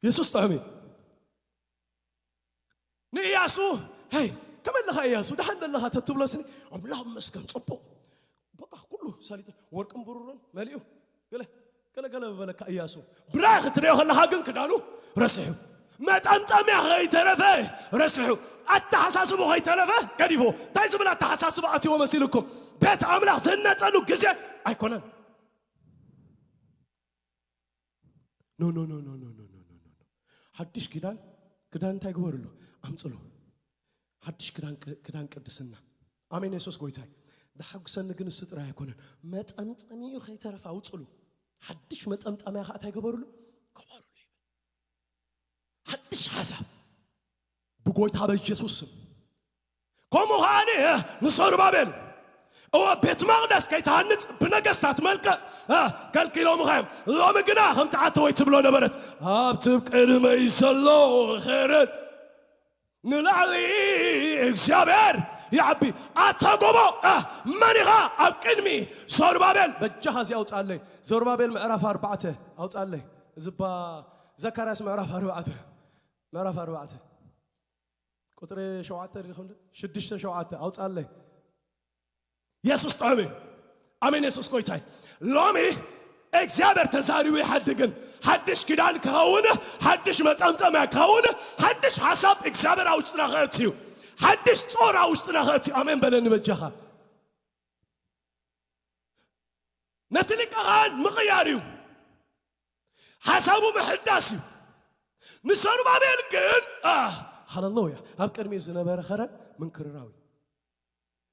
የሱስ ጥዑም እዩ። ንእያሱ፣ "ሄይ፣ ከመይ ኣለኻ እያሱ? ደሓን ዘለኻ?" ተትብሎ ስኒ፣ "ኣምላኽ ይመስገን፣ ጽቡቕ። በቃ ኩሉ ሰሊጠ፣ ወርቅን ብሩርን መሊኡ፣ ገለ፣ ገለ፣ ገለ" በለካ እያሱ። ብራይ ክትሪኦ ከለኻ ግን ክዳኑ ረሲሑ፣ መጠምጠምያ ከይተረፈ ረሲሑ፣ ኣተሓሳስቡ ከይተረፈ ገዲፉ። እንታይ ዝብል ኣተሓሳስባ ኣትይዎ መሲልኩም? ቤት ኣምላኽ ዝህነጸሉ ግዜ ኣይኮነን። ኖ፣ ኖ፣ ኖ። ሓድሽ ኪዳን፣ ክዳን እንታይ ግበርሉ? ኣምጽሉ። ሓድሽ ክዳን፣ ክዳን ቅድስና። ኣሜን፣ የሱስ ጎይታይ። ደሓጉሰኒ ግን እሱ ጥራይ ኣይኮነን። መጠምጠሚኡ ከይተረፈ ኣውጽሉ። ሓድሽ መጠምጠሚያ ከኣ እንታይ ግበርሉ? ግበርሉ። ሓድሽ ሓሳብ። ብጎይታ በኢየሱስ ስም። ከምኡ ከኣኒ ንዘሩባቤል፣ እወ፣ ቤት መቕደስ ከይትሃንጽ ብነገስታት መልክዕ፣ እ፣ ከልኪሎምኻ እዮም። ሎሚ ግና ከምቲ ኣተወይ ትብሎ ነበረት፣ ኣብቲ ቅድመይ ዘሎ ኸረን ንላዕሊ እግዚኣብሔር ይዓቢ። ኣታ ጎቦ፣ እ፣ መን ኢኻ ኣብ ቅድሚ ዘሩባቤል? በጃኻ እዚ ኣውጻለይ። ዘሩባቤል ምዕራፍ ኣርባዕተ ኣውጻለይ። እዚ እባ ዘካርያስ ምዕራፍ ኣርባዕተ፣ ምዕራፍ ኣርባዕተ። ቁጽሪ ሸውዓተ ዲኹም ዶ? ሽዱሽተ ሸውዓተ ኣውጻለይ። የሱስ ጥዑም እዩ። ኣሜን፣ የሱስ ጎይታይ። ሎሚ እግዚኣብሔር ተዛሪቡ ይሓድግን ሓድሽ ኪዳን ክኸውን፣ ሓድሽ መጠምጠምያ ክኸውን፣ ሓድሽ ሓሳብ እግዚኣብሔር ኣብ ውሽጥና ክእትዩ፣ ሓድሽ ጾር ኣብ ውሽጥና ክእትዩ። ኣሜን በለኒ በጃኻ። ነቲ ሊቀ ካህን ምቕያር እዩ። ሓሳቡ ምሕዳስ እዩ። ንዘሩባቤል ግን፣ ኣ፣ ሃለሉያ፣ ኣብ ቅድሚኡ ዝነበረ ኸረን ምንክርራው እዩ።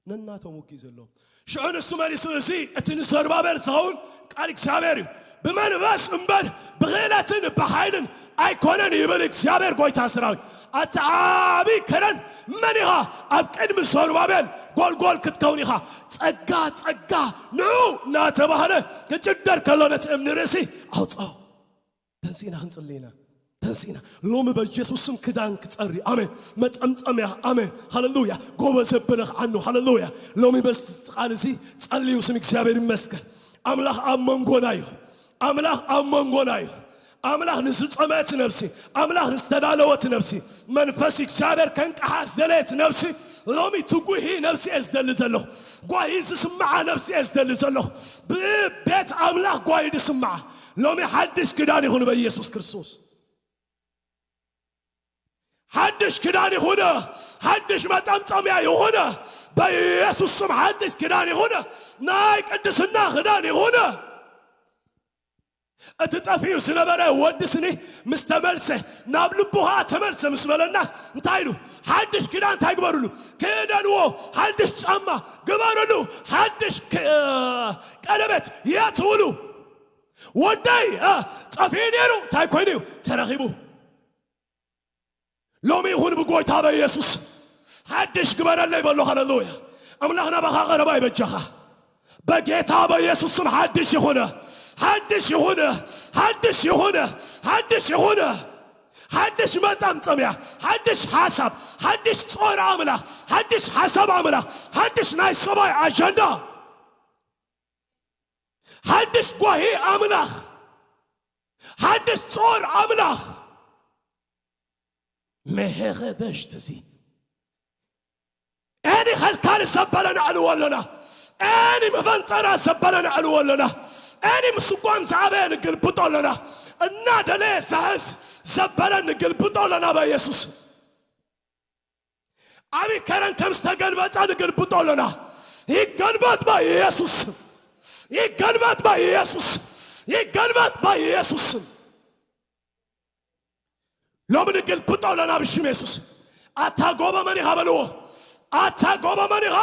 ነናቶም ውግእ ዘለዎም። ሽዑ ንሱ መሊሱ፣ "እዚ እቲ ንዘሩባቤል ዝኸውን ቃል እግዚኣብሔር እዩ። ብመንፈስ እምበር ብኽእለትን ብሓይልን ኣይኮነን ይብል እግዚኣብሔር ጎይታ ሰራዊት። ኣቲ ዓቢ ከረን መን ኢኻ? ኣብ ቅድሚ ዘሩባቤል ጎልጎል ክትከውን ኢኻ። ጸጋ፣ ጸጋ ንዑ" እናተባህለ ክጭደር ከሎ ነቲ እምኒ ርእሲ ኣውጽኦ። ተንሲእና ክንጽሊ ኢና። ተንሲእና። ሎሚ በኢየሱስ ስም ክዳን ክጸሪ። ኣሜን። መጠምጠምያ። ኣሜን። ሃሌሉያ። ጎበዝ የብልኽ ዓኑ። ሃሌሉያ። ሎሚ በዚ ቃል እዚ ጸልዩ ስም እግዚኣብሔር ይመስገን። ኣምላኽ ኣብ መንጎና እዩ። ኣምላኽ ኣብ መንጎና እዩ። ኣምላኽ ንዝጸመት ነብሲ፣ ኣምላኽ ንዝተዳለወት ነብሲ፣ መንፈስ እግዚኣብሔር ከንቅሓ ዝደለየት ነብሲ፣ ሎሚ ትጉሂ ነብሲ እየ ዝደሊ ዘለኹ። ጓሂ ዝስምዓ ነብሲ እየ ዝደሊ ዘለኹ። ብቤት ኣምላኽ ጓሂ ዝስምዓ፣ ሎሚ ሓድሽ ክዳን ይኹን በኢየሱስ ክርስቶስ። ሓድሽ ክዳን ይኹን፣ ሓድሽ መጠምጠምያ ይኹን፣ በኢየሱስ ስም ሓድሽ ክዳን ይኹን፣ ናይ ቅድስና ክዳን ይኹን። እቲ ጠፊኡ ዝነበረ ወዲ ስኒ ምስ ተመልሰ፣ ናብ ልቡ ኸኣ ተመልሰ ምስ በለናስ፣ እንታይ ኢሉ? ሓድሽ ክዳን እንታይ ግበርሉ? ክደንዎ። ሓድሽ ጫማ ግበርሉ። ሓድሽ ክ-፣ ቀለበት የትውሉ። ወደይ፣ እ፣ ጠፊኡ ነይሩ፣ እንታይ ኮይኑ እዩ? ተረኺቡ። ሎሚ ይኹን ብጎይታ በኢየሱስ ሓድሽ ግበረለይ በሎ። ሃሌሉያ። ኣምላኽ ናባኻ ቀረባ ይበጃኻ። በጌታ በኢየሱስ ስም ሓድሽ ይኹን፣ ሓድሽ ይኹን፣ ሓድሽ ይኹን፣ ሓድሽ ይኹን። ሓድሽ መጠምጠምያ፣ ሓድሽ ሓሳብ፣ ሓድሽ ጾር ኣምላኽ፣ ሓድሽ ሓሳብ ኣምላኽ፣ ሓድሽ ናይ ሰማይ ኣጀንዳ፣ ሓድሽ ጓሂ ኣምላኽ፣ ሓድሽ ጾር ኣምላኽ። መሄኸ ደሽትሲ ኤኒ ኸልካል ዘበለ ነዕልዎ ኣለና። ኤኒ መፈንጠራ ዘበለ ነዕልዎ ኣለና። ኤኒ ምስጓም ዝኣበየ ንግልብጦ ኣለና። እናደለየ ዛህስ ዘበለ ንግልብጦ ኣለና በኢየሱስ። ኣብ ከረን ከም ዝተገልበጠ ንግልብጦ ኣለና። ይገልበጥ በኢየሱስ። ይገልበጥ በኢየሱስ። ይገልበጥ በኢየሱስ። ሎሚ ንግልብጦ ኣለና ብሽም የሱስ። ኣታ ጎቦ መን ኢኻ በልዎ። ኣታ ጎቦ መን ኢኻ?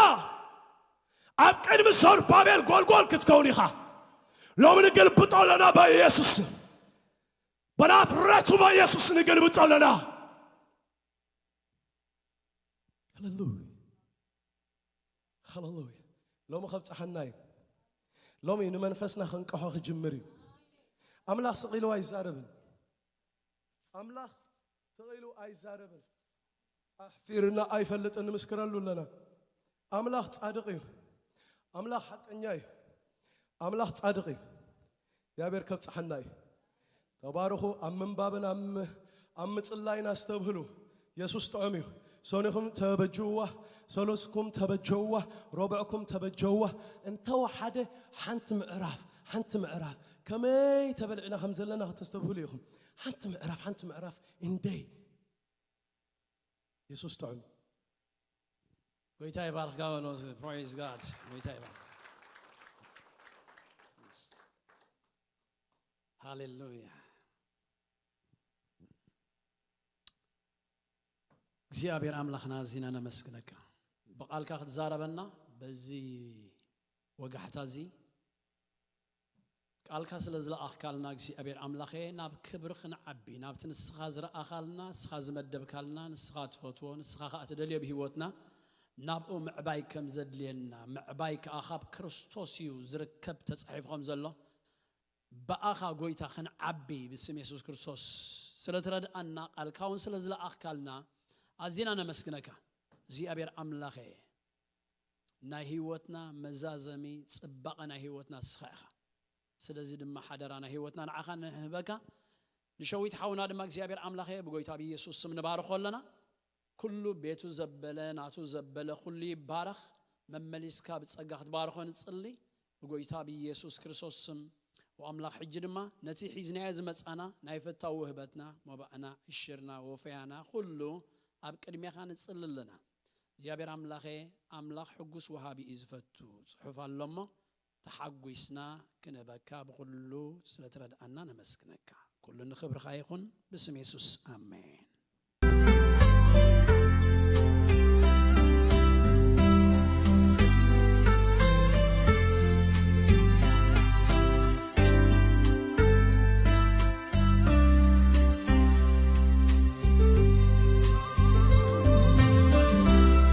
ኣብ ቅድሚ ዘሩባቤል ጎልጎል ክትከውን ኢኻ። ሎሚ ንግልብጦ ኣለና በኢየሱስ። በናፍረቱ በኢየሱስ ንግልብጦ ኣለና። ሃሌሉያ። ሃሌሉያ። ሎሚ ከብጽሓና እዩ። ሎሚ ንመንፈስና ክንቀሖ ክጅምር እዩ። ኣምላኽ ስቕ ኢሉ ኣይዛረብን። ኣምላኽ ስቕ ኢሉ ኣይዛረብን። ኣሕፊርና ኣይፈልጥን፣ ንምስክረሉ ኣለና። ኣምላኽ ጻድቕ እዩ። ኣምላኽ ሓቀኛ እዩ። ኣምላኽ ጻድቕ እዩ። እግዚኣብሔር ከብጽሓና እዩ። ተባረኹ። ኣብ ምንባብን ኣብ ም-፣ ኣብ ምጽላይን ኣስተብህሉ። የሱስ ጥዑም እዩ። ሰኑይኹም ተበጀውዋ፣ ሰሉስኩም ተበጀውዋ፣ ረቡዕኩም ተበጀውዋ። እንተወሓደ ሓንቲ ምዕራፍ፣ ሓንቲ ምዕራፍ ከመይ ተበልዕና ከም ዘለና ከተስተብህሉ ኢኹም። ሓንቲ ምዕራፍ፣ ሓንቲ ምዕራፍ እንዴ። የሱስ ጥዑም። ጎይታ ይባርኽካ በሎ። Praise God። ጎይታ ይባርኽ። ሃሌሉያ። እግዚኣብሔር ኣምላኽና፣ ኣዚና ነመስግነካ። ብቓልካ ክትዛረበና በዚ ወጋሕታ እዚ ቃልካ ስለ ዝለኣኽካልና እግዚኣብሔር ኣምላኸ፣ ናብ ክብሪ ክንዓቢ፣ ናብቲ ንስኻ ዝረኣኻልና፣ ንስኻ ዝመደብካልና፣ ንስኻ ትፈትዎ፣ ንስኻ ኸኣ ትደልዮ ብህይወትና፣ ናብኡ ምዕባይ ከም ዘድልየና፣ ምዕባይ ከኣ ካብ ክርስቶስ እዩ ዝርከብ ተጻሒፉ ከም ዘሎ፣ ብኣኻ ጎይታ ክንዓቢ ብስም የሱስ ክርስቶስ ስለ ትረድኣና፣ ቃልካ እውን ስለ ዝለኣኽካልና ኣዚና ነመስግነካ። እግዚኣብሔር ኣምላኸ፣ ናይ ህይወትና መዛዘሚ፣ ጽባቐ ናይ ህይወትና ንስኻ ኢኻ። ስለዚ ድማ ሓደራ ናይ ህይወትና ንዓኻ ንህበካ። ንሸዊት ሓውና ድማ እግዚኣብሔር ኣምላኸ ብጎይታ ብኢየሱስ ስም ንባርኾ ኣለና። ኩሉ ቤቱ ዘበለ፣ ናቱ ዘበለ፣ ኩሉ ይባረኽ። መመሊስካ ብጸጋ ክትባርኾ ንጽሊ ብጎይታ ብኢየሱስ ክርስቶስ ስም። ወኣምላኽ ሕጂ ድማ ነቲ ሒዝናዮ ዝመጻና ናይ ፈታዊ ውህበትና፣ መባእና፣ ዕሽርና፣ ወፈያና ኩሉ ኣብ ቅድሜኻ ንጽሊ ኣለና። እግዚኣብሔር ኣምላኸ፣ ኣምላኽ ሕጉስ ወሃቢ እዩ ዝፈቱ ጽሑፍ ኣሎ እሞ፣ ተሓጒስና ክንህበካ ብኹሉ ስለ ትረድኣና ነመስግነካ። ኩሉ ንኽብርኻ ይኹን፣ ብስም የሱስ፣ ኣሜን።